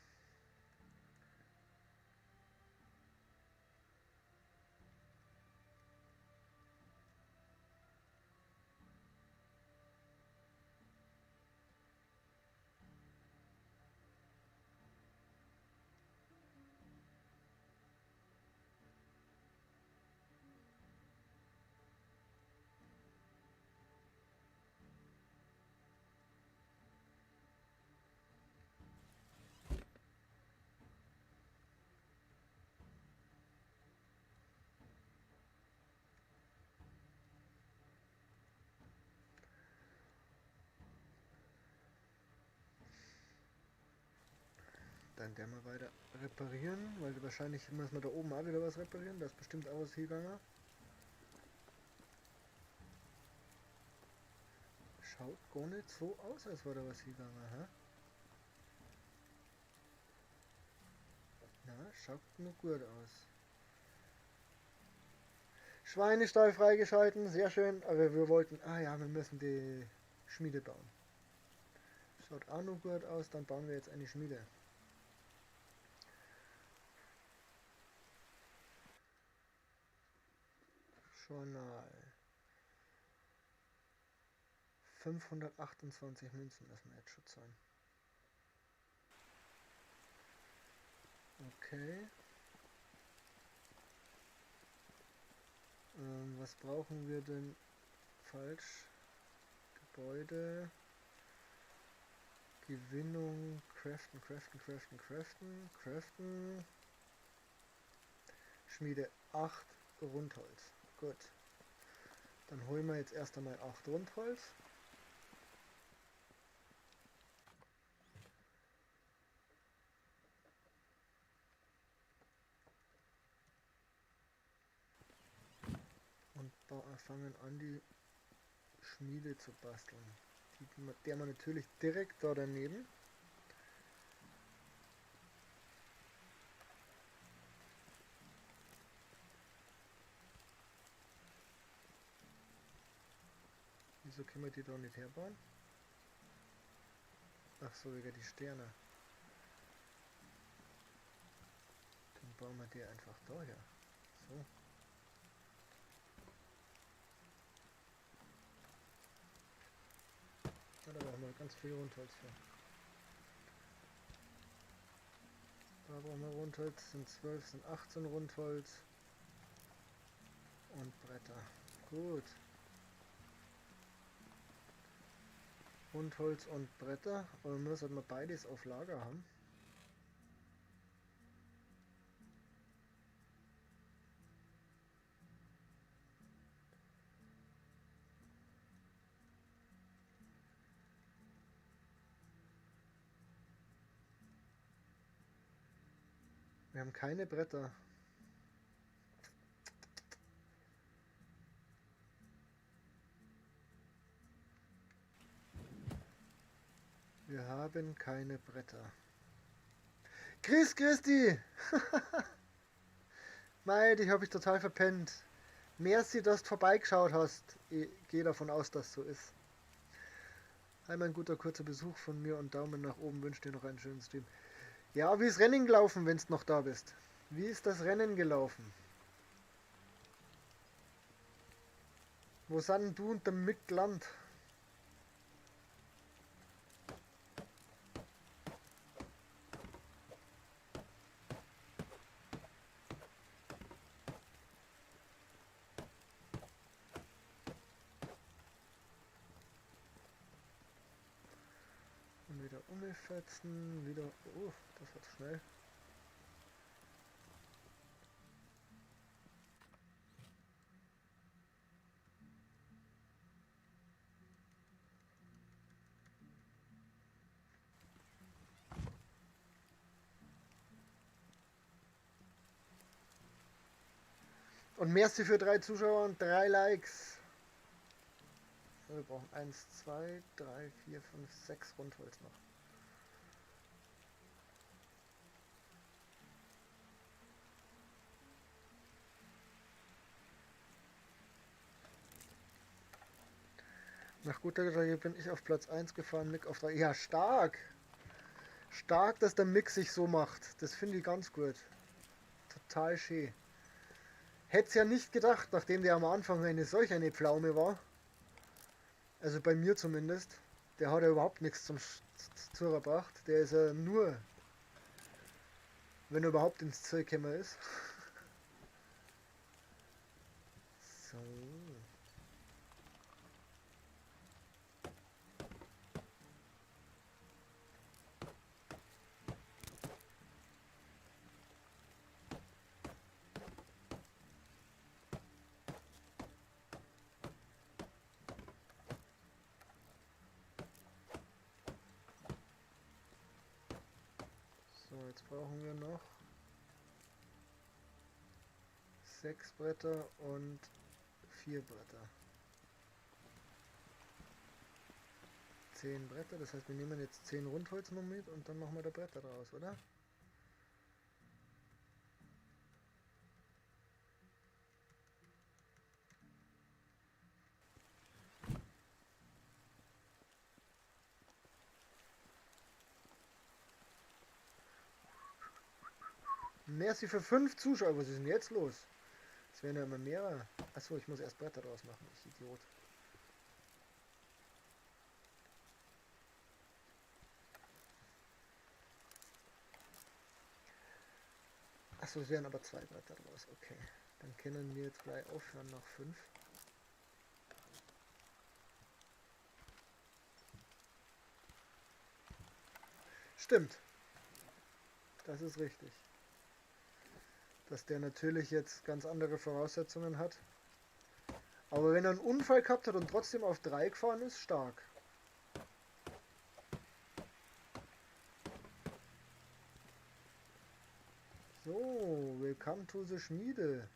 Dann werden wir weiter reparieren, weil wahrscheinlich muss man da oben auch wieder was reparieren. Da ist bestimmt auch was hingegangen. Schaut gar nicht so aus, als wäre da was hingegangen, hä? Na, schaut nur gut aus. Schweinestall freigeschalten, sehr schön, aber wir wollten, ah ja, wir müssen die Schmiede bauen. Schaut auch noch gut aus, dann bauen wir jetzt eine Schmiede. Journal. 528 Münzen müssen wir jetzt schon zahlen. Okay. Was brauchen wir denn? Falsch. Gebäude. Gewinnung. Craften, craften, craften, craften. Craften. Schmiede 8 Rundholz. Gut. Dann holen wir jetzt erst einmal 8 Rundholz. Und fangen an, die Schmiede zu basteln. Der man natürlich direkt da daneben. Wieso können wir die da nicht herbauen? Ach so, wegen die Sterne. Dann bauen wir die einfach da her. So. Ja, da brauchen wir ganz viel Rundholz für. Da brauchen wir Rundholz, sind 12, sind 18 Rundholz. Und Bretter. Gut. Rundholz und Bretter, aber man muss halt mal beides auf Lager haben. Wir haben keine Bretter. Wir haben keine Bretter. Chris, Christi! Mei, dich hab ich total verpennt. Merci, dass du vorbeigeschaut hast. Ich gehe davon aus, dass so ist. Einmal ein guter kurzer Besuch von mir und Daumen nach oben. Wünsche dir noch einen schönen Stream. Ja, wie ist Rennen gelaufen, wenn's noch da bist? Wie ist das Rennen gelaufen? Wo sind du und der Mick gelandet? Und wieder umfetzen, wieder... Oh, das war zu schnell. Und merci für 3 Zuschauer und 3 Likes. Wir brauchen 1, 2, 3, 4, 5, 6 Rundholz noch. Nach guter Strecke bin ich auf Platz 1 gefahren, Mick auf 3. Ja, stark! Stark, dass der Mick sich so macht. Das finde ich ganz gut. Total schön. Hätt's ja nicht gedacht, nachdem der am Anfang eine solch eine Pflaume war. Also bei mir zumindest. Der hat ja überhaupt nichts zum Zuhörer gebracht. Der ist ja nur, wenn er überhaupt ins Zeug gekommen ist. So. So, So, jetzt brauchen wir noch 6 Bretter und 4 Bretter. 10 Bretter, das heißt, wir nehmen jetzt 10 Rundholz noch mit und dann machen wir da Bretter draus, oder? Merci für 5 Zuschauer. Was ist denn jetzt los? Es werden ja immer mehrere. Achso, ich muss erst Bretter draus machen. Ich Idiot. Achso, es werden aber 2 Bretter draus. Okay. Dann können wir jetzt gleich aufhören nach 5. Stimmt. Das ist richtig. Dass der natürlich jetzt ganz andere Voraussetzungen hat. Aber wenn er einen Unfall gehabt hat und trotzdem auf 3 gefahren ist, stark. So, willkommen to the Schmiede.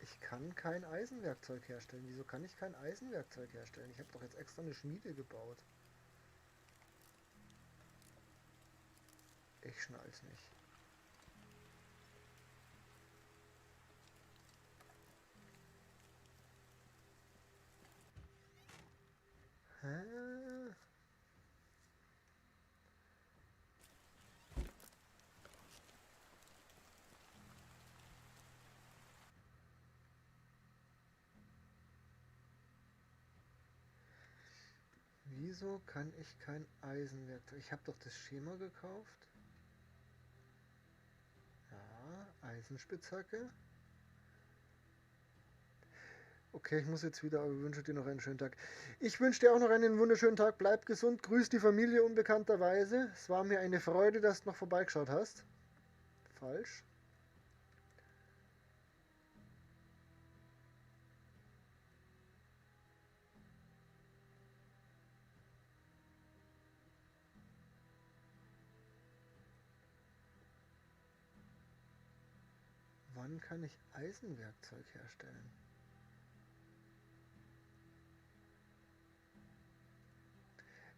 Ich kann kein Eisenwerkzeug herstellen. Wieso kann ich kein Eisenwerkzeug herstellen? Ich habe doch jetzt extra eine Schmiede gebaut. Ich schnall's nicht. Hä? Wieso kann ich kein Eisenwerkzeug? Ich habe doch das Schema gekauft. Ja, Eisenspitzhacke. Okay, ich muss jetzt wieder, aber ich wünsche dir noch einen schönen Tag. Ich wünsche dir auch noch einen wunderschönen Tag. Bleib gesund, grüß die Familie unbekannterweise. Es war mir eine Freude, dass du noch vorbeigeschaut hast. Falsch. Wann kann ich Eisenwerkzeug herstellen?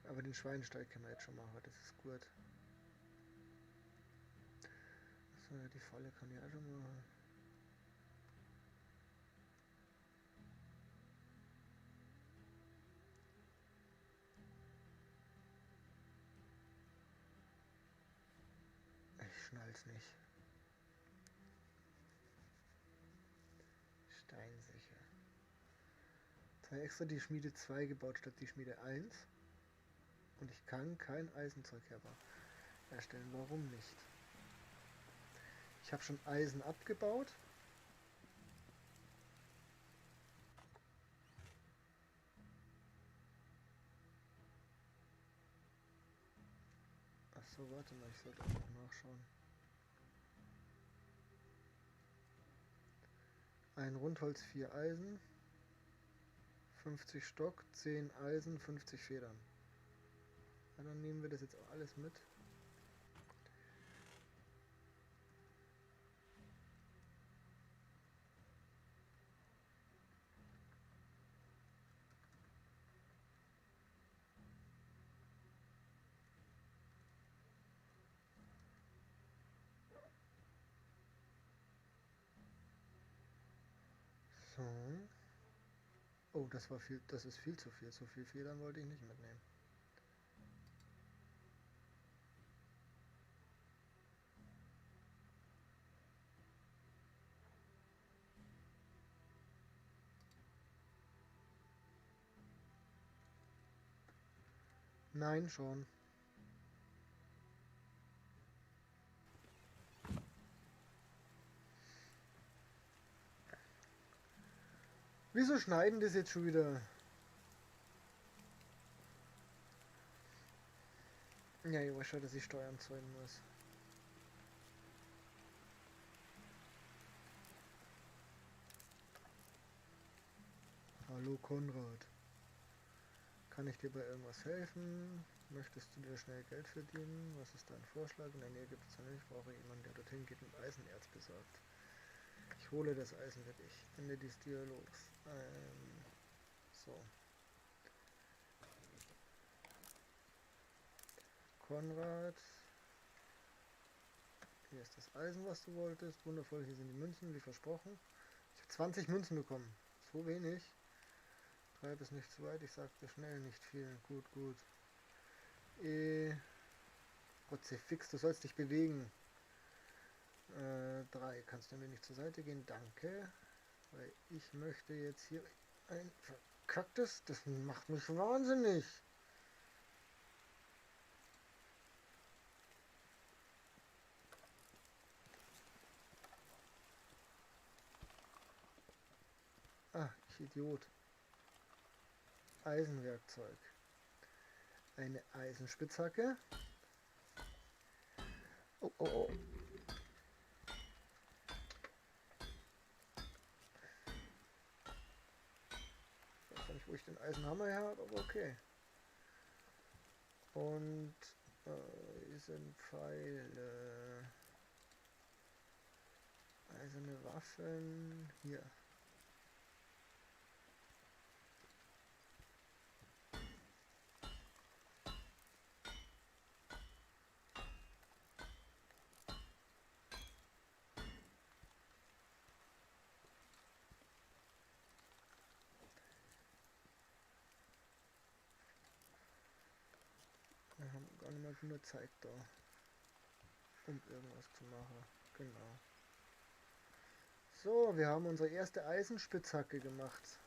Aber den Schweinestall können wir jetzt schon machen, das ist gut. Achso, ja, die Falle kann ich auch schon machen. Ich schnall's nicht. Steinsicher. Jetzt habe ich extra die Schmiede 2 gebaut statt die Schmiede 1. Und ich kann kein Eisenzeug herstellen. Warum nicht? Ich habe schon Eisen abgebaut. Achso, warte mal, ich sollte auch noch nachschauen. Ein Rundholz, 4 Eisen, 50 Stock, 10 Eisen, 50 Federn. Ja, dann nehmen wir das jetzt auch alles mit. So. Oh, das war viel, das ist viel zu viel. So viel Federn wollte ich nicht mitnehmen. Nein, schon. Wieso schneiden das jetzt schon wieder? Ja, ich weiß schon, dass ich Steuern zahlen muss. Hallo Konrad. Kann ich dir bei irgendwas helfen? Möchtest du dir schnell Geld verdienen? Was ist dein Vorschlag? In der Nähe gibt es noch nicht. Ich brauche jemanden, der dorthin geht und Eisenerz besorgt. Ich hole das Eisen für dich. Ende des Dialogs. So. Konrad. Hier ist das Eisen, was du wolltest. Wundervoll, hier sind die Münzen, wie versprochen. Ich habe 20 Münzen bekommen. So wenig. Treib es nicht zu weit. Ich sagte schnell nicht viel. Gut, gut. Kruzifix, du sollst dich bewegen. 3. Kannst du mir nicht zur Seite gehen? Danke. Weil ich möchte jetzt hier ein verkacktes... Das macht mich wahnsinnig. Ah, ich Idiot. Eisenwerkzeug. Eine Eisenspitzhacke. Oh, oh, oh. Ich weiß nicht, wo ich den Eisenhammer her habe, aber okay. Und Eisenpfeile. Eiserne Waffen. Hier. Wir haben gar nicht mal genug Zeit da, um irgendwas zu machen. Genau. So, wir haben unsere erste Eisenspitzhacke gemacht.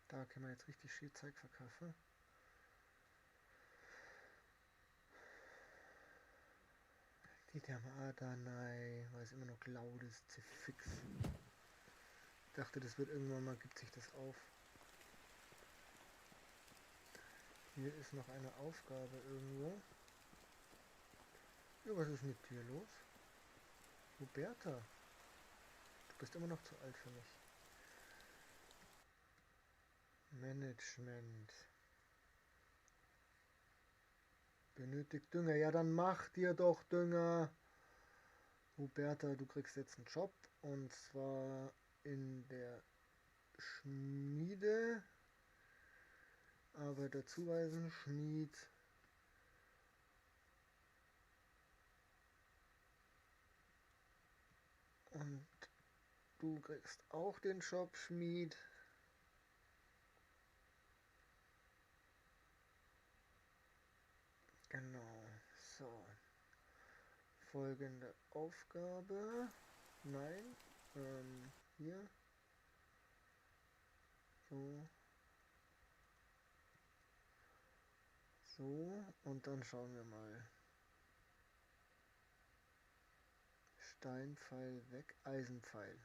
Da können wir jetzt richtig viel Zeug verkaufen. Die Thermata, nein, weil es immer noch laut ist, zifix. Ich dachte, das wird irgendwann mal, gibt sich das auf. Hier ist noch eine Aufgabe irgendwo. Ja, was ist mit dir los? Huberta, du bist immer noch zu alt für mich. Management. Benötigt Dünger. Ja, dann mach dir doch Dünger. Huberta, du kriegst jetzt einen Job. Und zwar in der Schmiede. Arbeiter zuweisen, Schmied. Und du kriegst auch den Job, Schmied. Genau, so. Folgende Aufgabe. Nein, hier. So. So, und dann schauen wir mal. Steinpfeil weg, Eisenpfeil.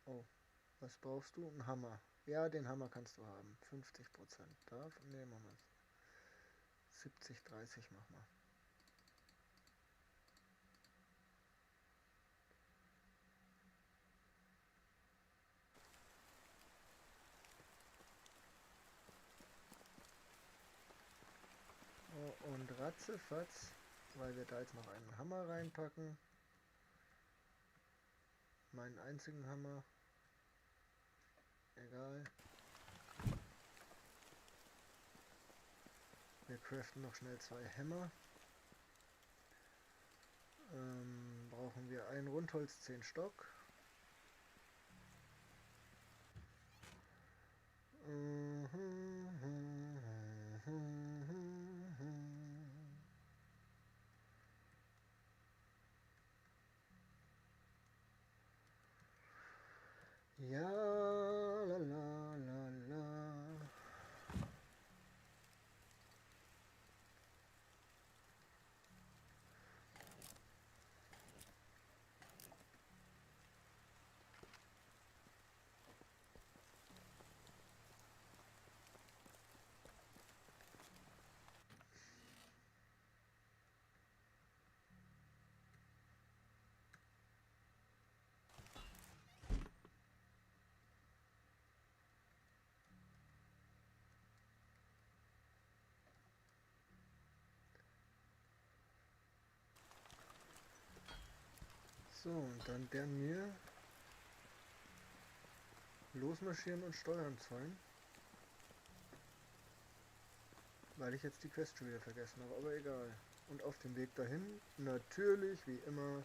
Oh, was brauchst du? Ein Hammer. Ja, den Hammer kannst du haben. 50%. Darf? Ne, machen wir 70, 30 machen wir. Oh, und ratzefatz, weil wir da jetzt noch einen Hammer reinpacken. Meinen einzigen Hammer. Egal. Wir craften noch schnell 2 Hämmer. Brauchen wir ein Rundholz, 10 Stock. So, und dann werden wir losmarschieren und Steuern zahlen. Weil ich jetzt die Quest schon wieder vergessen habe, aber egal. Und auf dem Weg dahin, natürlich, wie immer,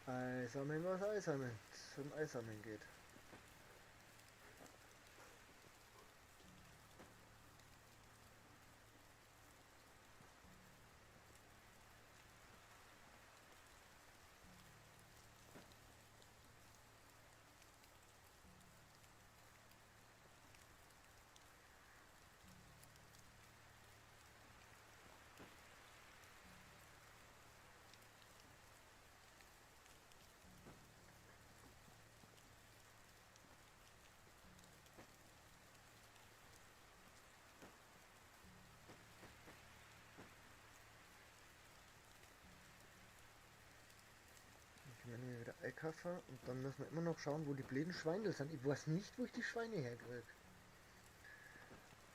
Eisammeln, was Eisammeln zum Eisammeln geht. Wieder Einkaufen und dann müssen wir immer noch schauen, wo die blöden Schweine sind. Ich weiß nicht, wo ich die Schweine herkriege.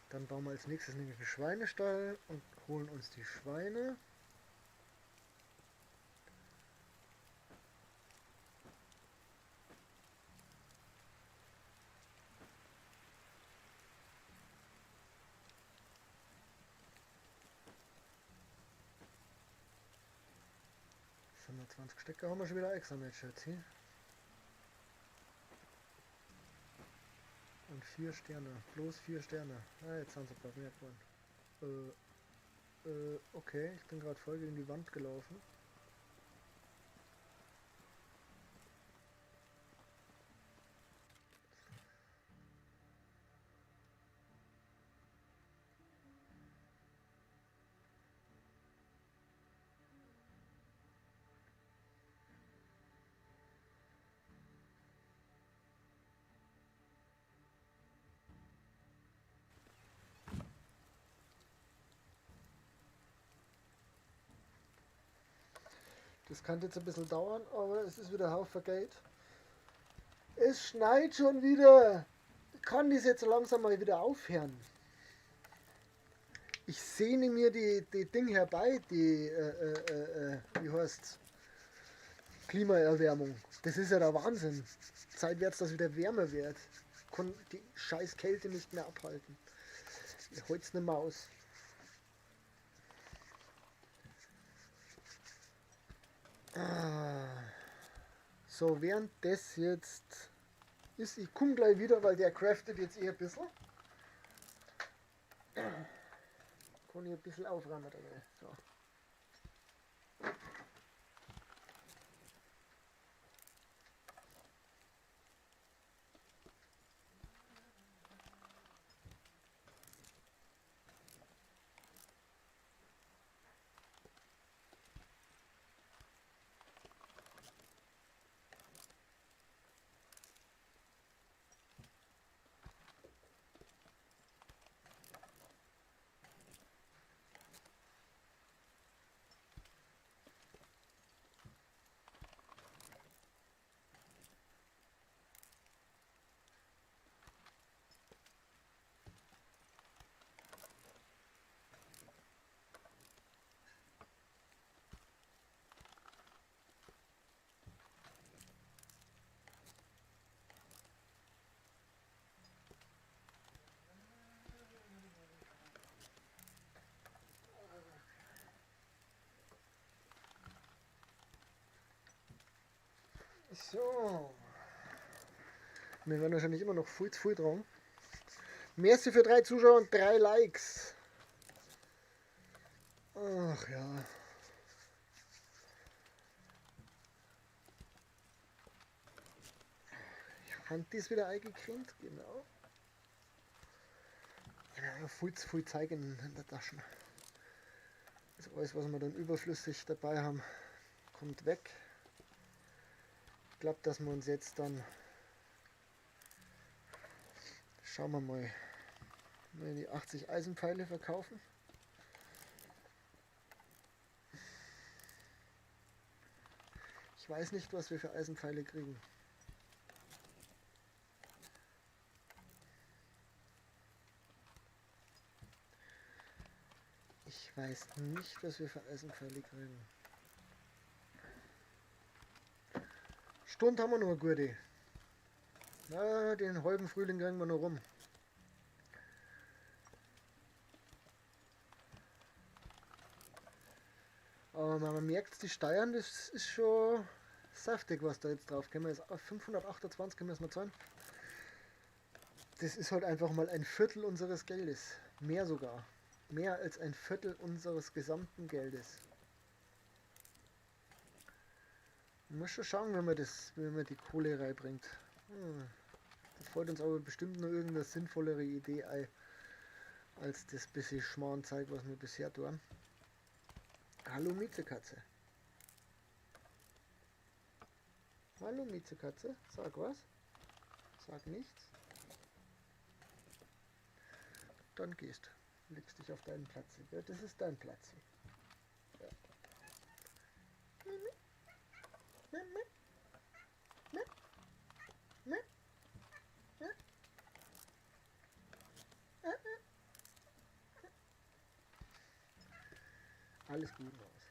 Dann bauen wir als nächstes nämlich einen Schweinestall und holen uns die Schweine. 20 Stecker haben wir schon wieder eingesammelt, Schätze. Und 4 Sterne. Bloß 4 Sterne. Ah, jetzt sind sie ein paar mehr geworden. Okay, ich bin gerade voll gegen die Wand gelaufen. Das kann jetzt ein bisschen dauern, aber es ist wieder ein Haufen Geld. Es schneit schon wieder. Kann das jetzt langsam mal wieder aufhören? Ich sehne mir die Ding herbei, die, wie heißt's? Klimaerwärmung. Das ist ja der Wahnsinn. Zeit wird's, dass wieder wärmer wird. Ich kann die scheiß Kälte nicht mehr abhalten. Ich hol's nicht mehr aus. So, während das jetzt ist, ich komme gleich wieder, weil der craftet jetzt eh ein bisschen. Kann ich ein bisschen aufräumen dabei. So. So. Wir werden wahrscheinlich immer noch viel zu viel dran. Merci für 3 Zuschauer und 3 Likes. Ach ja. Hand ist wieder eingecremt, genau. Ja, viel zu viel Zeug in der Tasche. Also alles, was wir dann überflüssig dabei haben, kommt weg. Ich glaube, dass wir uns jetzt dann, schauen wir mal, die 80 Eisenpfeile verkaufen. Ich weiß nicht, was wir für Eisenpfeile kriegen. Ich weiß nicht, was wir für Eisenpfeile kriegen. Stunde haben wir noch eine gute. Na, den halben Frühling kriegen wir noch rum. Aber man merkt, die Steuern, das ist schon saftig, was da jetzt drauf kommt. 528 müssen wir zahlen. Das ist halt einfach mal ein Viertel unseres Geldes. Mehr sogar. Mehr als ein Viertel unseres gesamten Geldes. Man muss schon schauen, wenn man die Kohle reinbringt. Da fällt uns aber bestimmt noch irgendeine sinnvollere Idee ein, als das bisschen Schmarrnzeug, was wir bisher tun. Hallo Miezekatze. Hallo Miezekatze, sag was. Sag nichts. Dann gehst. Legst dich auf deinen Platz. Ja, das ist dein Platz. Ja. Alles gut raus.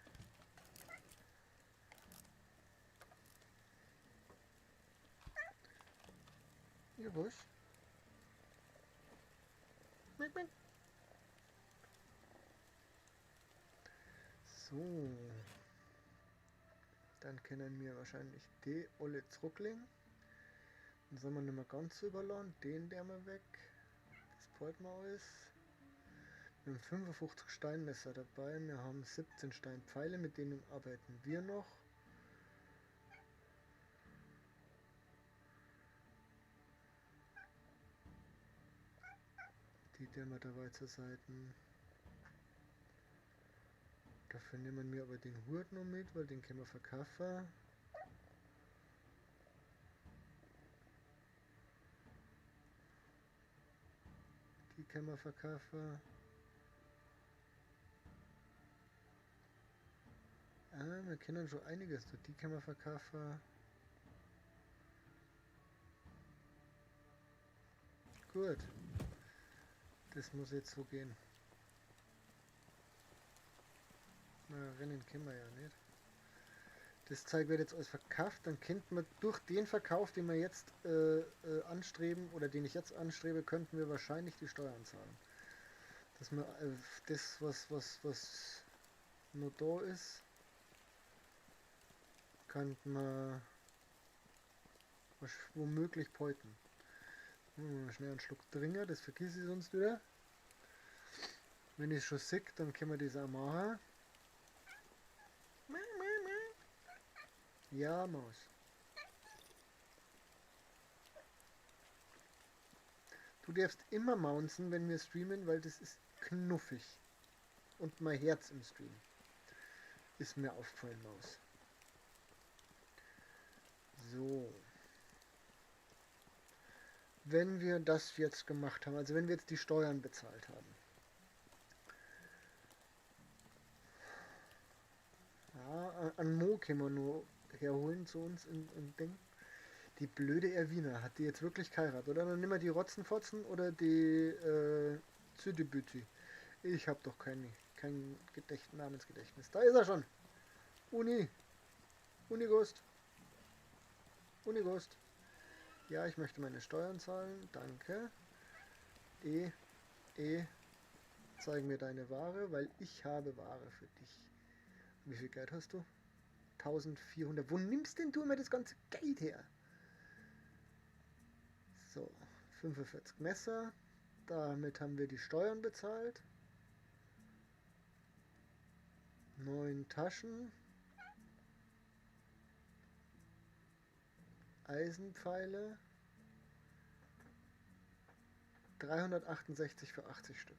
Ja, was? So. Dann können wir wahrscheinlich die alle zurücklegen. Dann sind wir nicht mehr ganz so überladen. Den der wir weg. Das behalten wir alles. Wir haben 55 Steinmesser dabei. Wir haben 17 Steinpfeile, mit denen arbeiten wir noch. Die der wir dabei zur Seite. Dafür nehmen wir aber den Hut noch mit, weil den können wir verkaufen. Die können wir verkaufen. Ah, wir kennen schon einiges. Die können wir verkaufen. Gut. Das muss jetzt so gehen. Na, rennen können wir ja nicht. Das Zeug wird jetzt alles verkauft. Dann könnten wir durch den Verkauf, den wir jetzt anstreben, oder den ich jetzt anstrebe, könnten wir wahrscheinlich die Steuern zahlen. Dass wir das, was noch da ist, könnten wir womöglich beuten. Schnell einen Schluck trinken, das vergiss ich sonst wieder. Wenn ich es schon sehe, dann können wir das auch machen. Ja, Maus. Du darfst immer maunzen, wenn wir streamen, weil das ist knuffig. Und mein Herz im Stream. Ist mir aufgefallen, Maus. So. Wenn wir das jetzt gemacht haben, also wenn wir jetzt die Steuern bezahlt haben. Ja, an Mo können wir nur herholen zu uns in Ding. Die blöde Erwina, hat die jetzt wirklich geheiratet, oder? Dann nehmen wir die Rotzenfotzen oder die Züdebüti. Ich hab doch kein Namensgedächtnis. Da ist er schon. Uni. Unigust. Unigust. Ja, ich möchte meine Steuern zahlen. Danke. E. E. Zeig mir deine Ware, weil ich habe Ware für dich. Wie viel Geld hast du? 1400. Wo nimmst denn du immer das ganze Geld her? So, 45 Messer. Damit haben wir die Steuern bezahlt. 9 Taschen. Eisenpfeile. 368 für 80 Stück.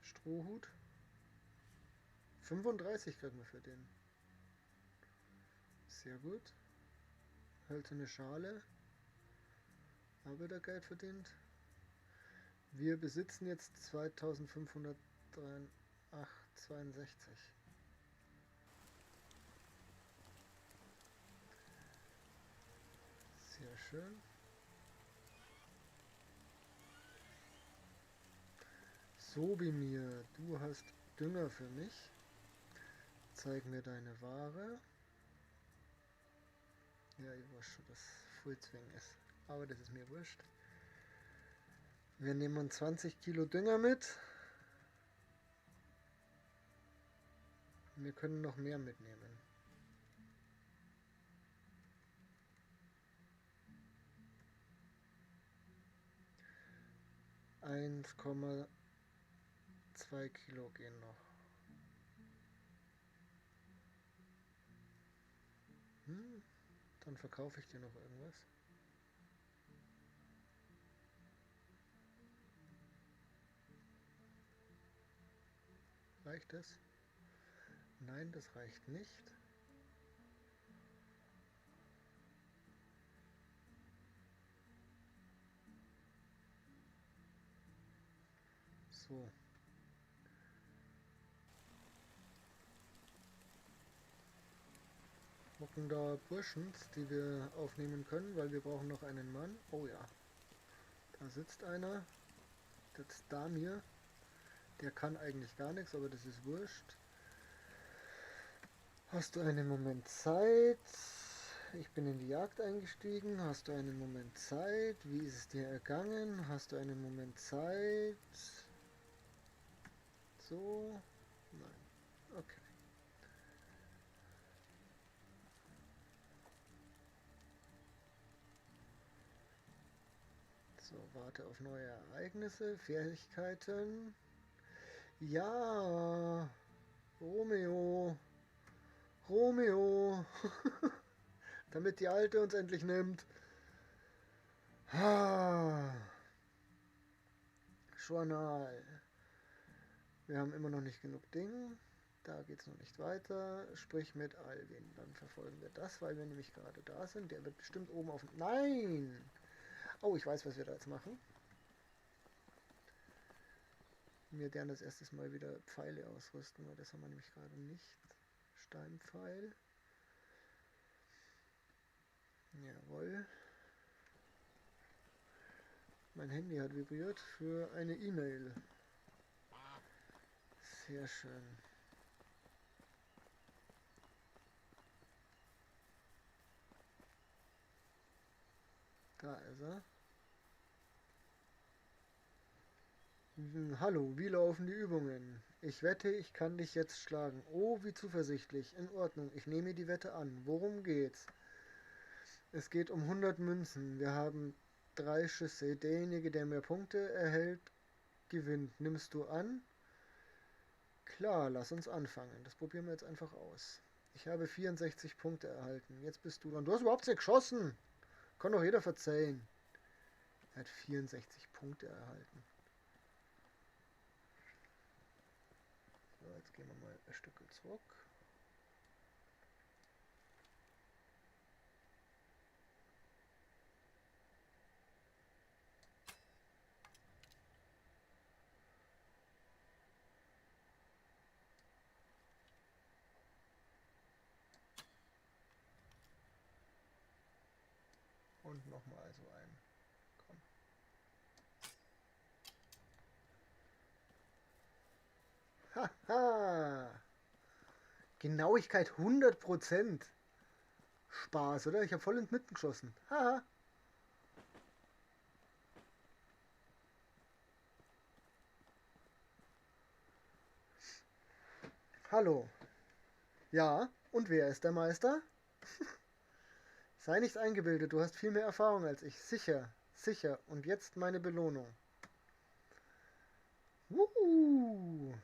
Strohhut. 35 kriegen wir für den. Sehr gut. Hölzerne Schale. Auch wieder Geld verdient. Wir besitzen jetzt 2562. Sehr schön. Sobimir, du hast Dünger für mich. Zeig mir deine Ware. Ja, ich weiß schon, dass Vollzwang ist. Aber das ist mir wurscht. Wir nehmen 20 Kilo Dünger mit. Wir können noch mehr mitnehmen. 1,2 Kilo gehen noch. Dann verkaufe ich dir noch irgendwas. Reicht das? Nein, das reicht nicht. So. Hocken da Burschen, die wir aufnehmen können, weil wir brauchen noch einen Mann. Oh ja, da sitzt einer. Das ist Damir. Der kann eigentlich gar nichts, aber das ist wurscht. Hast du einen Moment Zeit? Ich bin in die Jagd eingestiegen. Hast du einen Moment Zeit? Wie ist es dir ergangen? Hast du einen Moment Zeit? So? Nein. Okay. So, warte auf neue Ereignisse, Fähigkeiten. Ja, Romeo, Romeo, damit die Alte uns endlich nimmt. Ha. Journal. Wir haben immer noch nicht genug Ding. Da geht's noch nicht weiter. Sprich mit Alwin. Dann verfolgen wir das, weil wir nämlich gerade da sind. Der wird bestimmt oben auf dem... Nein! Oh, ich weiß, was wir da jetzt machen. Wir werden das erstes Mal wieder Pfeile ausrüsten, weil das haben wir nämlich gerade nicht. Steinpfeil. Jawohl. Mein Handy hat vibriert für eine E-Mail. Sehr schön. Da ist er. Hallo, wie laufen die Übungen? Ich wette, ich kann dich jetzt schlagen. Oh, wie zuversichtlich. In Ordnung, ich nehme die Wette an. Worum geht's? Es geht um 100 Münzen. Wir haben 3 Schüsse. Derjenige, der mehr Punkte erhält, gewinnt. Nimmst du an? Klar, lass uns anfangen. Das probieren wir jetzt einfach aus. Ich habe 64 Punkte erhalten. Jetzt bist du dran. Du hast überhaupt nicht geschossen! Kann doch jeder verzeihen. Er hat 64 Punkte erhalten. So, jetzt gehen wir mal ein Stück zurück. Und nochmal so ein. Komm. Haha! Genauigkeit 100%. Spaß, oder? Ich hab voll ins Mitten geschossen. Haha! Hallo. Ja, und wer ist der Meister? Sei nicht eingebildet, du hast viel mehr Erfahrung als ich. Sicher, sicher. Und jetzt meine Belohnung. Wuhu!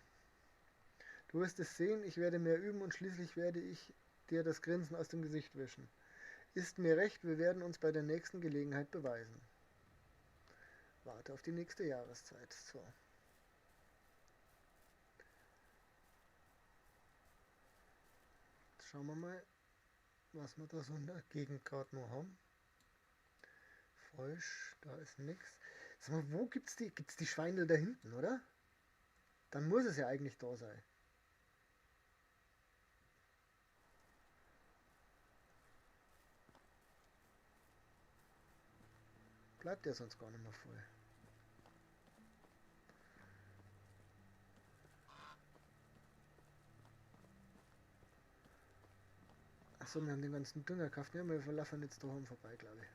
Du wirst es sehen, ich werde mehr üben und schließlich werde ich dir das Grinsen aus dem Gesicht wischen. Ist mir recht, wir werden uns bei der nächsten Gelegenheit beweisen. Warte auf die nächste Jahreszeit. So. Jetzt schauen wir mal, was wir da so in der Gegend gerade noch haben. Falsch, da ist nix. Sag mal, wo gibt's die? Gibt's die Schweine da hinten, oder? Dann muss es ja eigentlich da sein. Bleibt ja sonst gar nicht mehr voll. Achso, wir haben den ganzen Dünger gekauft. Ja, wir verlaufen jetzt daheim vorbei, glaube ich.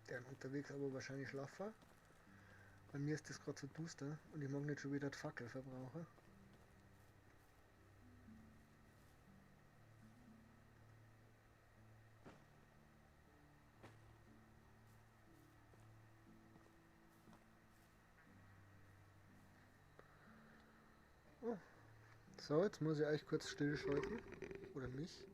Der unterwegs aber wahrscheinlich schlafen. Bei mir ist das gerade so duster und ich mag nicht schon wieder die Fackel verbrauchen. Oh. So, jetzt muss ich euch kurz stillschalten. Oder mich.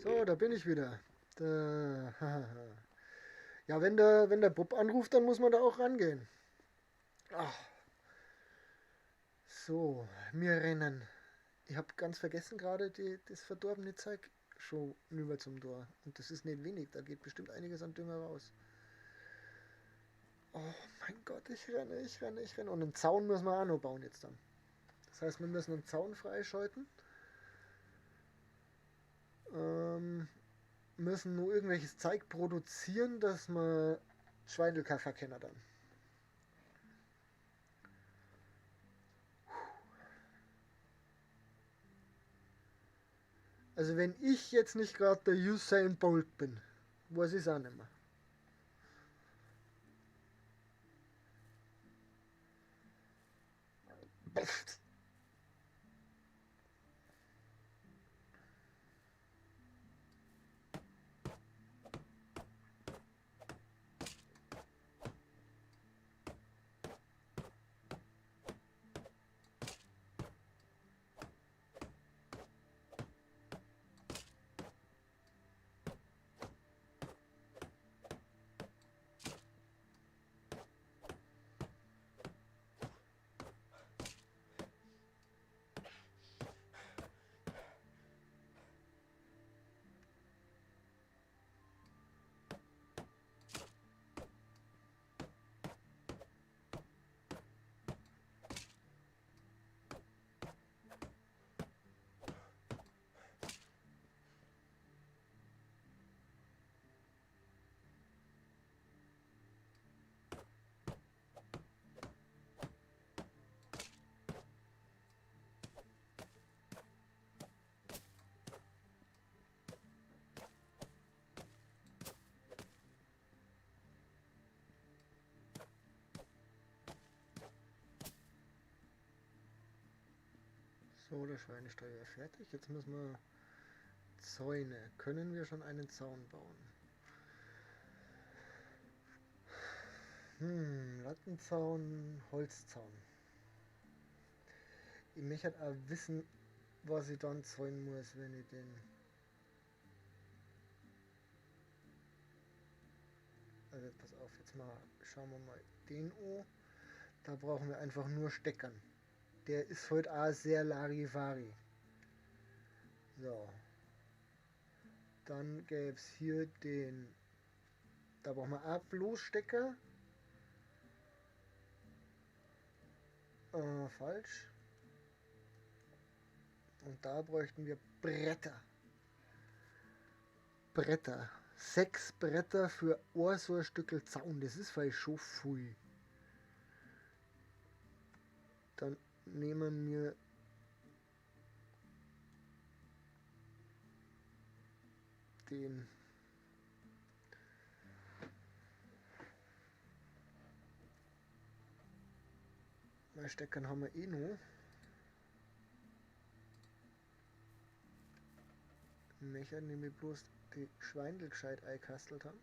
So, da bin ich wieder. Da, ja, wenn der Bub anruft, dann muss man da auch rangehen. Ach. So, wir rennen. Ich habe ganz vergessen gerade das verdorbene Zeug schon rüber zum Tor. Und das ist nicht wenig, da geht bestimmt einiges an Dünger raus. Oh mein Gott, ich renne, ich renne, ich renne. Und einen Zaun müssen wir auch noch bauen jetzt dann. Das heißt, wir müssen einen Zaun freischalten. Müssen nur irgendwelches Zeug produzieren, dass wir Schweindelkaffer kennen dann. Also wenn ich jetzt nicht gerade der Usain Bolt bin, weiß ich es auch nicht mehr. So, der Schweinestall wäre fertig. Jetzt müssen wir Zäune. Können wir schon einen Zaun bauen? Lattenzaun, Holzzaun. Ich möchte auch wissen, was ich dann zäunen muss, wenn ich den... Also pass auf, jetzt mal schauen wir mal den an. Da brauchen wir einfach nur Steckern. Der ist heute auch sehr Larifari. So. Dann gäbe es hier den... Da brauchen wir auch bloß Stecker. Falsch. Und da bräuchten wir Bretter. Bretter. 6 Bretter für ein so ein Stückel Zaun. Das ist vielleicht schon viel. Dann nehmen wir den. Mal Steckern haben wir eh noch. Möchte nämlich bloß die Schweindel gescheit eingekastelt haben.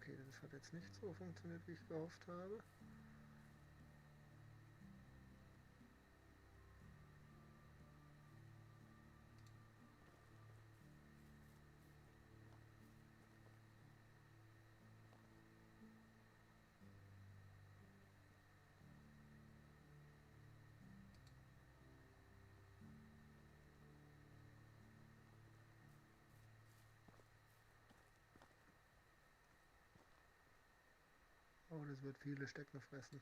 Okay, das hat jetzt nicht so funktioniert, wie ich gehofft habe. Oh, das wird viele Stecken fressen.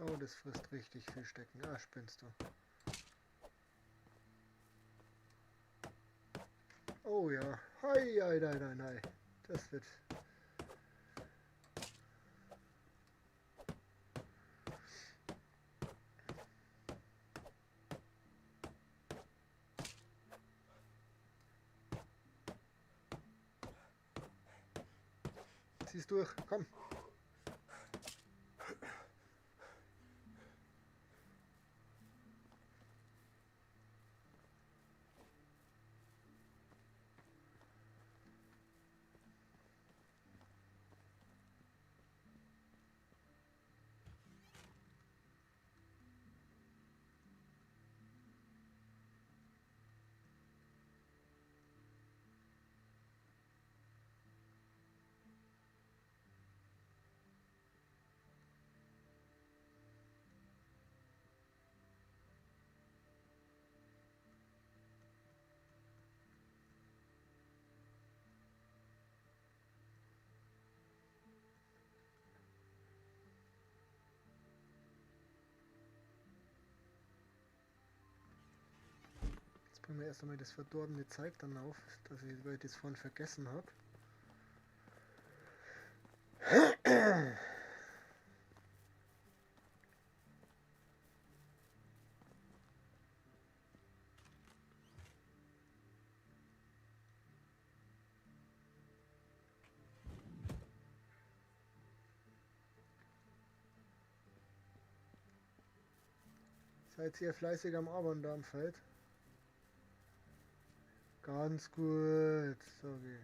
Oh, das frisst richtig viel Stecken. Ah, spinnst du. Oh ja. Hei, hei, hei, hei, hei. Das wird... Zieh's durch, komm. Bringen wir erst einmal das verdorbene Zeug dann auf, dass ich, weil ich das vorhin vergessen hab. Seid ihr fleißig am Arbeiten da am Feld? Ganz gut, sorry.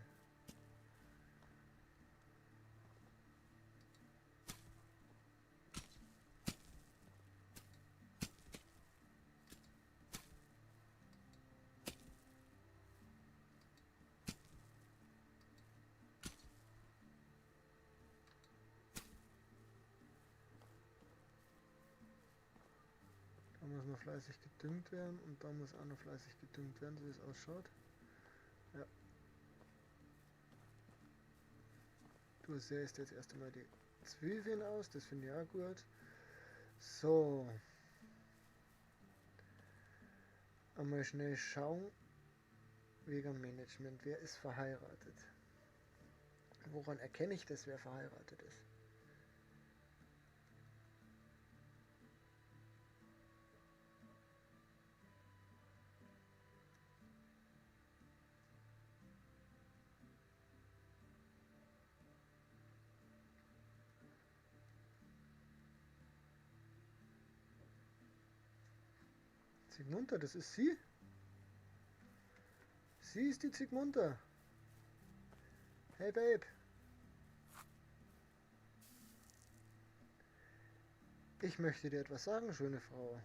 Da muss noch fleißig gedüngt werden und da muss auch noch fleißig gedüngt werden, so wie es ausschaut. Ja. Du säst jetzt erst einmal die Zwiebeln aus, das finde ich auch gut. So. Einmal schnell schauen. Wegen Management. Wer ist verheiratet? Woran erkenne ich das, wer verheiratet ist? Zigmunter, das ist sie. Sie ist die Zigmunter. Hey Babe. Ich möchte dir etwas sagen, schöne Frau.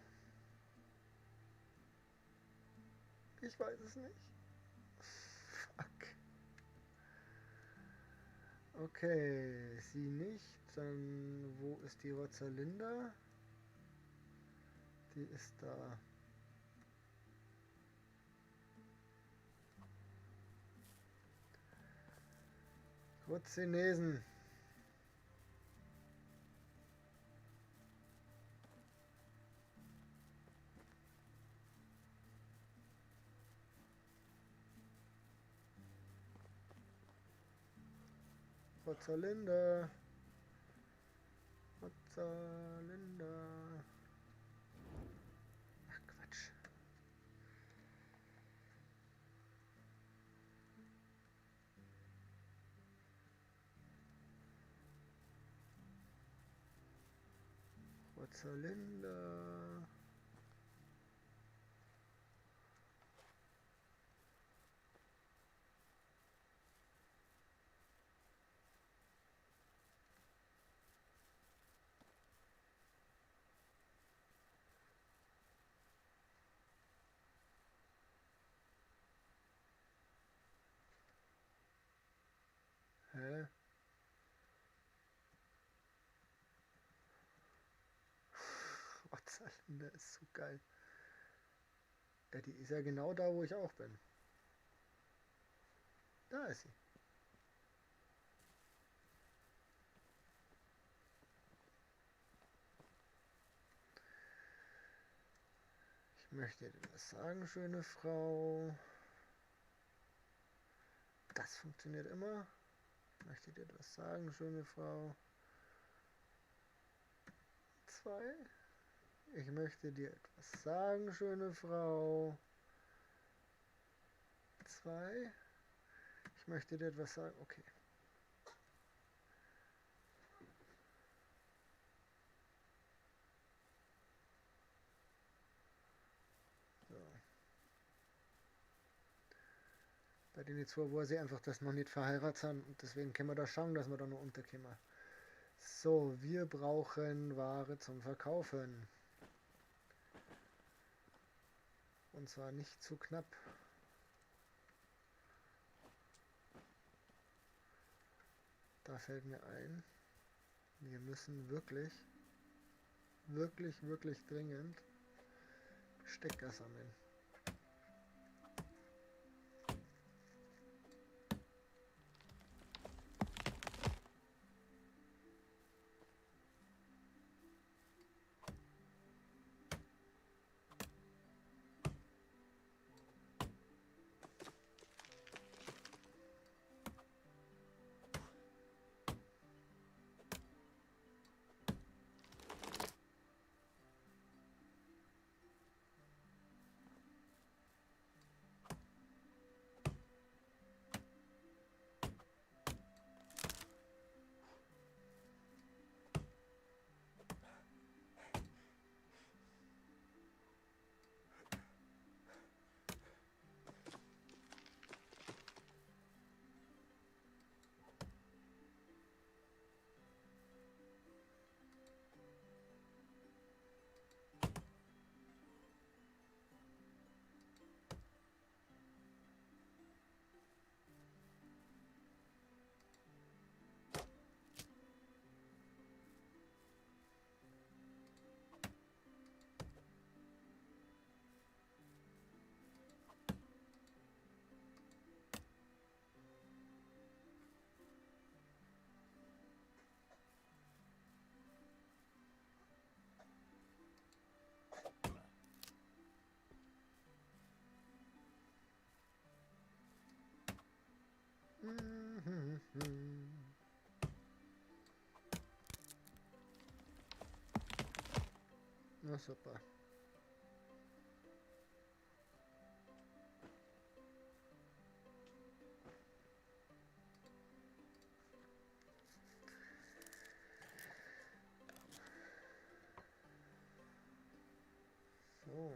Ich weiß es nicht. Fuck. Okay, sie nicht. Dann, wo ist die Rosalinda? Die ist da. Chinesen. Rosalinda. Rosalinda. Ach Quatsch. Rosalinda. Hä? Rosalinda ist so geil. Ja, die ist ja genau da, wo ich auch bin. Da ist sie. Ich möchte dir was sagen, schöne Frau. Das funktioniert immer. Ich möchte dir etwas sagen, schöne Frau. 2. Ich möchte dir etwas sagen, schöne Frau. 2. Ich möchte dir etwas sagen. Okay. So. Bei den zwei weiß ich einfach, dass wir nicht verheiratet sind und deswegen können wir da schauen, dass wir da noch unterkommen. So, wir brauchen Ware zum Verkaufen. Und zwar nicht zu knapp. Da fällt mir ein, wir müssen wirklich, wirklich, wirklich dringend Stecker sammeln. Na super. So.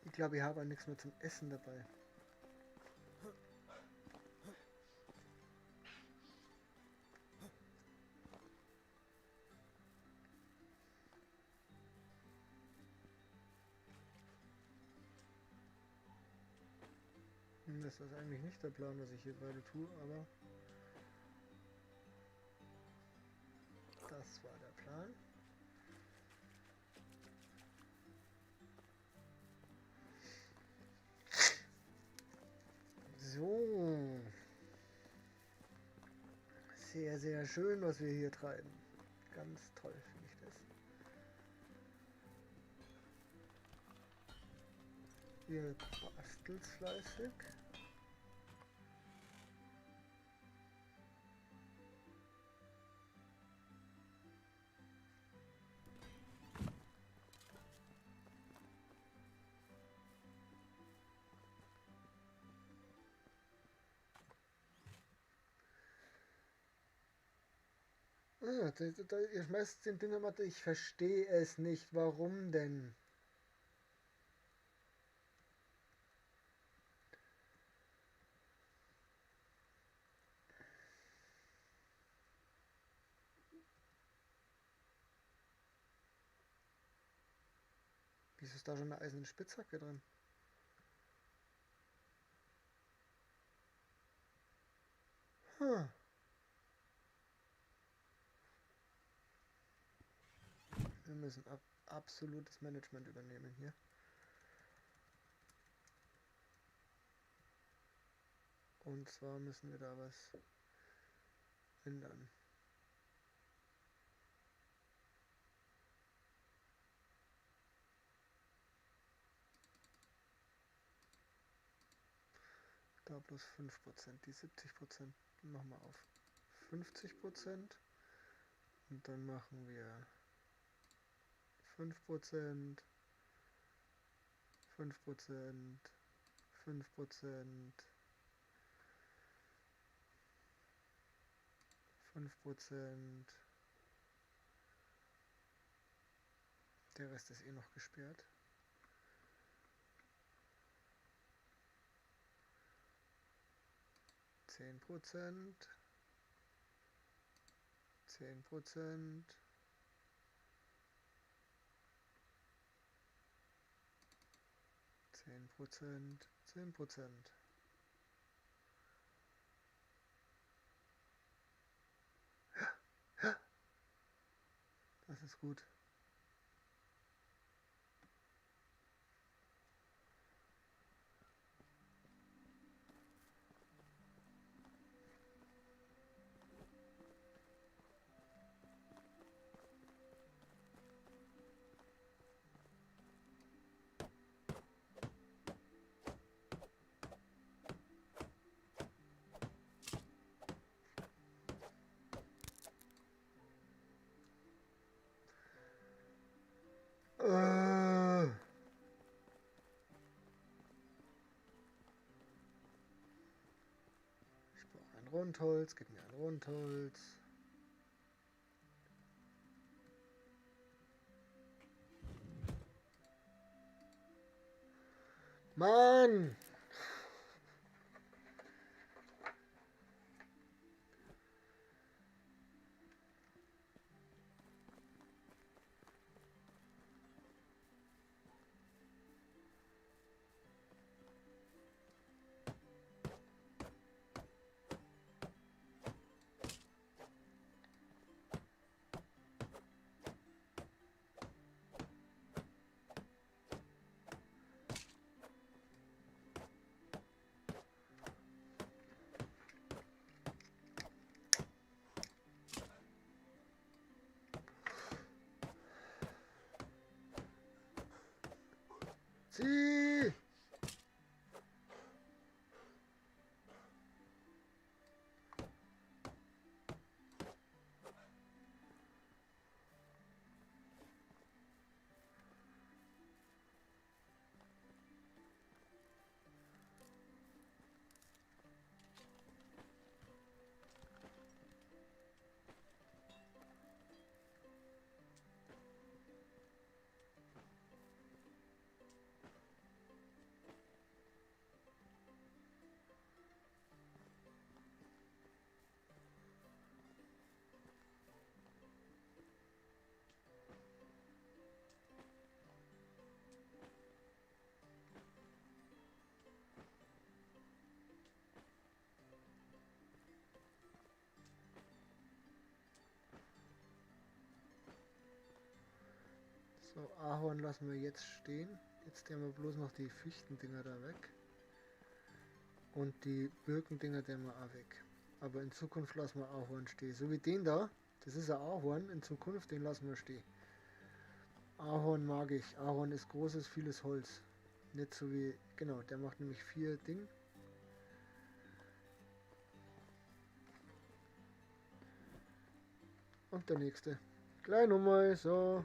Ich glaube, ich habe auch nichts mehr zum Essen dabei. Das ist eigentlich nicht der Plan, was ich hier gerade tue, aber das war der Plan. So. Sehr, sehr schön, was wir hier treiben. Ganz toll finde ich das. Ihr bastelt fleißig. Ah, ihr schmeißt den Dynamit, ich verstehe es nicht. Warum denn? Wieso ist da schon eine eiserne Spitzhacke drin? Huh. müssen absolutes Management übernehmen hier. Und zwar müssen wir da was ändern. Da plus 5%, die 70% machen wir auf 50% und dann machen wir 5%, 5%, 5%, 5%. Der Rest ist eh noch gesperrt. 10%, 10%, 10%, 10%. Ja, das ist gut. Ich brauche ein Rundholz, gib mir ein Rundholz. Mann! Zieh! So, Ahorn lassen wir jetzt stehen. Jetzt nehmen wir bloß noch die Fichtendinger da weg. Und die Birkendinger nehmen wir auch weg. Aber in Zukunft lassen wir Ahorn stehen. So wie den da. Das ist ein Ahorn in Zukunft, den lassen wir stehen. Ahorn mag ich. Ahorn ist großes, vieles Holz. Nicht so wie... Genau, der macht nämlich 4 Ding. Und der nächste. Gleich nochmal, so.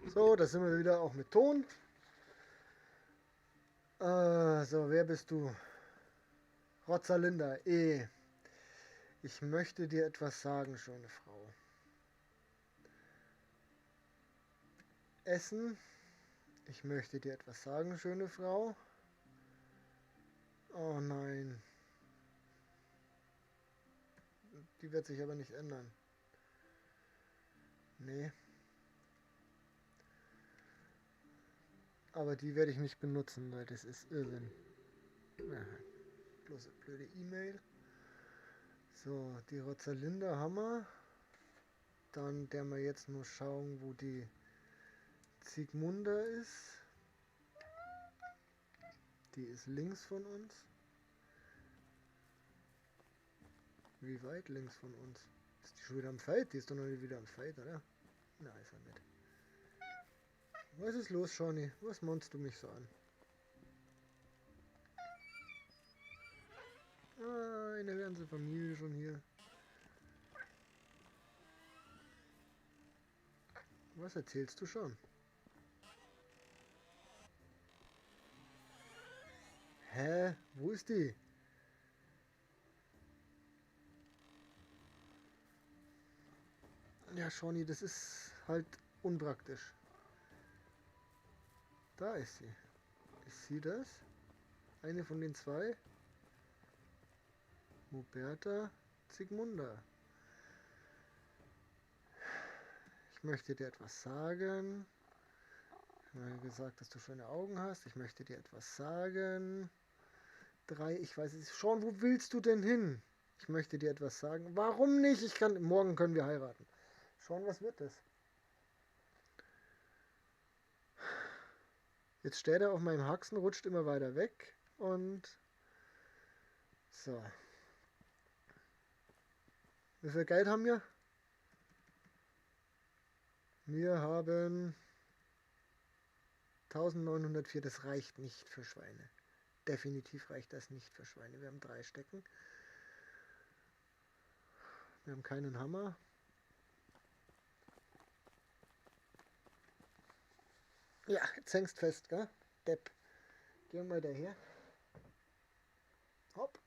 So, da sind wir wieder auch mit Ton. So, wer bist du? Rozalinda, E. Ich möchte dir etwas sagen, schöne Frau. Essen. Ich möchte dir etwas sagen, schöne Frau. Oh nein. Die wird sich aber nicht ändern. Nee. Aber die werde ich nicht benutzen, weil das ist Irrsinn. Aha. Bloß eine blöde E-Mail. So, die Rozalinda haben wir. Dann werden wir jetzt nur schauen, wo die Zigmunda ist. Die ist links von uns. Wie weit links von uns? Ist die schon wieder am Feld? Die ist doch noch nicht wieder am Feld, oder? Na, ist er nicht. Was ist los, Shawnee? Was maunst du mich so an? Ah, eine ganze Familie schon hier. Was erzählst du schon? Hä? Wo ist die? Ja, Shawnee, das ist halt unpraktisch. Da ist sie. Ist sie das? Eine von den zwei? Huberta Zigmunda. Ich möchte dir etwas sagen. Ich habe gesagt, dass du schöne Augen hast. Ich möchte dir etwas sagen. 3, ich weiß es schon. Wo willst du denn hin? Ich möchte dir etwas sagen. Warum nicht? Morgen können wir heiraten. Schauen, was wird das? Jetzt steht er auf meinem Haxen, rutscht immer weiter weg und so. Wie viel Geld haben wir? Wir haben 1904, das reicht nicht für Schweine. Definitiv reicht das nicht für Schweine. Wir haben 3 Stecken. Wir haben keinen Hammer. Ja, jetzt hängst fest, gell? Depp. Geh mal daher. Hopp.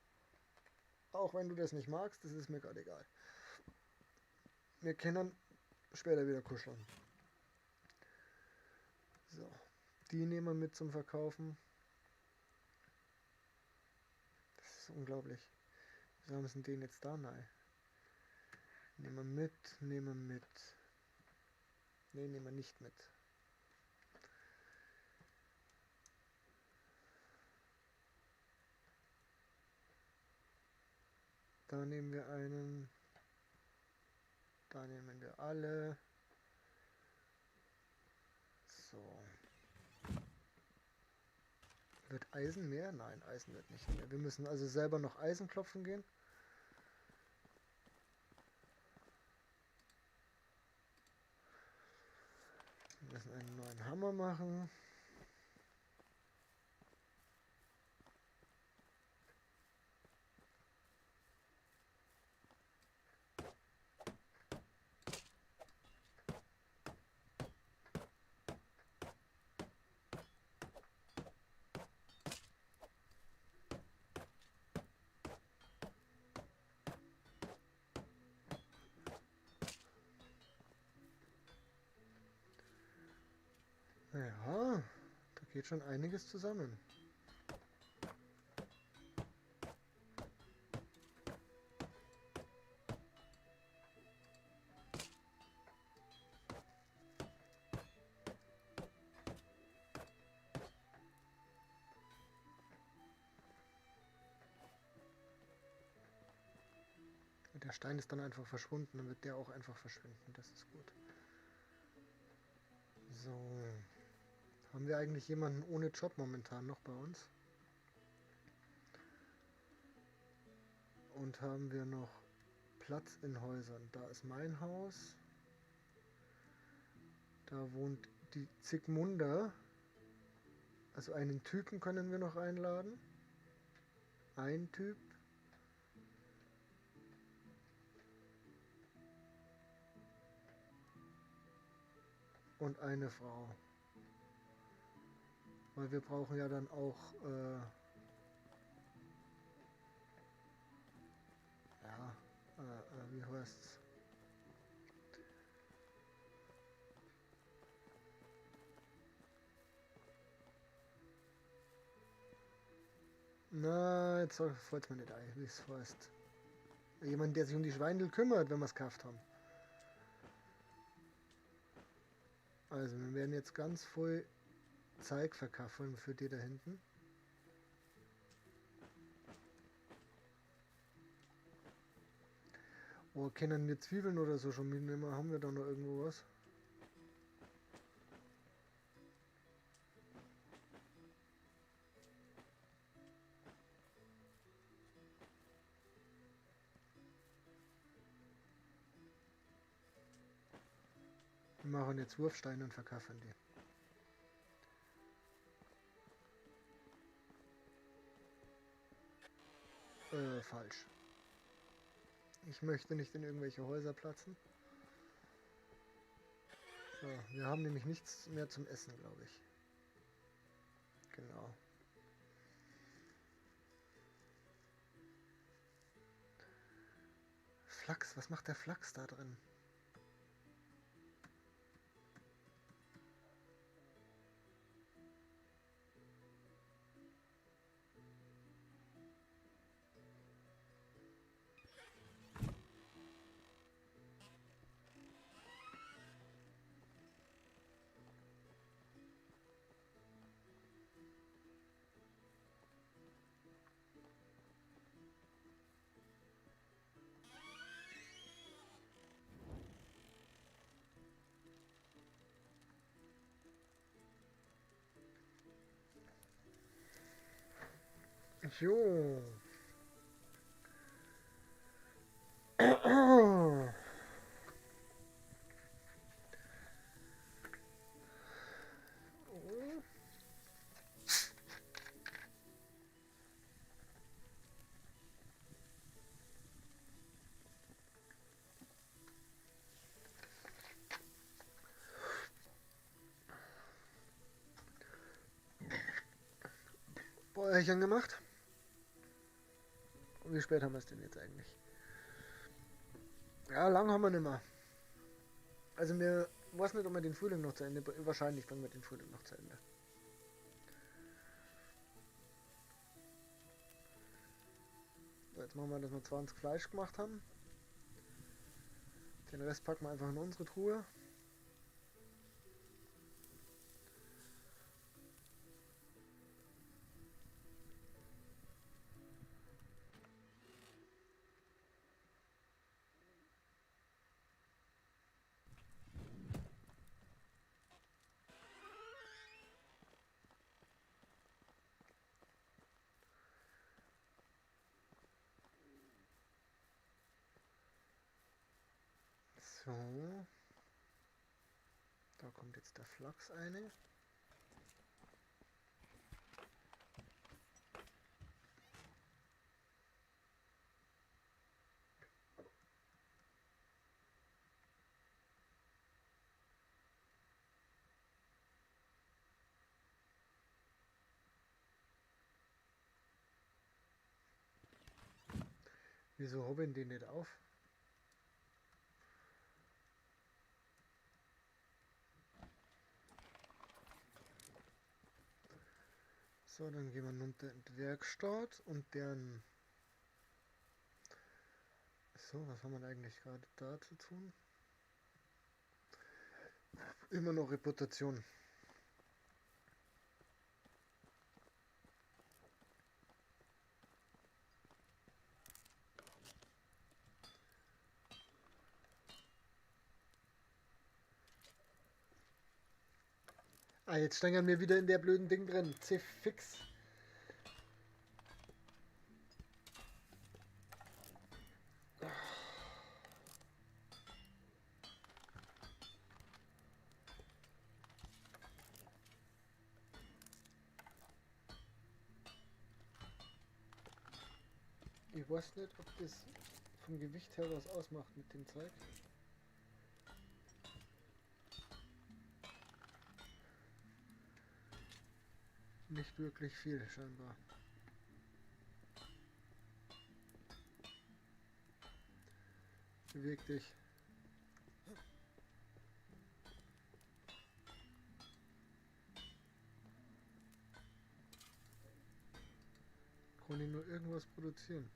Auch wenn du das nicht magst, das ist mir gerade egal. Wir können später wieder kuscheln. So, die nehmen wir mit zum Verkaufen. Das ist unglaublich. Wieso haben sie den jetzt da? Nein. Nehmen wir mit, nehmen wir mit. Ne, nehmen wir nicht mit. Da nehmen wir einen. Da nehmen wir alle. So. Wird Eisen mehr? Nein, Eisen wird nicht mehr. Wir müssen also selber noch Eisen klopfen gehen. Wir müssen einen neuen Hammer machen. Ja, da geht schon einiges zusammen. Der Stein ist dann einfach verschwunden, dann wird der auch einfach verschwinden. Das ist gut. So. Haben wir eigentlich jemanden ohne Job momentan noch bei uns? Und haben wir noch Platz in Häusern? Da ist mein Haus. Da wohnt die Zigmunda. Also einen Typen können wir noch einladen. Ein Typ. Und eine Frau. Weil wir brauchen ja dann auch wie heißt's? Na, jetzt fällt's mir nicht ein, wie es heißt. Jemand, der sich um die Schweindel kümmert, wenn wir's gekauft haben. Also, wir werden jetzt ganz voll Zeug verkaufen für die da hinten. Oh, können wir Zwiebeln oder so schon mitnehmen? Haben wir da noch irgendwo was? Wir machen jetzt Wurfsteine und verkaufen die. Falsch. Ich möchte nicht in irgendwelche Häuser platzen. So, wir haben nämlich nichts mehr zum Essen, glaube ich. Genau. Flachs, was macht der Flachs da drin? Jo. Bäuerchen gemacht. Wie spät haben wir es denn jetzt eigentlich? Ja, lang haben wir nicht mehr. Also mir weiß nicht, ob wir den Frühling noch zu Ende bringen. Wahrscheinlich bringen wir den Frühling noch zu Ende. So, jetzt machen wir, dass wir 20 Fleisch gemacht haben. Den Rest packen wir einfach in unsere Truhe. So, da kommt jetzt der Flachs eine. Wieso hab ich den nicht auf? So, dann gehen wir runter in die Werkstatt und deren... So, was haben wir denn eigentlich gerade da zu tun? Immer noch Reputation. Ah, jetzt stängern wir wieder in der blöden Ding drin. C-Fix. Ich weiß nicht, ob das vom Gewicht her was ausmacht mit dem Zeug. Nicht wirklich viel, scheinbar. Beweg dich. Kann ich nur irgendwas produzieren?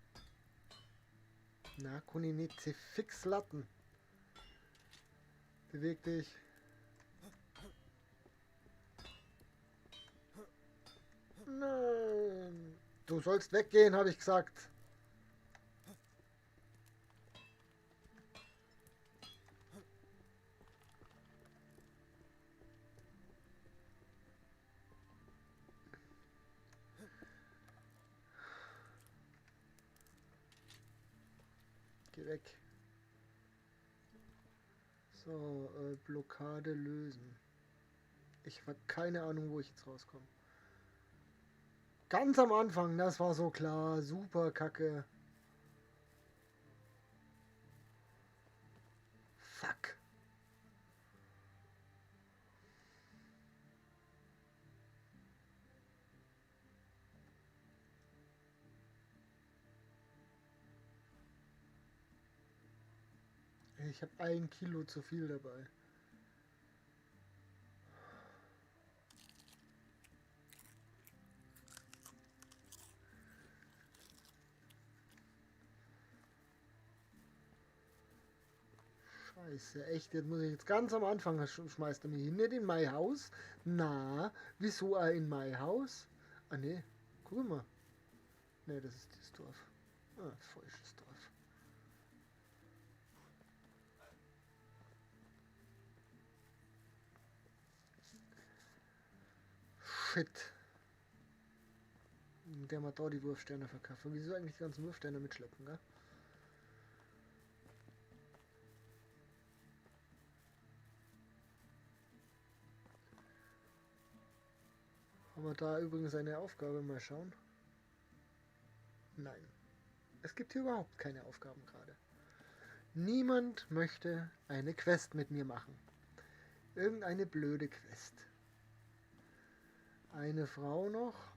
Na, kann ich nicht fix latten. Beweg dich. Nein. Du sollst weggehen, habe ich gesagt. Geh weg. So, Blockade lösen. Ich habe keine Ahnung, wo ich jetzt rauskomme. Ganz am Anfang, das war so klar. Super Kacke. Fuck. Ich habe 1 Kilo zu viel dabei. Scheiße, echt, jetzt muss ich jetzt ganz am Anfang, schmeißt er mich hin, nicht in mein Haus. Na, wieso auch in mein Haus? Ah ne, guck mal. Ne, das ist das Dorf. Ah, falsches Dorf. Shit. Der mal da die Wurfsterne verkaufen. Wieso eigentlich die ganzen Wurfsterne mitschleppen, gell? Haben wir da übrigens eine Aufgabe? Mal schauen. Nein. Es gibt hier überhaupt keine Aufgaben gerade. Niemand möchte eine Quest mit mir machen. Irgendeine blöde Quest. Eine Frau noch.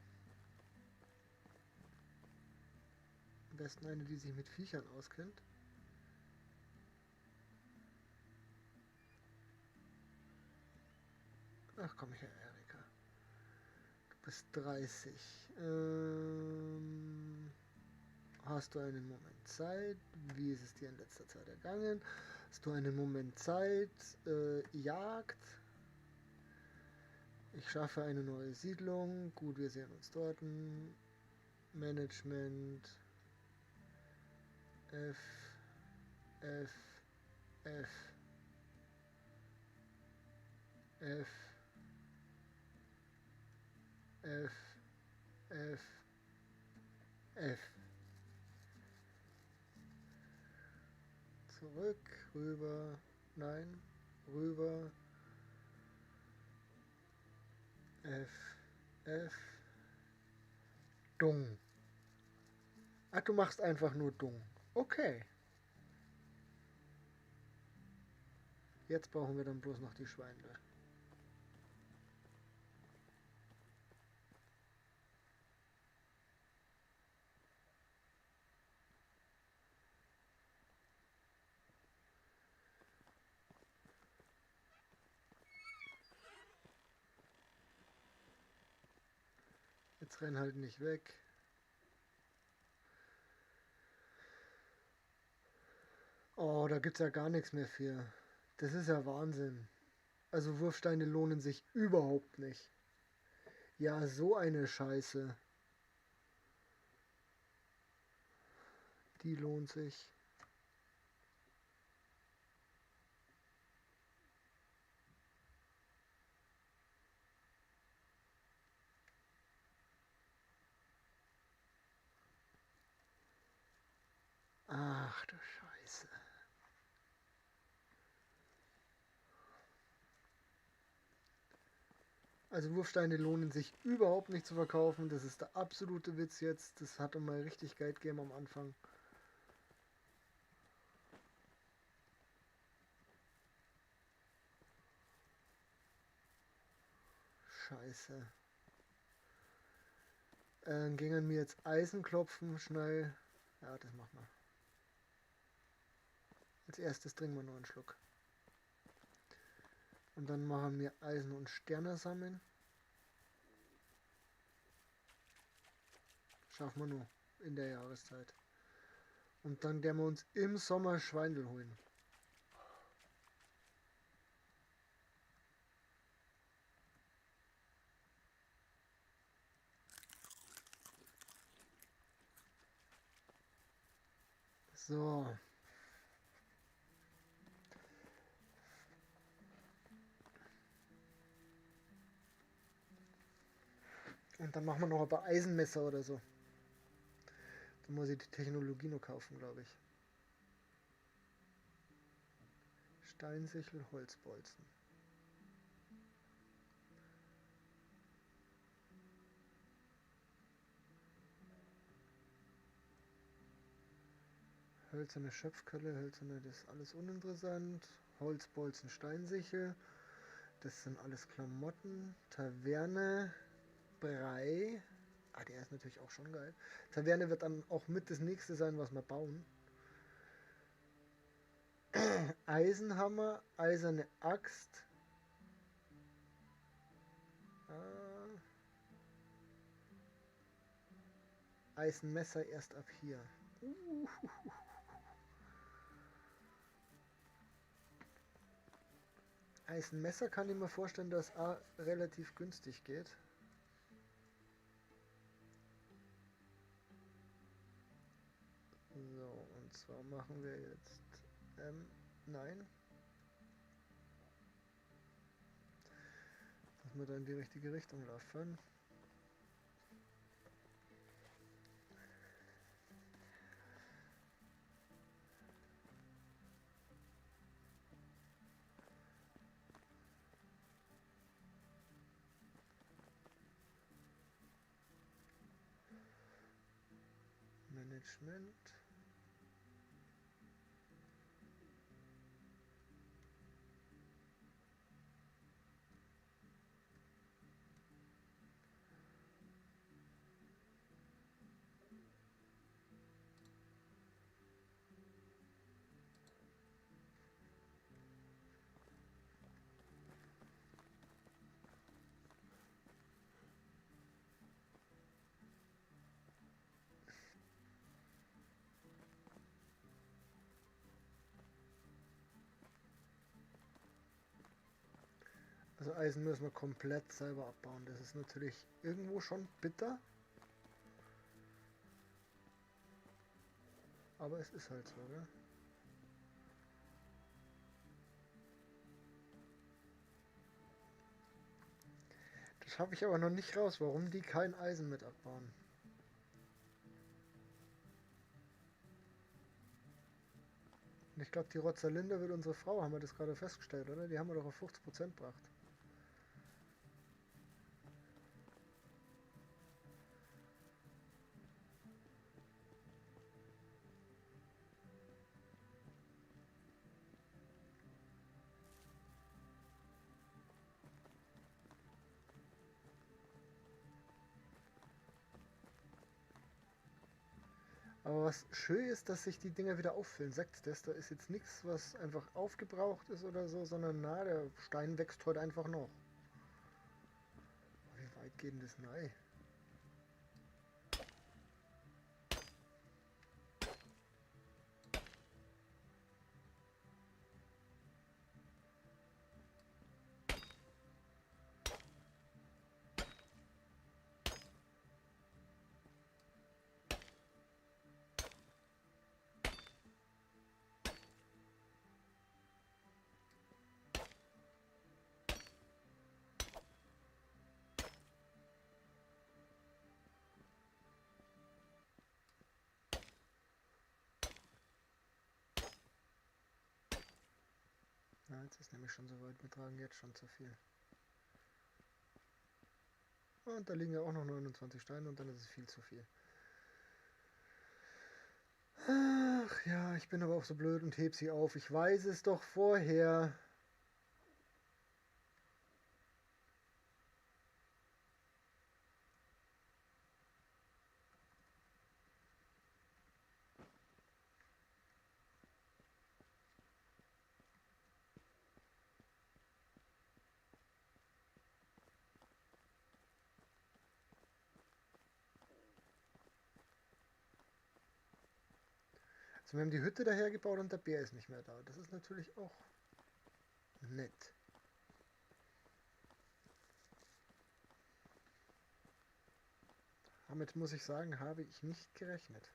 Am besten eine, die sich mit Viechern auskennt. Ach komm her, Erika. Du bist 30. Hast du einen Moment Zeit? Wie ist es dir in letzter Zeit ergangen? Hast du einen Moment Zeit? Jagd. Ich schaffe eine neue Siedlung. Gut, wir sehen uns dort. Management. F, F, F, F, F, F, F. Zurück, rüber, nein, rüber, F, F, Dung. Ach, du machst einfach nur Dung. Okay. Jetzt brauchen wir dann bloß noch die Schweine. Jetzt renn halt nicht weg. Oh, da gibt's ja gar nichts mehr für. Das ist ja Wahnsinn. Also Wurfsteine lohnen sich überhaupt nicht. Ja, so eine Scheiße. Die lohnt sich. Ach du Scheiße. Also Wurfsteine lohnen sich überhaupt nicht zu verkaufen. Das ist der absolute Witz jetzt. Das hat mal richtig Geld gegeben am Anfang. Scheiße. Gingen wir jetzt Eisen klopfen, schnell. Ja, das machen wir. Als erstes trinken wir noch einen Schluck. Und dann machen wir Eisen und Sterne sammeln. Schaffen wir nur in der Jahreszeit. Und dann werden wir uns im Sommer Schweindel holen. So. Und dann machen wir noch ein paar Eisenmesser oder so. Da muss ich die Technologie noch kaufen, glaube ich. Steinsichel, Holzbolzen. Hölzerne Schöpfkelle, hölzerne, das ist alles uninteressant. Holzbolzen, Steinsichel. Das sind alles Klamotten. Taverne, Brei. Ah, der ist natürlich auch schon geil. Taverne wird dann auch mit das nächste sein, was wir bauen. Eisenhammer, eiserne Axt. Eisenmesser erst ab hier. Eisenmesser kann ich mir vorstellen, dass A relativ günstig geht. So, und zwar machen wir jetzt nein. Dass wir da in die richtige Richtung laufen. Management. Also Eisen müssen wir komplett selber abbauen. Das ist natürlich irgendwo schon bitter. Aber es ist halt so, gell? Das habe ich aber noch nicht raus, warum die kein Eisen mit abbauen. Und ich glaube, die Rozalinda wird unsere Frau, haben wir das gerade festgestellt, oder? Die haben wir doch auf 50% gebracht. Aber was schön ist, dass sich die Dinger wieder auffüllen. Sagt das, da ist jetzt nichts, was einfach aufgebraucht ist oder so, sondern na, der Stein wächst heute einfach noch. Wie weit geht denn das rein? Na, jetzt ist nämlich schon soweit, wir tragen jetzt schon zu viel. Und da liegen ja auch noch 29 Steine und dann ist es viel zu viel. Ach ja, ich bin aber auch so blöd und heb sie auf. Ich weiß es doch vorher. Also wir haben die Hütte dahergebaut und der Bär ist nicht mehr da. Das ist natürlich auch nett. Damit muss ich sagen, habe ich nicht gerechnet.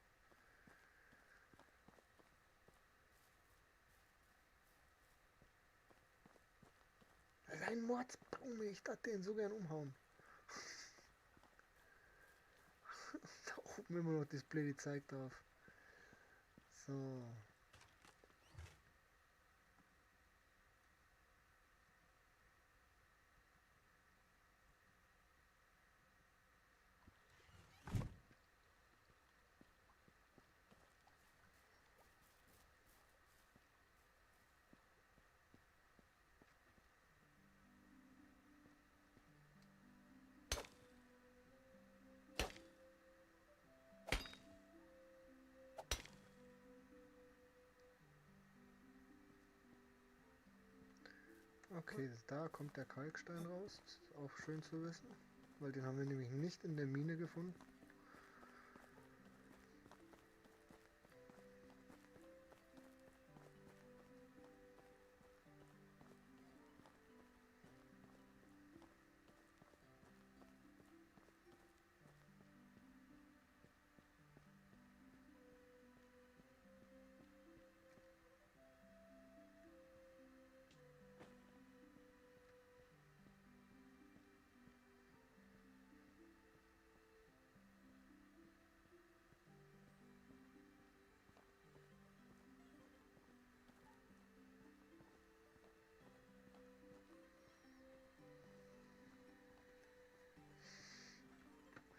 Das ist ein Mordsbaum, ich dachte den so gern umhauen. Da oben immer noch das blöde Zeug drauf. So. Okay, da kommt der Kalkstein raus. Das ist auch schön zu wissen, weil den haben wir nämlich nicht in der Mine gefunden.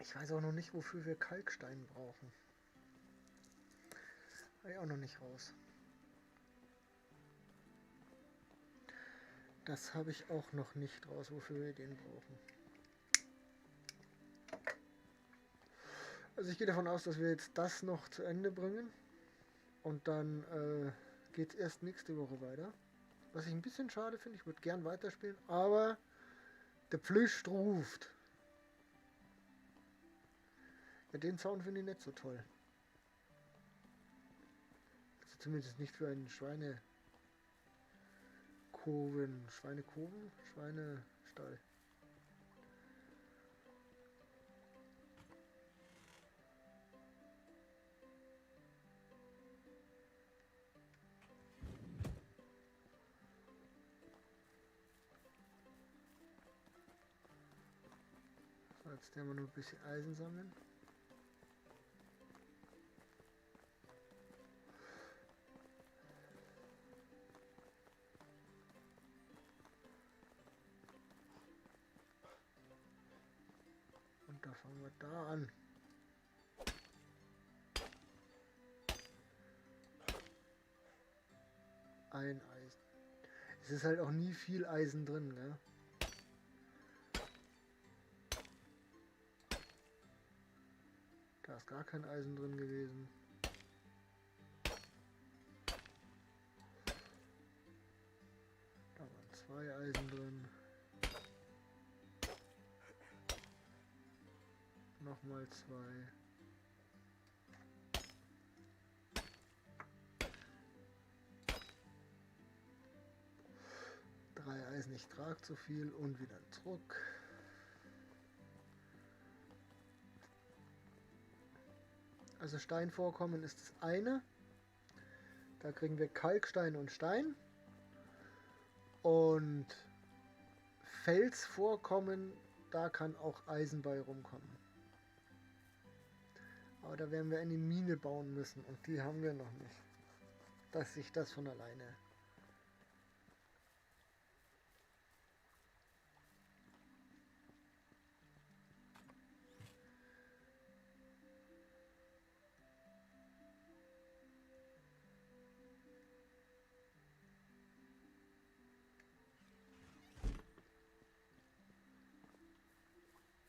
Ich weiß auch noch nicht, wofür wir Kalkstein brauchen. Habe ich auch noch nicht raus. Das habe ich auch noch nicht raus, wofür wir den brauchen. Also ich gehe davon aus, dass wir jetzt das noch zu Ende bringen. Und dann geht's erst nächste Woche weiter. Was ich ein bisschen schade finde, ich würde gern weiterspielen, aber der Pflicht ruft. Ja, den Sound finde ich nicht so toll. Also zumindest nicht für einen Schweinekoven. Schweinekoven? Schweinestall. So, jetzt werden wir nur ein bisschen Eisen sammeln. Da fangen wir da an. Ein Eisen. Es ist halt auch nie viel Eisen drin, ne? Da ist gar kein Eisen drin gewesen. Da waren 2 Eisen drin. Nochmal 2. 3 Eisen, ich trage zu viel und wieder zurück. Also Steinvorkommen ist das eine. Da kriegen wir Kalkstein und Stein. Und Felsvorkommen, da kann auch Eisen bei rumkommen. Aber da werden wir eine Mine bauen müssen und die haben wir noch nicht. Dass sich das von alleine.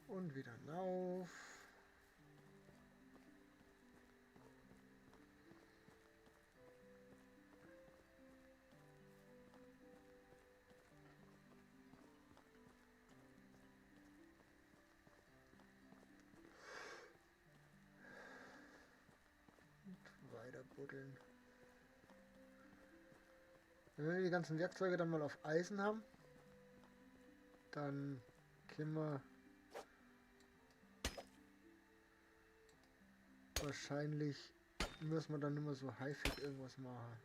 Und wieder rauf. Buddeln. Wenn wir die ganzen Werkzeuge dann mal auf Eisen haben, dann können wir wahrscheinlich, müssen wir dann nicht mehr so häufig irgendwas machen.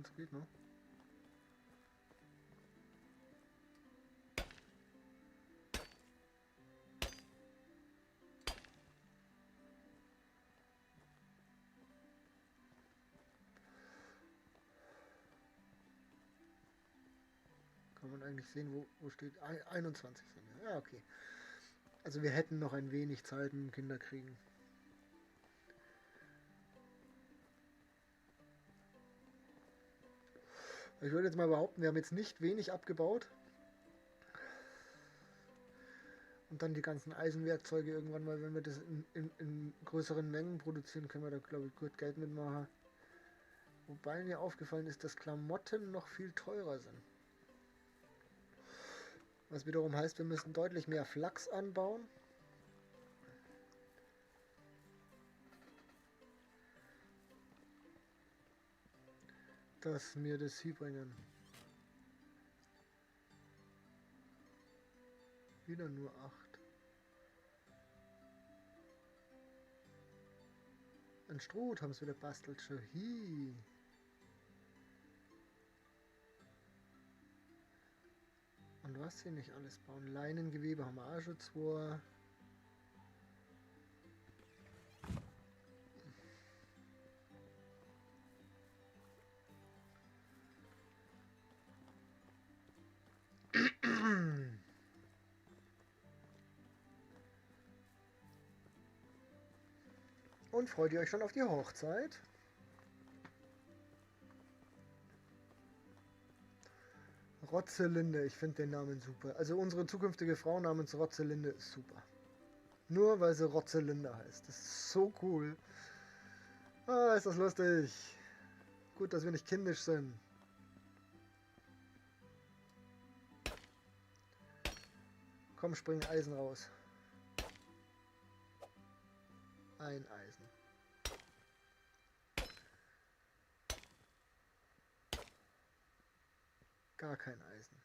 Es geht noch. Kann man eigentlich sehen, wo steht? 21 sind wir. Ja, okay. Also wir hätten noch ein wenig Zeit mit dem Kinderkriegen. Ich würde jetzt mal behaupten, wir haben jetzt nicht wenig abgebaut. Und dann die ganzen Eisenwerkzeuge irgendwann mal, wenn wir das in größeren Mengen produzieren, können wir da, glaube ich, gut Geld mitmachen. Wobei mir aufgefallen ist, dass Klamotten noch viel teurer sind. Was wiederum heißt, wir müssen deutlich mehr Flachs anbauen. Dass wir das hier bringen. Wieder nur 8. Ein Stroh haben sie wieder bastelt schon. Hi. Und was sie nicht alles bauen. Leinengewebe haben wir auch schon 2. Und freut ihr euch schon auf die Hochzeit? Rotzelinde, ich finde den Namen super. Also unsere zukünftige Frau namens Rotzelinde ist super. Nur weil sie Rotzelinde heißt. Das ist so cool. Ah, ist das lustig. Gut, dass wir nicht kindisch sind. Komm, spring Eisen raus. Ein Eisen. Gar kein Eisen.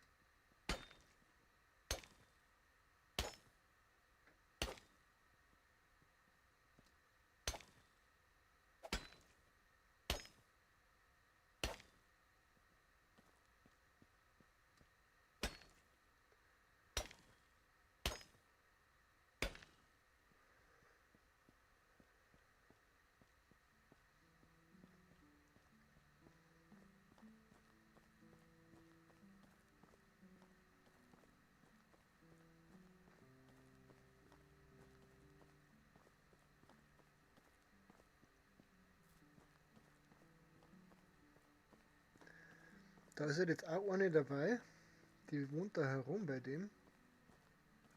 Da ist jetzt auch eine dabei, die wohnt da herum bei dem.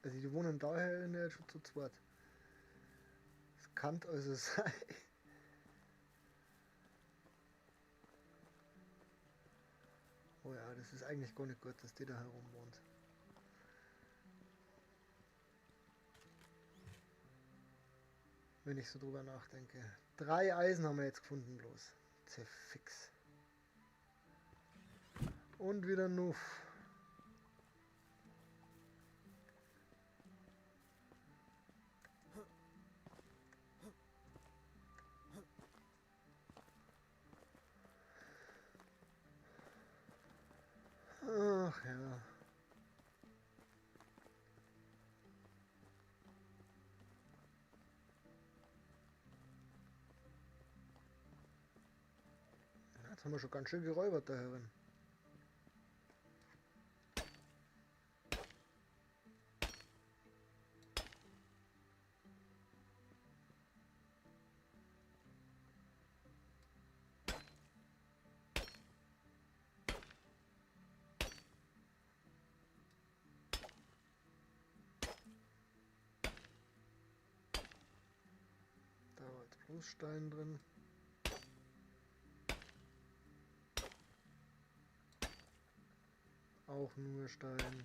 Also die wohnen daher in der schon zu zweit. Das kann also sein. Oh ja, das ist eigentlich gar nicht gut, dass die da herum wohnt. Wenn ich so drüber nachdenke. 3 Eisen haben wir jetzt gefunden bloß. Zerfix. Und wieder Nuff. Ach ja. Jetzt haben wir schon ganz schön geräubert da herin. Bloß Stein drin. Auch nur Stein.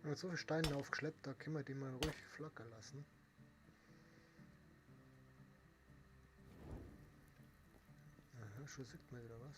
Wenn wir so viele Steine aufgeschleppt, da können wir die mal ruhig flackern lassen. Aha, schon sieht man wieder was.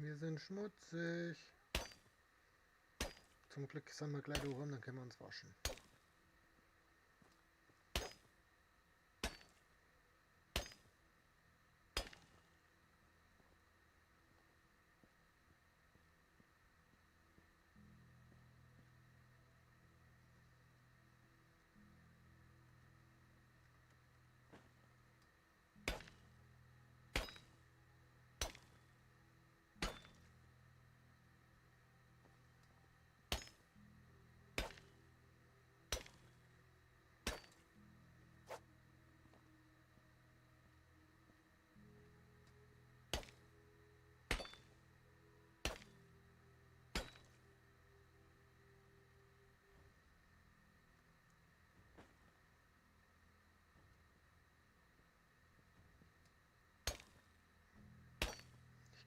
Wir sind schmutzig. Zum Glück sind wir gleich daheim, dann können wir uns waschen.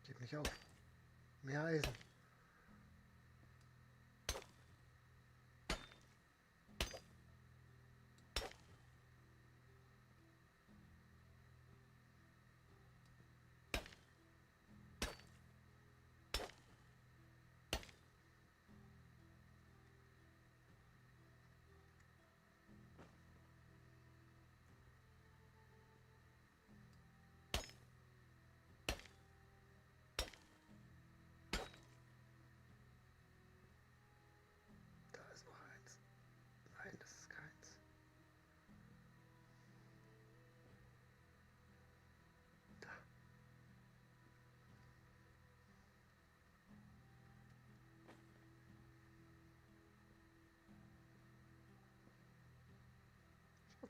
Gib nicht auf. Mehr Eisen.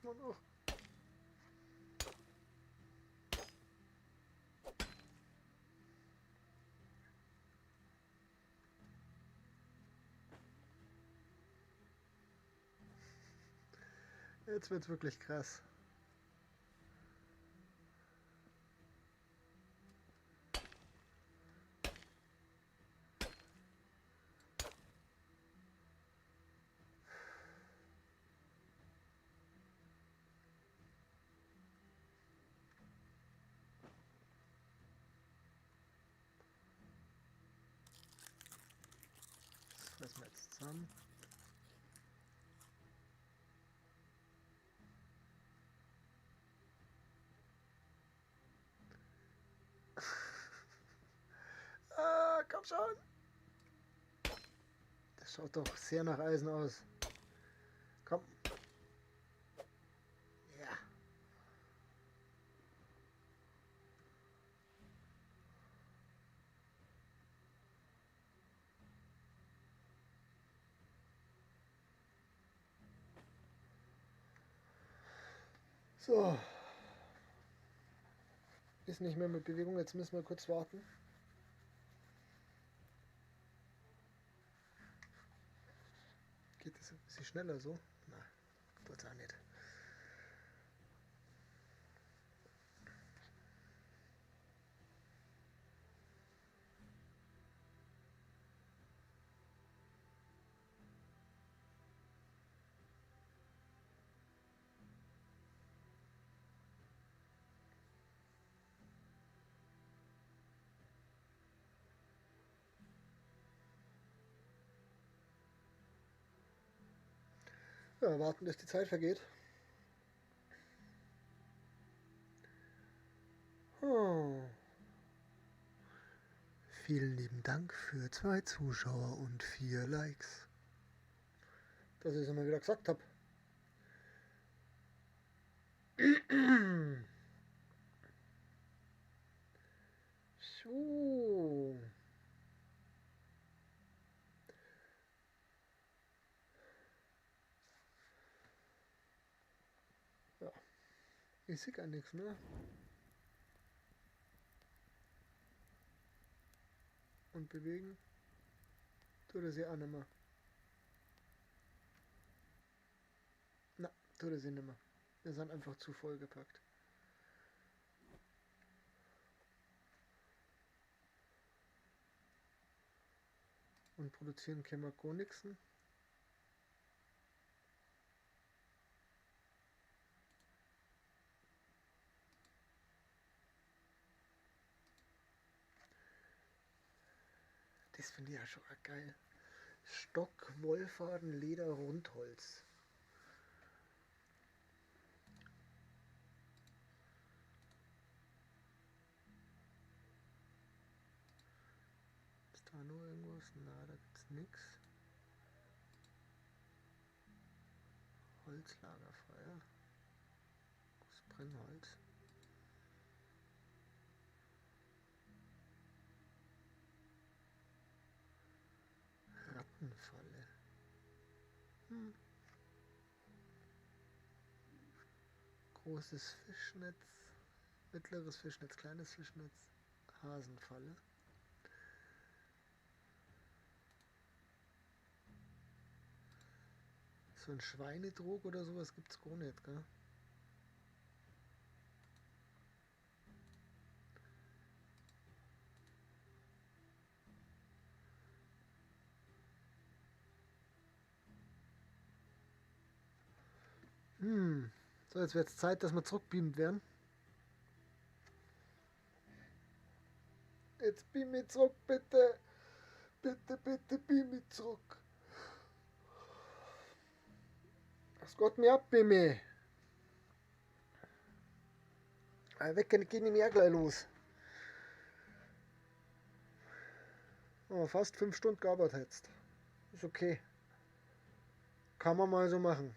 Man auch. Jetzt wird's wirklich krass. schon. Das schaut doch sehr nach Eisen aus. Komm. Ja. So. Ist nicht mehr mit Bewegung, jetzt müssen wir kurz warten. Geht das ein bisschen schneller so? Nein, tut's auch nicht. Ja, warten, bis die Zeit vergeht. Oh. Vielen lieben Dank für 2 Zuschauer und 4 Likes. Dass ich es immer wieder gesagt hab. So. Ja. Ich sehe gar nichts mehr. Und bewegen tut er sich auch nicht mehr. Na, tut er sich nicht mehr. Wir sind einfach zu vollgepackt. Und produzieren können wir gar nichts. Das finde ich ja schon geil. Stock, Wollfaden, Leder, Rundholz. Ist da noch irgendwas? Na, da gibt's nix. Holzlagerfeuer. Aus Brennholz. Rattenfalle. Großes Fischnetz, mittleres Fischnetz, kleines Fischnetz, Hasenfalle. So ein Schweinedrog oder sowas gibt's gar nicht, gell? So, jetzt wird's Zeit, dass wir zurückbeamt werden. Jetzt beam mich zurück, bitte. Bitte, bitte, beam mich zurück. Was geht mir ab, beam mich? Weg geht nämlich auch gleich los. Oh, fast 5 Stunden gearbeitet jetzt. Ist okay. Kann man mal so machen.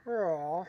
Ja.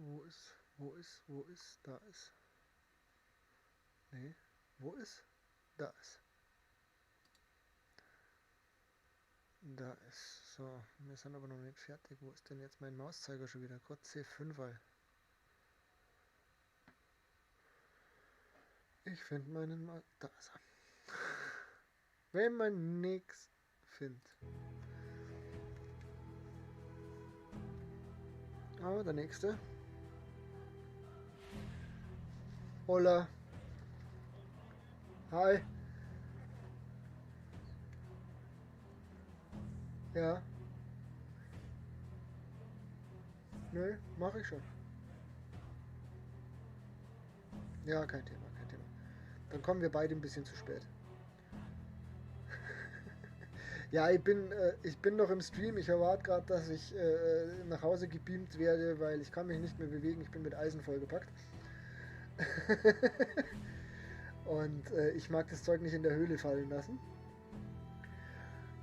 Wo ist, wo ist, wo ist, da ist. Nee, wo ist? Da ist. Da ist. So, wir sind aber noch nicht fertig. Wo ist denn jetzt mein Mauszeiger schon wieder? Gott, C5. Ich finde meinen Maus. Da ist er. Wenn man nix findet. Ah, der nächste. Hola. Hi. Ja. Nö, mach ich schon. Ja, kein Thema, kein Thema. Dann kommen wir beide ein bisschen zu spät. Ja, ich bin noch im Stream. Ich erwarte gerade, dass ich nach Hause gebeamt werde, weil ich kann mich nicht mehr bewegen. Ich bin mit Eisen vollgepackt. Und ich mag das Zeug nicht in der Höhle fallen lassen.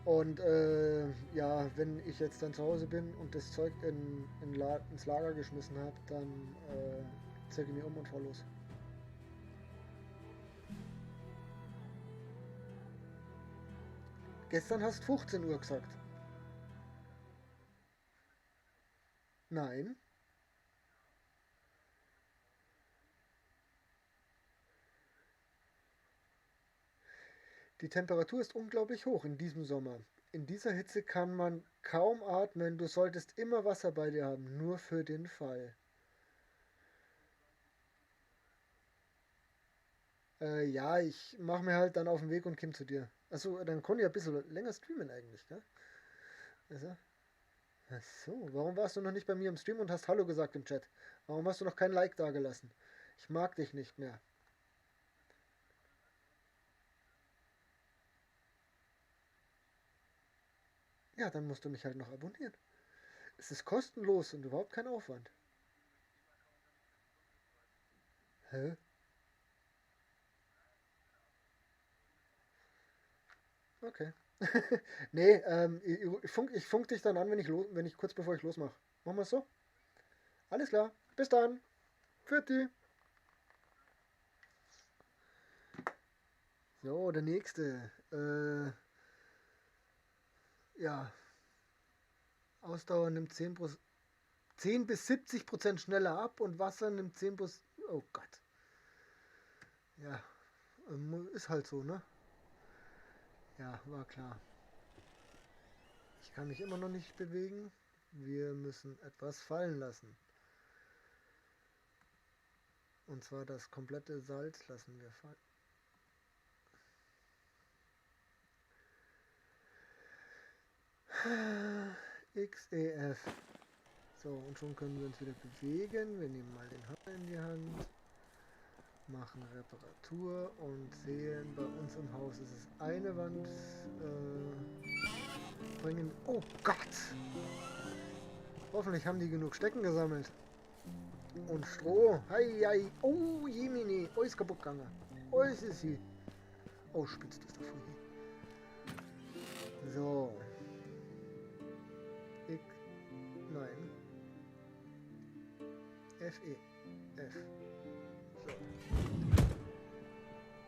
Und ja, wenn ich jetzt dann zu Hause bin und das Zeug ins Lager geschmissen habe, dann zeige ich mich um und fahr los. Gestern hast du 15 Uhr gesagt. Nein. Die Temperatur ist unglaublich hoch in diesem Sommer. In dieser Hitze kann man kaum atmen. Du solltest immer Wasser bei dir haben, nur für den Fall. Ja, ich mach mir halt dann auf den Weg und komm zu dir. Achso, dann konnte ich ein bisschen länger streamen eigentlich, gell? Also. Ach so, warum warst du noch nicht bei mir im Stream und hast Hallo gesagt im Chat? Warum hast du noch kein Like dagelassen? Ich mag dich nicht mehr. Ja, dann musst du mich halt noch abonnieren. Es ist kostenlos und überhaupt kein Aufwand. Hä? Okay. Nee, ich funk dich dann an, wenn ich kurz bevor ich losmache. Machen wir's so? Alles klar. Bis dann. Pfiat. So, der nächste. Ja. Ausdauer nimmt 10 bis 70% schneller ab und Wasser nimmt 10 plus. Oh Gott. Ja, ist halt so, ne? Ja, war klar. Ich kann mich immer noch nicht bewegen. Wir müssen etwas fallen lassen. Und zwar das komplette Salz lassen wir fallen. X, E, F. So, und schon können wir uns wieder bewegen. Wir nehmen mal den Hammer in die Hand, machen Reparatur und sehen, bei uns im Haus ist es eine Wand. Bringen. Oh Gott! Hoffentlich haben die genug Stecken gesammelt. Und Stroh. Hei, hei. Oh, Jemini. Oh, ist kaputt gegangen. Oh, ist sie. Oh, spitzt ist da vorhin. So. X. Nein. F, E. F. So.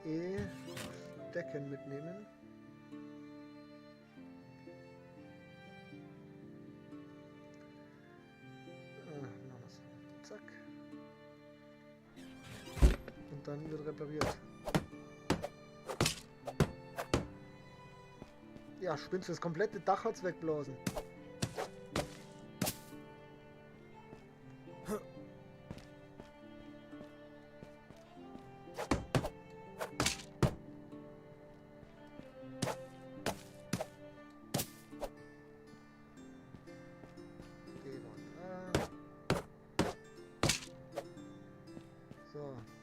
E. Stecken mitnehmen. Machen wir's. Zack. Und dann wird repariert. Ja, spinnst du, das komplette Dach hat's wegblasen.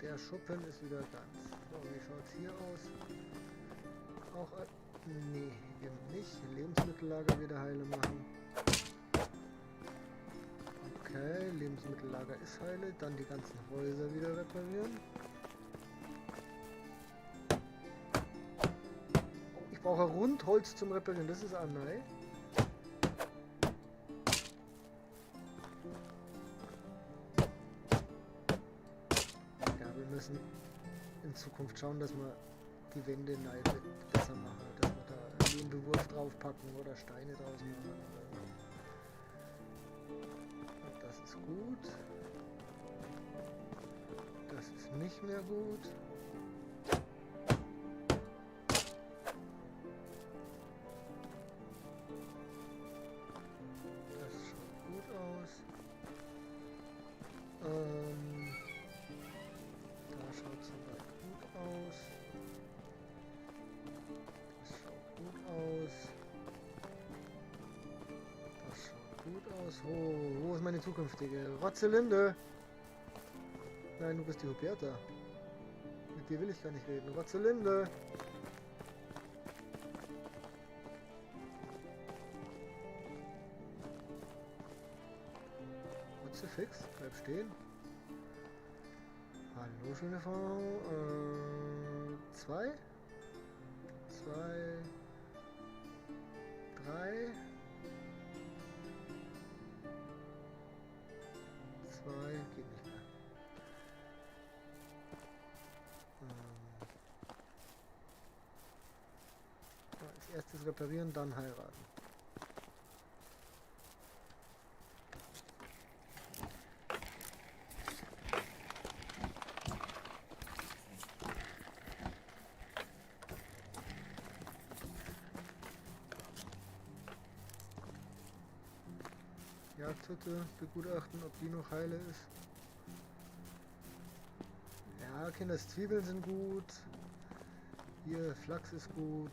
Der Schuppen ist wieder ganz. So, wie schaut's hier aus? Auch, nee, eben nicht. Lebensmittellager wieder heile machen. Okay, Lebensmittellager ist heile. Dann die ganzen Häuser wieder reparieren. Oh, ich brauche Rundholz zum Reparieren. Das ist auch neu. Müssen in Zukunft schauen, dass wir die Wände neu besser machen, dass wir da Lehmbewurf draufpacken oder Steine draus machen oder so. Das ist gut. Das ist nicht mehr gut. Das schaut gut aus. zukünftige. Rotzelinde! Nein, du bist die Huberta. Mit dir will ich gar nicht reden. Rotzelinde! Fix, bleib stehen. Hallo, schöne Frau. 2, 2, 3, 2, geht nicht mehr. Als erstes reparieren, dann heiraten. Jagdhütte begutachten, ob die noch heile ist. Ja, Kinders, Zwiebeln sind gut. Hier, Flachs ist gut.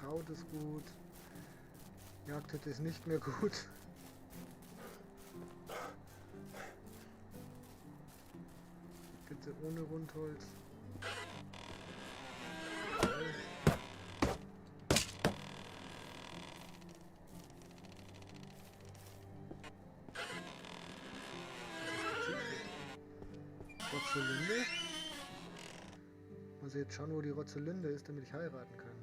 Kraut ist gut. Jagdhütte ist nicht mehr gut. Bitte ohne Rundholz. Rotzelinde. Muss ich jetzt schauen, wo die Rotzelinde ist, damit ich heiraten kann.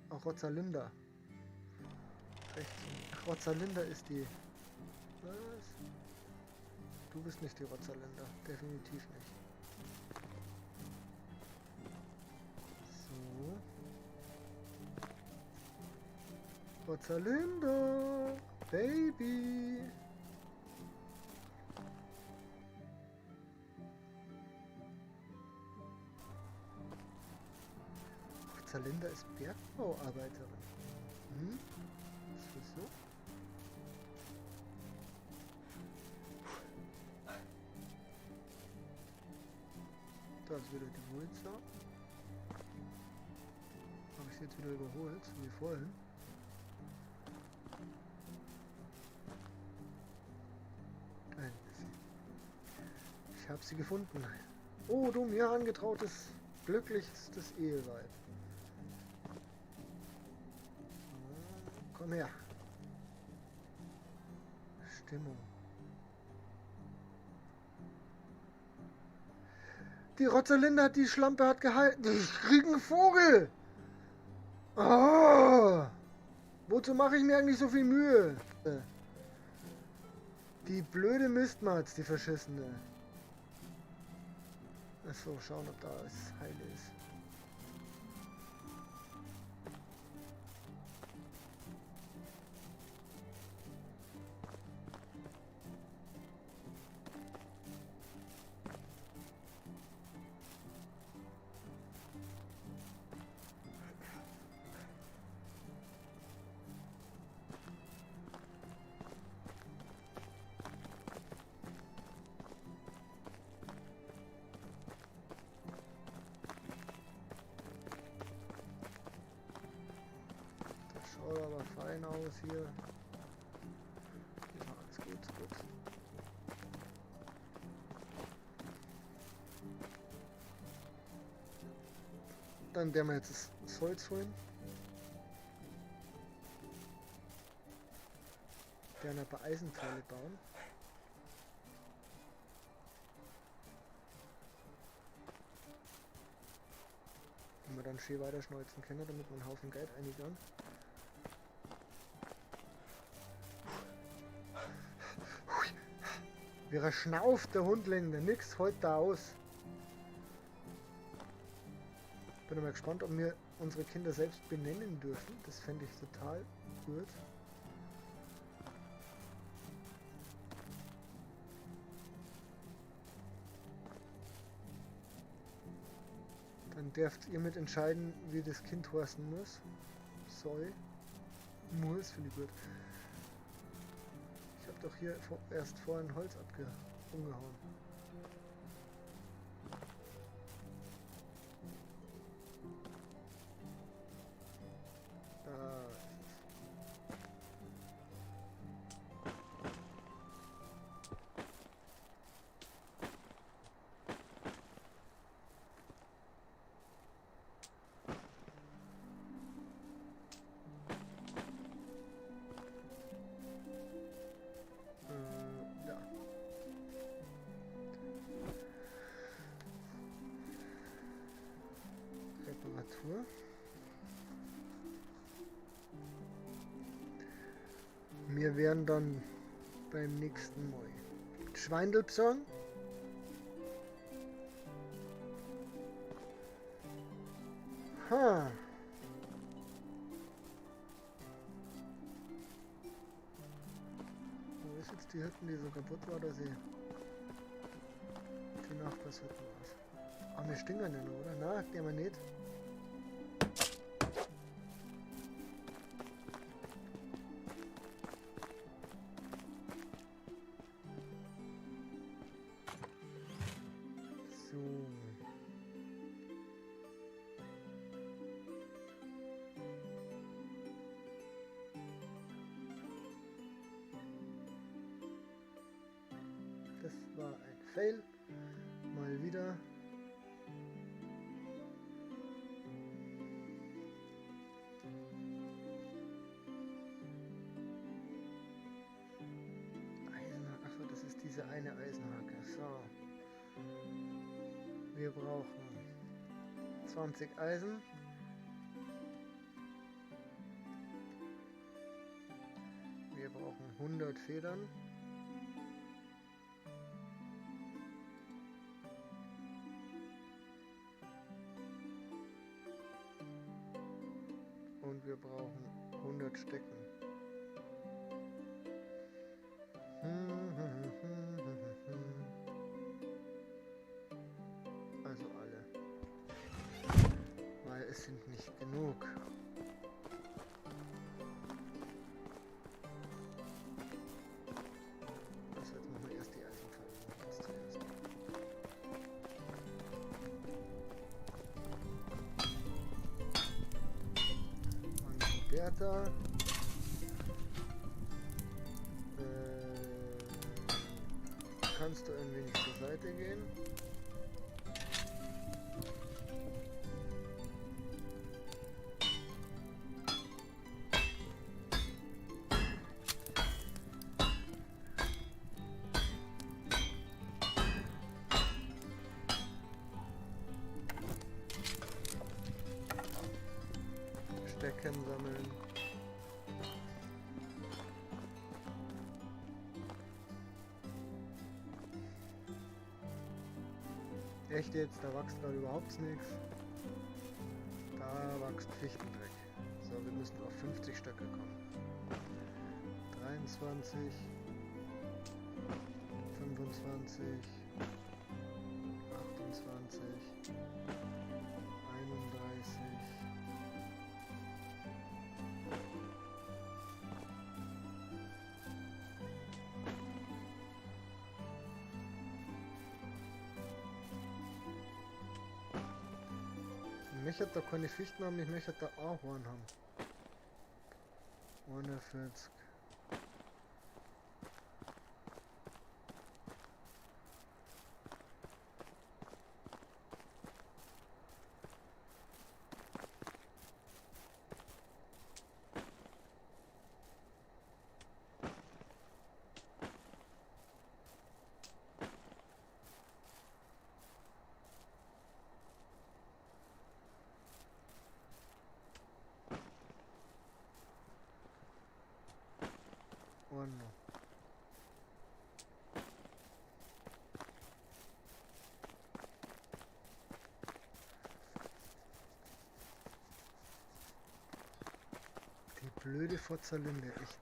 Auch Rozalinda. Rechts. Ach, Rozalinda ist die. Was? Du bist nicht die Rozalinda. Definitiv nicht. So. Rozalinda! Baby! Rosalinda ist Bergbauarbeiterin. Hm? Ist das so? Da ist wieder die Wulza. Habe ich sie jetzt wieder überholt, so wie vorhin. Nein, ist sie. Ich habe sie gefunden. Oh, du mir angetrautes, glücklichstes Eheweib. Komm her. Stimmung. Die Rozalinda hat die Schlampe hat gehalten. Ich krieg einen Vogel. Oh. Wozu mache ich mir eigentlich so viel Mühe? Die blöde Mistmatz, die verschissene. Achso, schauen, ob da alles heil ist. Aber fein aus hier. Ja, alles gut, gut. Dann werden wir jetzt das Holz holen. Werden ein paar Eisenteile bauen. Die wir dann schön weiter schneuzen können, damit wir einen Haufen Geld einigern. Wie er schnauft, der Hundling, der nix holt da aus. Bin mal gespannt, ob wir unsere Kinder selbst benennen dürfen. Das fände ich total gut. Dann dürft ihr mitentscheiden, wie das Kind heißen muss. Soll. Muss, finde ich gut. Ich habe doch hier erst vorhin Holz umgehauen. Da ist es. Reparatur. Wir werden dann beim nächsten Mal Schweindel besorgen. Ha. Wo ist jetzt die Hütten, die so kaputt war, dass sie die Nachbarshütten aus? Ah, wir stingern ja noch, oder? Nein, die haben wir nicht. So. Das war ein Fail. Mal wieder. Eisenhacke. Achso, das ist diese eine Eisenhacke. So. Wir brauchen 20 Eisen. Wir brauchen 100 Federn. Und wir brauchen 100 Stecken. Also alle. Weil es sind nicht genug. Also jetzt machen wir erst die Eisenpfeile. Jetzt zuerst. Bertha. Kannst du ein wenig zur Seite gehen? Stecken sammeln. Echt jetzt, da wächst gerade überhaupt nichts. Da wächst Fichtendreck. So, wir müssen auf 50 Stöcke kommen. 23, 25, 28, 31. Ich möchte da keine Fichten haben, ich möchte da Ahorn haben. 41. Die blöde Fotzerlinde, echt.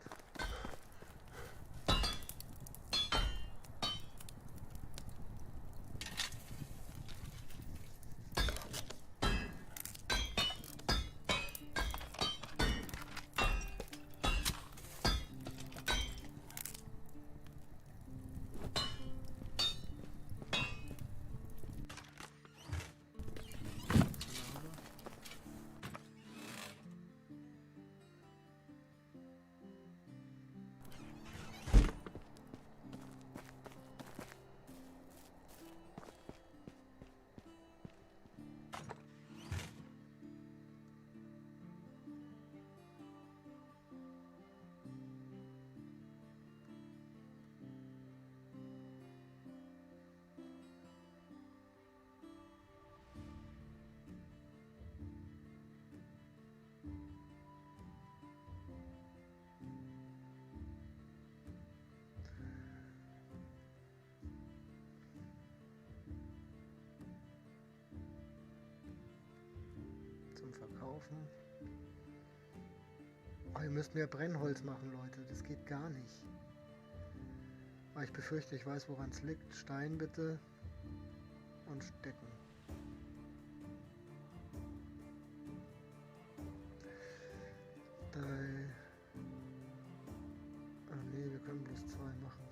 kaufen. Oh, ihr müsst mehr Brennholz machen, Leute. Das geht gar nicht. Aber ich befürchte, ich weiß, woran es liegt. Stein bitte. Und Stecken. Drei. Ah ne, wir können bloß 2 machen.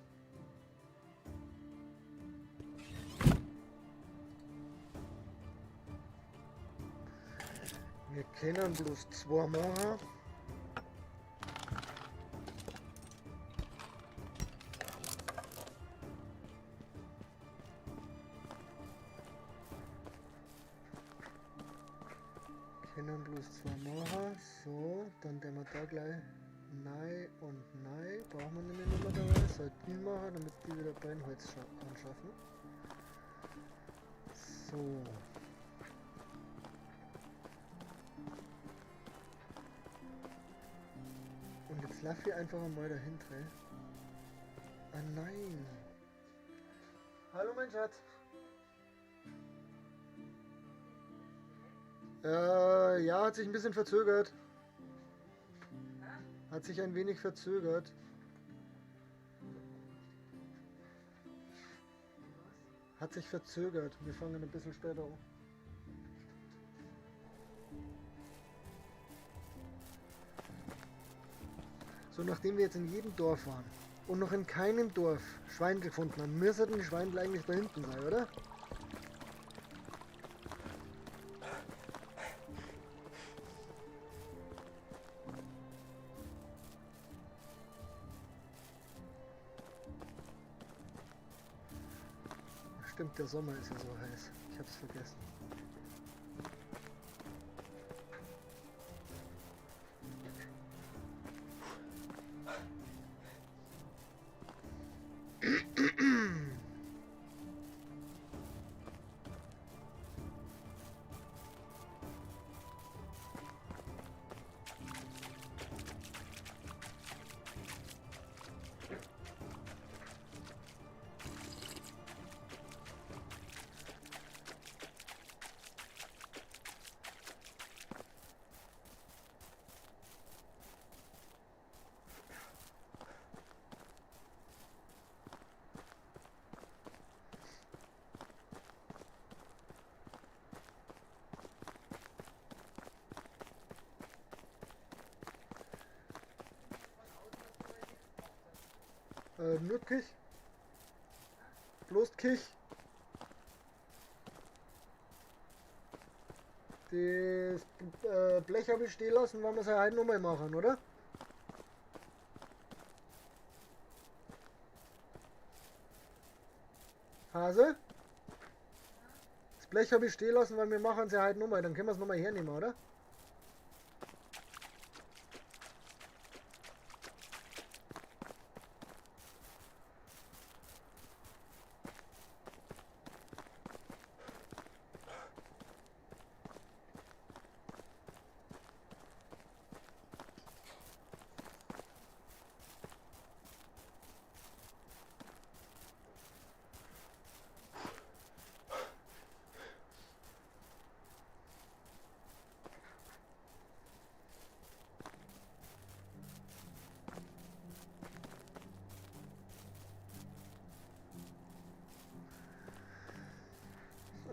Wir können bloß 2 machen. Können bloß 2 machen. So, dann den wir da gleich nein und nein. Brauchen wir nämlich nicht mehr dabei. Soll die machen, damit die wieder Brennholz anschaffen. So. Und jetzt lass ich einfach mal dahinter. Ah nein. Hallo mein Schatz. Ja, hat sich ein bisschen verzögert. Hat sich ein wenig verzögert. Hat sich verzögert. Wir fangen ein bisschen später an. So, nachdem wir jetzt in jedem Dorf waren und noch in keinem Dorf Schwein gefunden haben, müssten die Schweine eigentlich da hinten sein, oder? Stimmt, der Sommer ist ja so heiß. Ich hab's vergessen. Nur Kich. Bloß Kich. Das Blech habe ich stehen lassen, weil wir es ja heute nochmal machen, oder? Hase? Das Blech habe ich stehen lassen, weil wir machen es ja heute nochmal. Dann können wir es nochmal hernehmen, oder?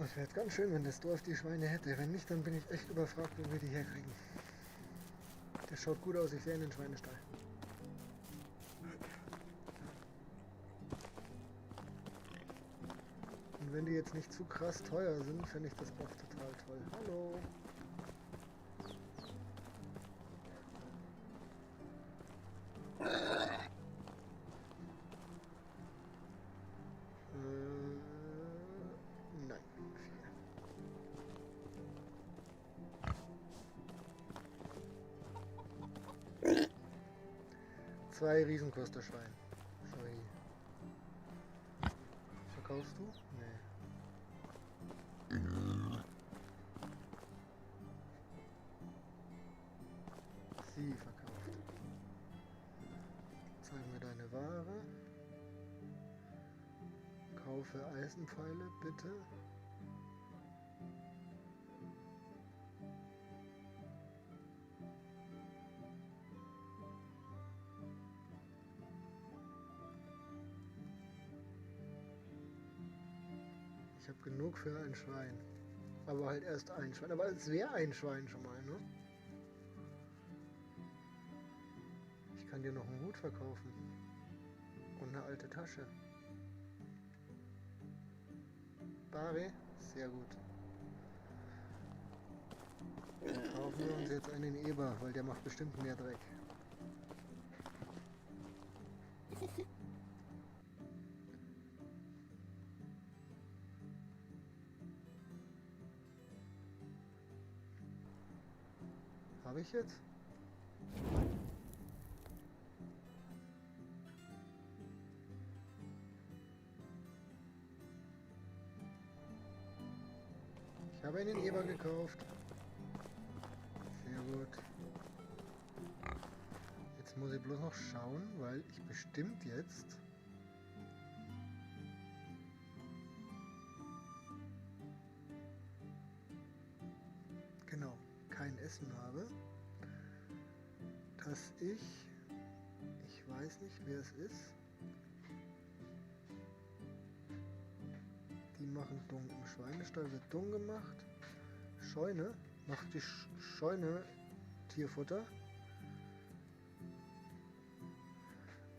Das wäre jetzt ganz schön, wenn das Dorf die Schweine hätte. Wenn nicht, dann bin ich echt überfragt, wo wir die herkriegen. Das schaut gut aus, ich sehe einen Schweinestall. Und wenn die jetzt nicht zu krass teuer sind, finde ich das auch total toll. Hallo! Nein, 4. 2 Riesenkosterschwein. Sorry. Verkaufst du? Nee. Sie verkauft. Zeig mir deine Ware. Kaufe Eisenpfeile, bitte. Ich habe genug für ein Schwein. Aber halt erst ein Schwein. Aber es wäre ein Schwein schon mal, ne? Ich kann dir noch einen Hut verkaufen. Und eine alte Tasche. Bari? Sehr gut. Dann kaufen wir uns jetzt einen Eber, weil der macht bestimmt mehr Dreck. Habe ich jetzt? Ich habe einen Eber gekauft. Sehr gut. Jetzt muss ich bloß noch schauen, weil ich bestimmt jetzt... Genau, kein Essen habe. Dass ich... Ich weiß nicht, wer es ist. Die machen Dung. Im Schweinestall wird Dung gemacht. Scheune macht die Scheune Tierfutter.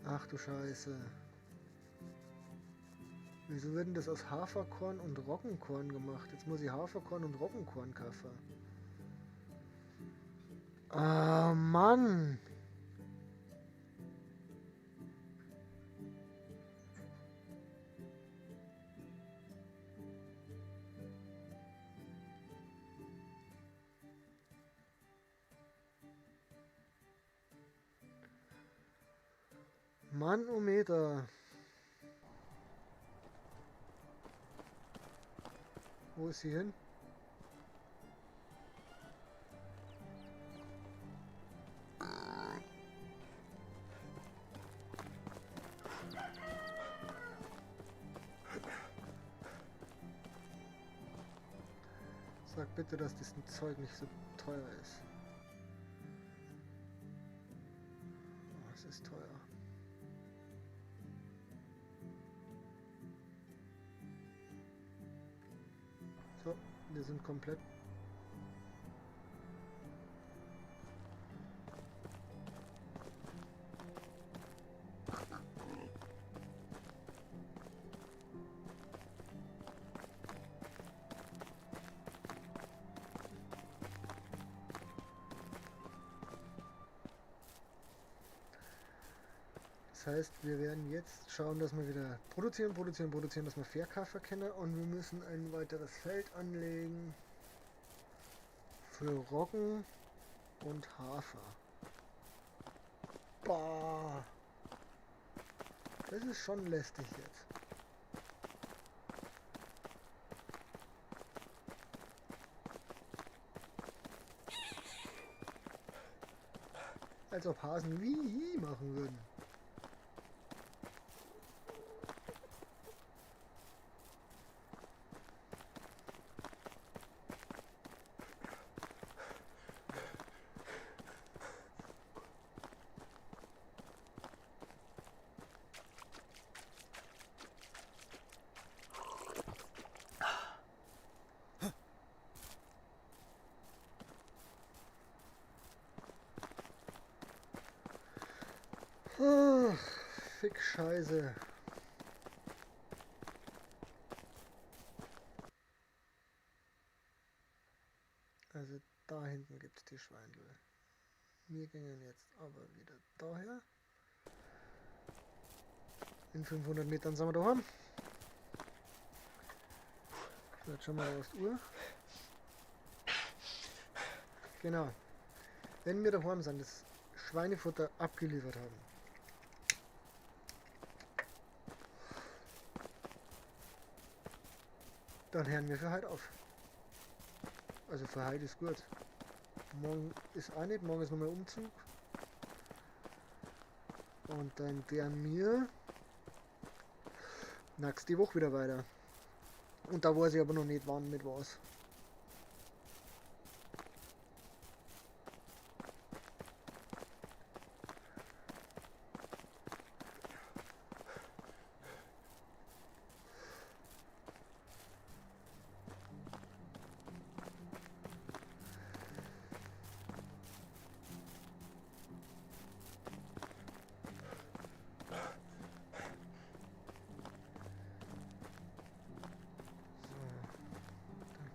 Ach du Scheiße. Wieso wird denn das aus Haferkorn und Roggenkorn gemacht? Jetzt muss ich Haferkorn und Roggenkorn kaufen. Ah, Mann! Manometer. Wo ist sie hin? Sag bitte, dass das Zeug nicht so teuer ist. Oh, es ist teuer. So, wir sind komplett. Das heißt, wir werden jetzt schauen, dass wir wieder produzieren, produzieren, produzieren, dass wir Verkäufer kennen, und wir müssen ein weiteres Feld anlegen für Roggen und Hafer. Boah, das ist schon lästig jetzt. Als ob Hasen wie machen würden. Ach, Fick Scheiße. Also da hinten gibt's die Schweindel. Wir gingen jetzt aber wieder daher. In 500 Metern sind wir daheim. So, jetzt schauen wir mal auf die Uhr. Genau. Wenn wir daheim sind, das Schweinefutter abgeliefert haben. Dann hören wir für heute auf. Also für heute ist gut. Morgen ist auch nicht, morgen ist nochmal Umzug. Und dann werden wir nächste Woche wieder weiter. Und da weiß ich aber noch nicht, wann mit was.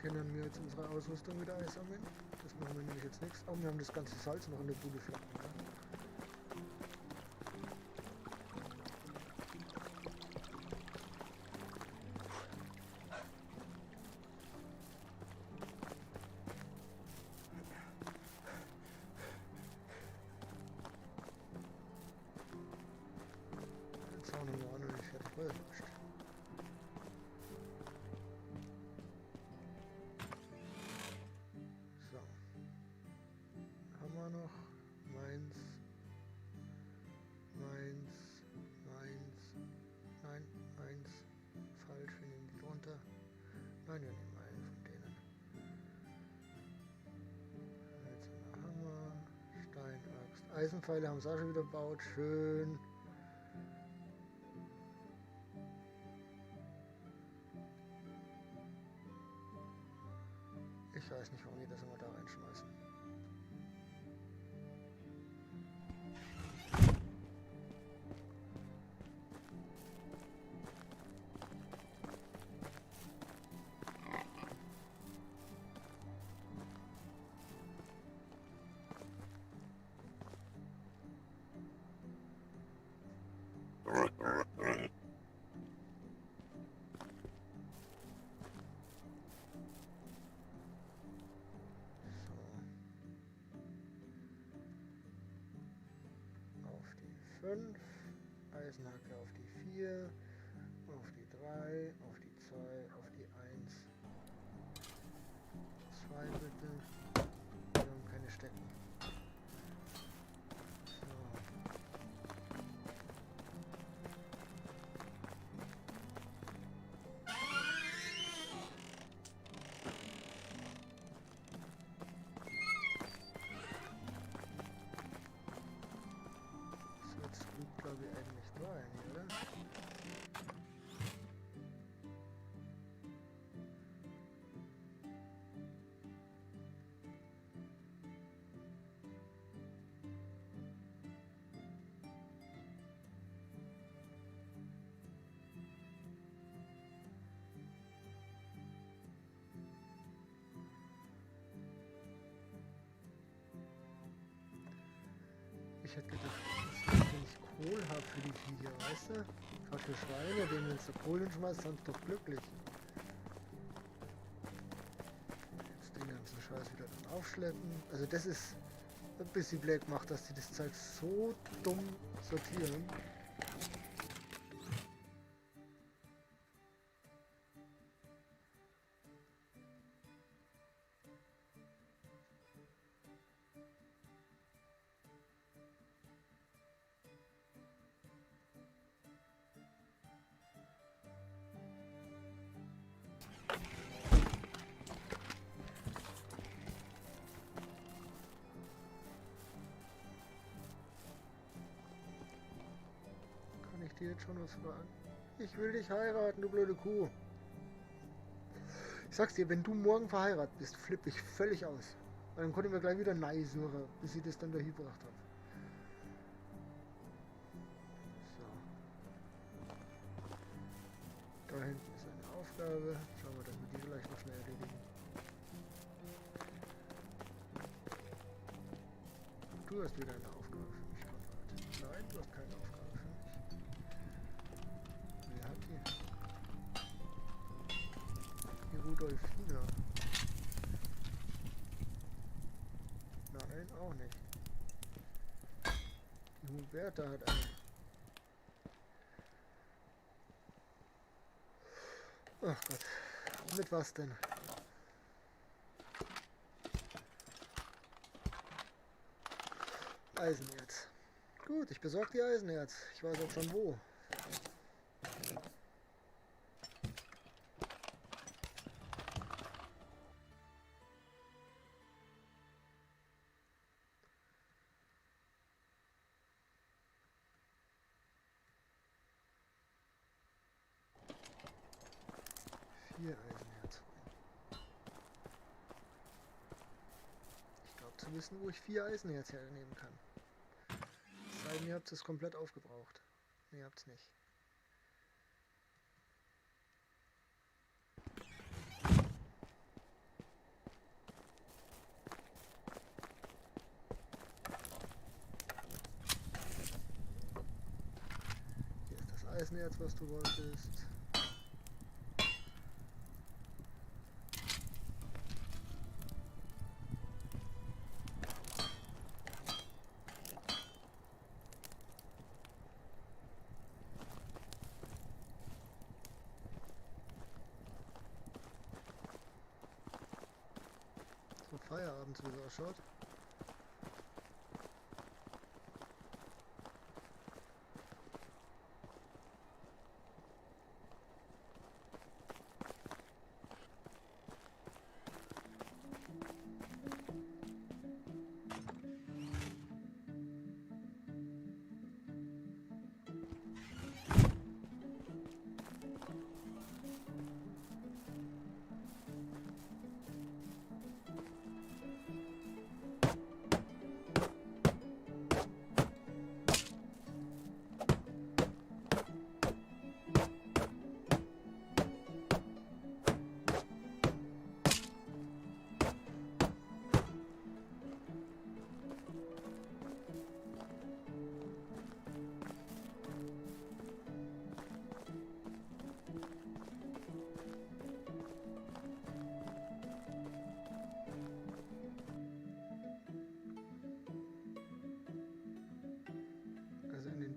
Können wir jetzt unsere Ausrüstung wieder einsammeln. Das machen wir nämlich jetzt nichts. Oh, wir haben das ganze Salz noch in der Bude flacken. Ne? Den Zaun haben wir auch noch nicht fertig. Oh, das ist wurscht. So. Haben wir noch meins, meins, meins, nein, meins, falsch, wir nehmen die drunter. Nein, wir nehmen einen von denen. Hölzerner Hammer, Steinaxt, Eisenpfeile haben sie auch schon wieder gebaut, schön. Ich weiß nicht, warum die das immer da reinschmeißen. 5, Eisenhacke auf die 4, auf die 3, auf die 2, auf die 1. 2 bitte. Wir haben keine Stecken. So. Glaube ich eigentlich da rein, oder? Ich hätte gedacht, dass ich Kohl habe für die Viecher, weißt du? Gerade für Schweine, denen wenn du Kohl hinschmeißt, sind sie doch glücklich. Jetzt den ganzen Scheiß wieder dann aufschleppen. Also das ist ein bisschen blöd gemacht, dass die das Zeug so dumm sortieren. Dir jetzt schon was fragen? Ich will dich heiraten, du blöde Kuh. Ich sag's dir, wenn du morgen verheiratet bist, flippe ich völlig aus. Weil dann konnten wir gleich wieder Nei suchen, bis ich das dann dahin gebracht hab. So. Da hinten ist eine Aufgabe. Schauen wir, dass wir die vielleicht noch schnell erledigen. Du hast wieder eine Aufgabe für mich, Konrad. Nein, du hast keine Aufgabe für mich. Wer hat die? Die Rudolfina. Nein, auch nicht. Die Huberta hat eine. Ach Gott. Mit was denn? Eisenerz. Gut, ich besorge die Eisenerz. Ich weiß auch schon wo. 4 Eisenerz holen. Ich glaube zu wissen, wo ich 4 Eisenerz hernehmen kann. Es sei denn, ihr habt es komplett aufgebraucht. Ne, ihr habt's nicht. Eisenerz, was du wolltest. So, Feierabend, so wie es ausschaut.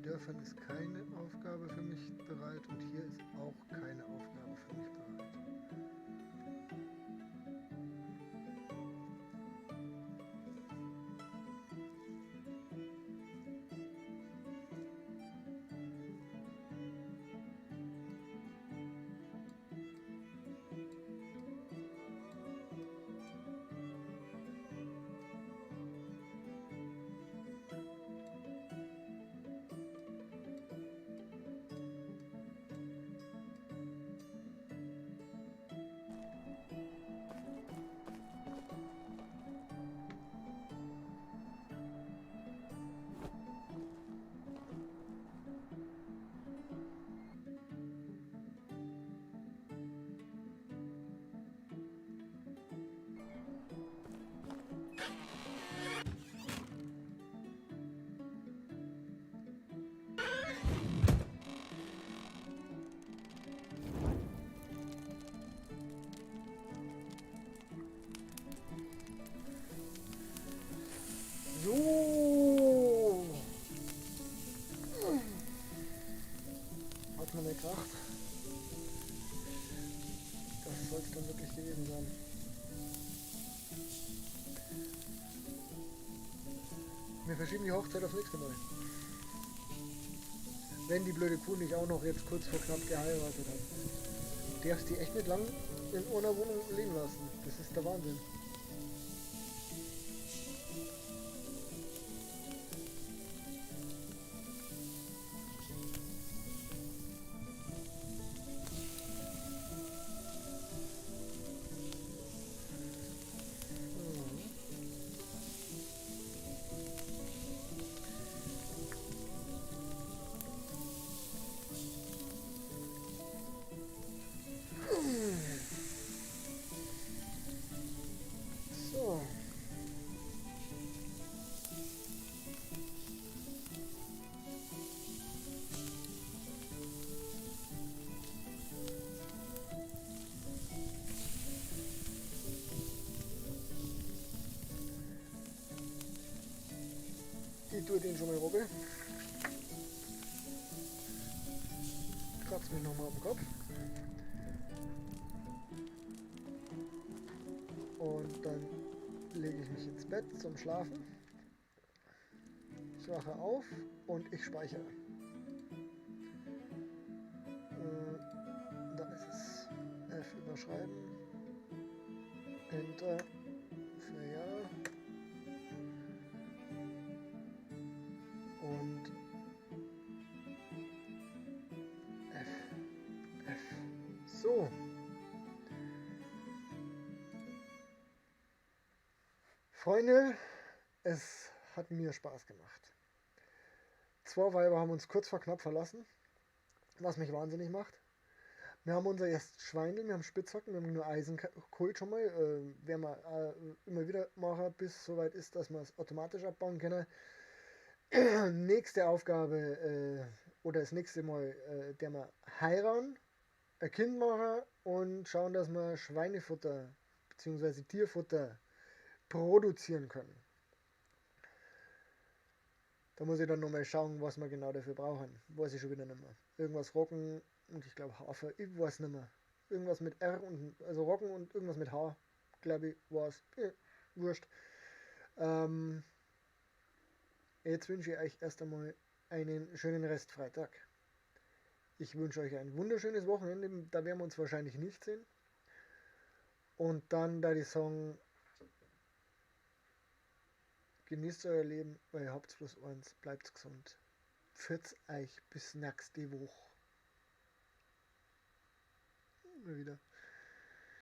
Dörfern ist keine Aufgabe für mich bereit und hier ist auch keine Aufgabe für mich bereit. So. Hat man gekracht. Das soll es dann wirklich gewesen sein. Wir verschieben die Hochzeit aufs nächste Mal. Wenn die blöde Kuh nicht auch noch jetzt kurz vor knapp geheiratet hat. Du darfst die echt nicht lang in einer Wohnung leben lassen. Das ist der Wahnsinn. So. Ich tue den schon mal runter. Kratze mich nochmal am Kopf. Und dann lege ich mich ins Bett zum Schlafen. Ich wache auf und ich speichere. Da ist es. F überschreiben. Enter für Ja. Und F. F. So. Freunde, es hat mir Spaß gemacht. Zwei Weiber haben uns kurz vor knapp verlassen, was mich wahnsinnig macht. Wir haben unser erstes Schweindel, wir haben Spitzhacken, wir haben nur Eisen geholt schon mal. Werden wir immer wieder machen, bis es soweit ist, dass wir es automatisch abbauen können. Nächste Aufgabe oder das nächste Mal, der wir heiraten, ein Kind machen und schauen, dass wir Schweinefutter bzw. Tierfutter produzieren können. Da muss ich dann nochmal schauen, was wir genau dafür brauchen. Weiß ich schon wieder nicht mehr. Irgendwas Roggen und ich glaube Hafer, ich weiß nicht mehr. Irgendwas mit R und, also Roggen und irgendwas mit H, glaube ich, war's. Ja, wurscht. Jetzt wünsche ich euch erst einmal einen schönen Restfreitag. Ich wünsche euch ein wunderschönes Wochenende, da werden wir uns wahrscheinlich nicht sehen. Und dann da die Song, genießt euer Leben, weil ihr habt bloß eins, bleibt gesund. Pfiat euch bis nächste Woche. Mal wieder.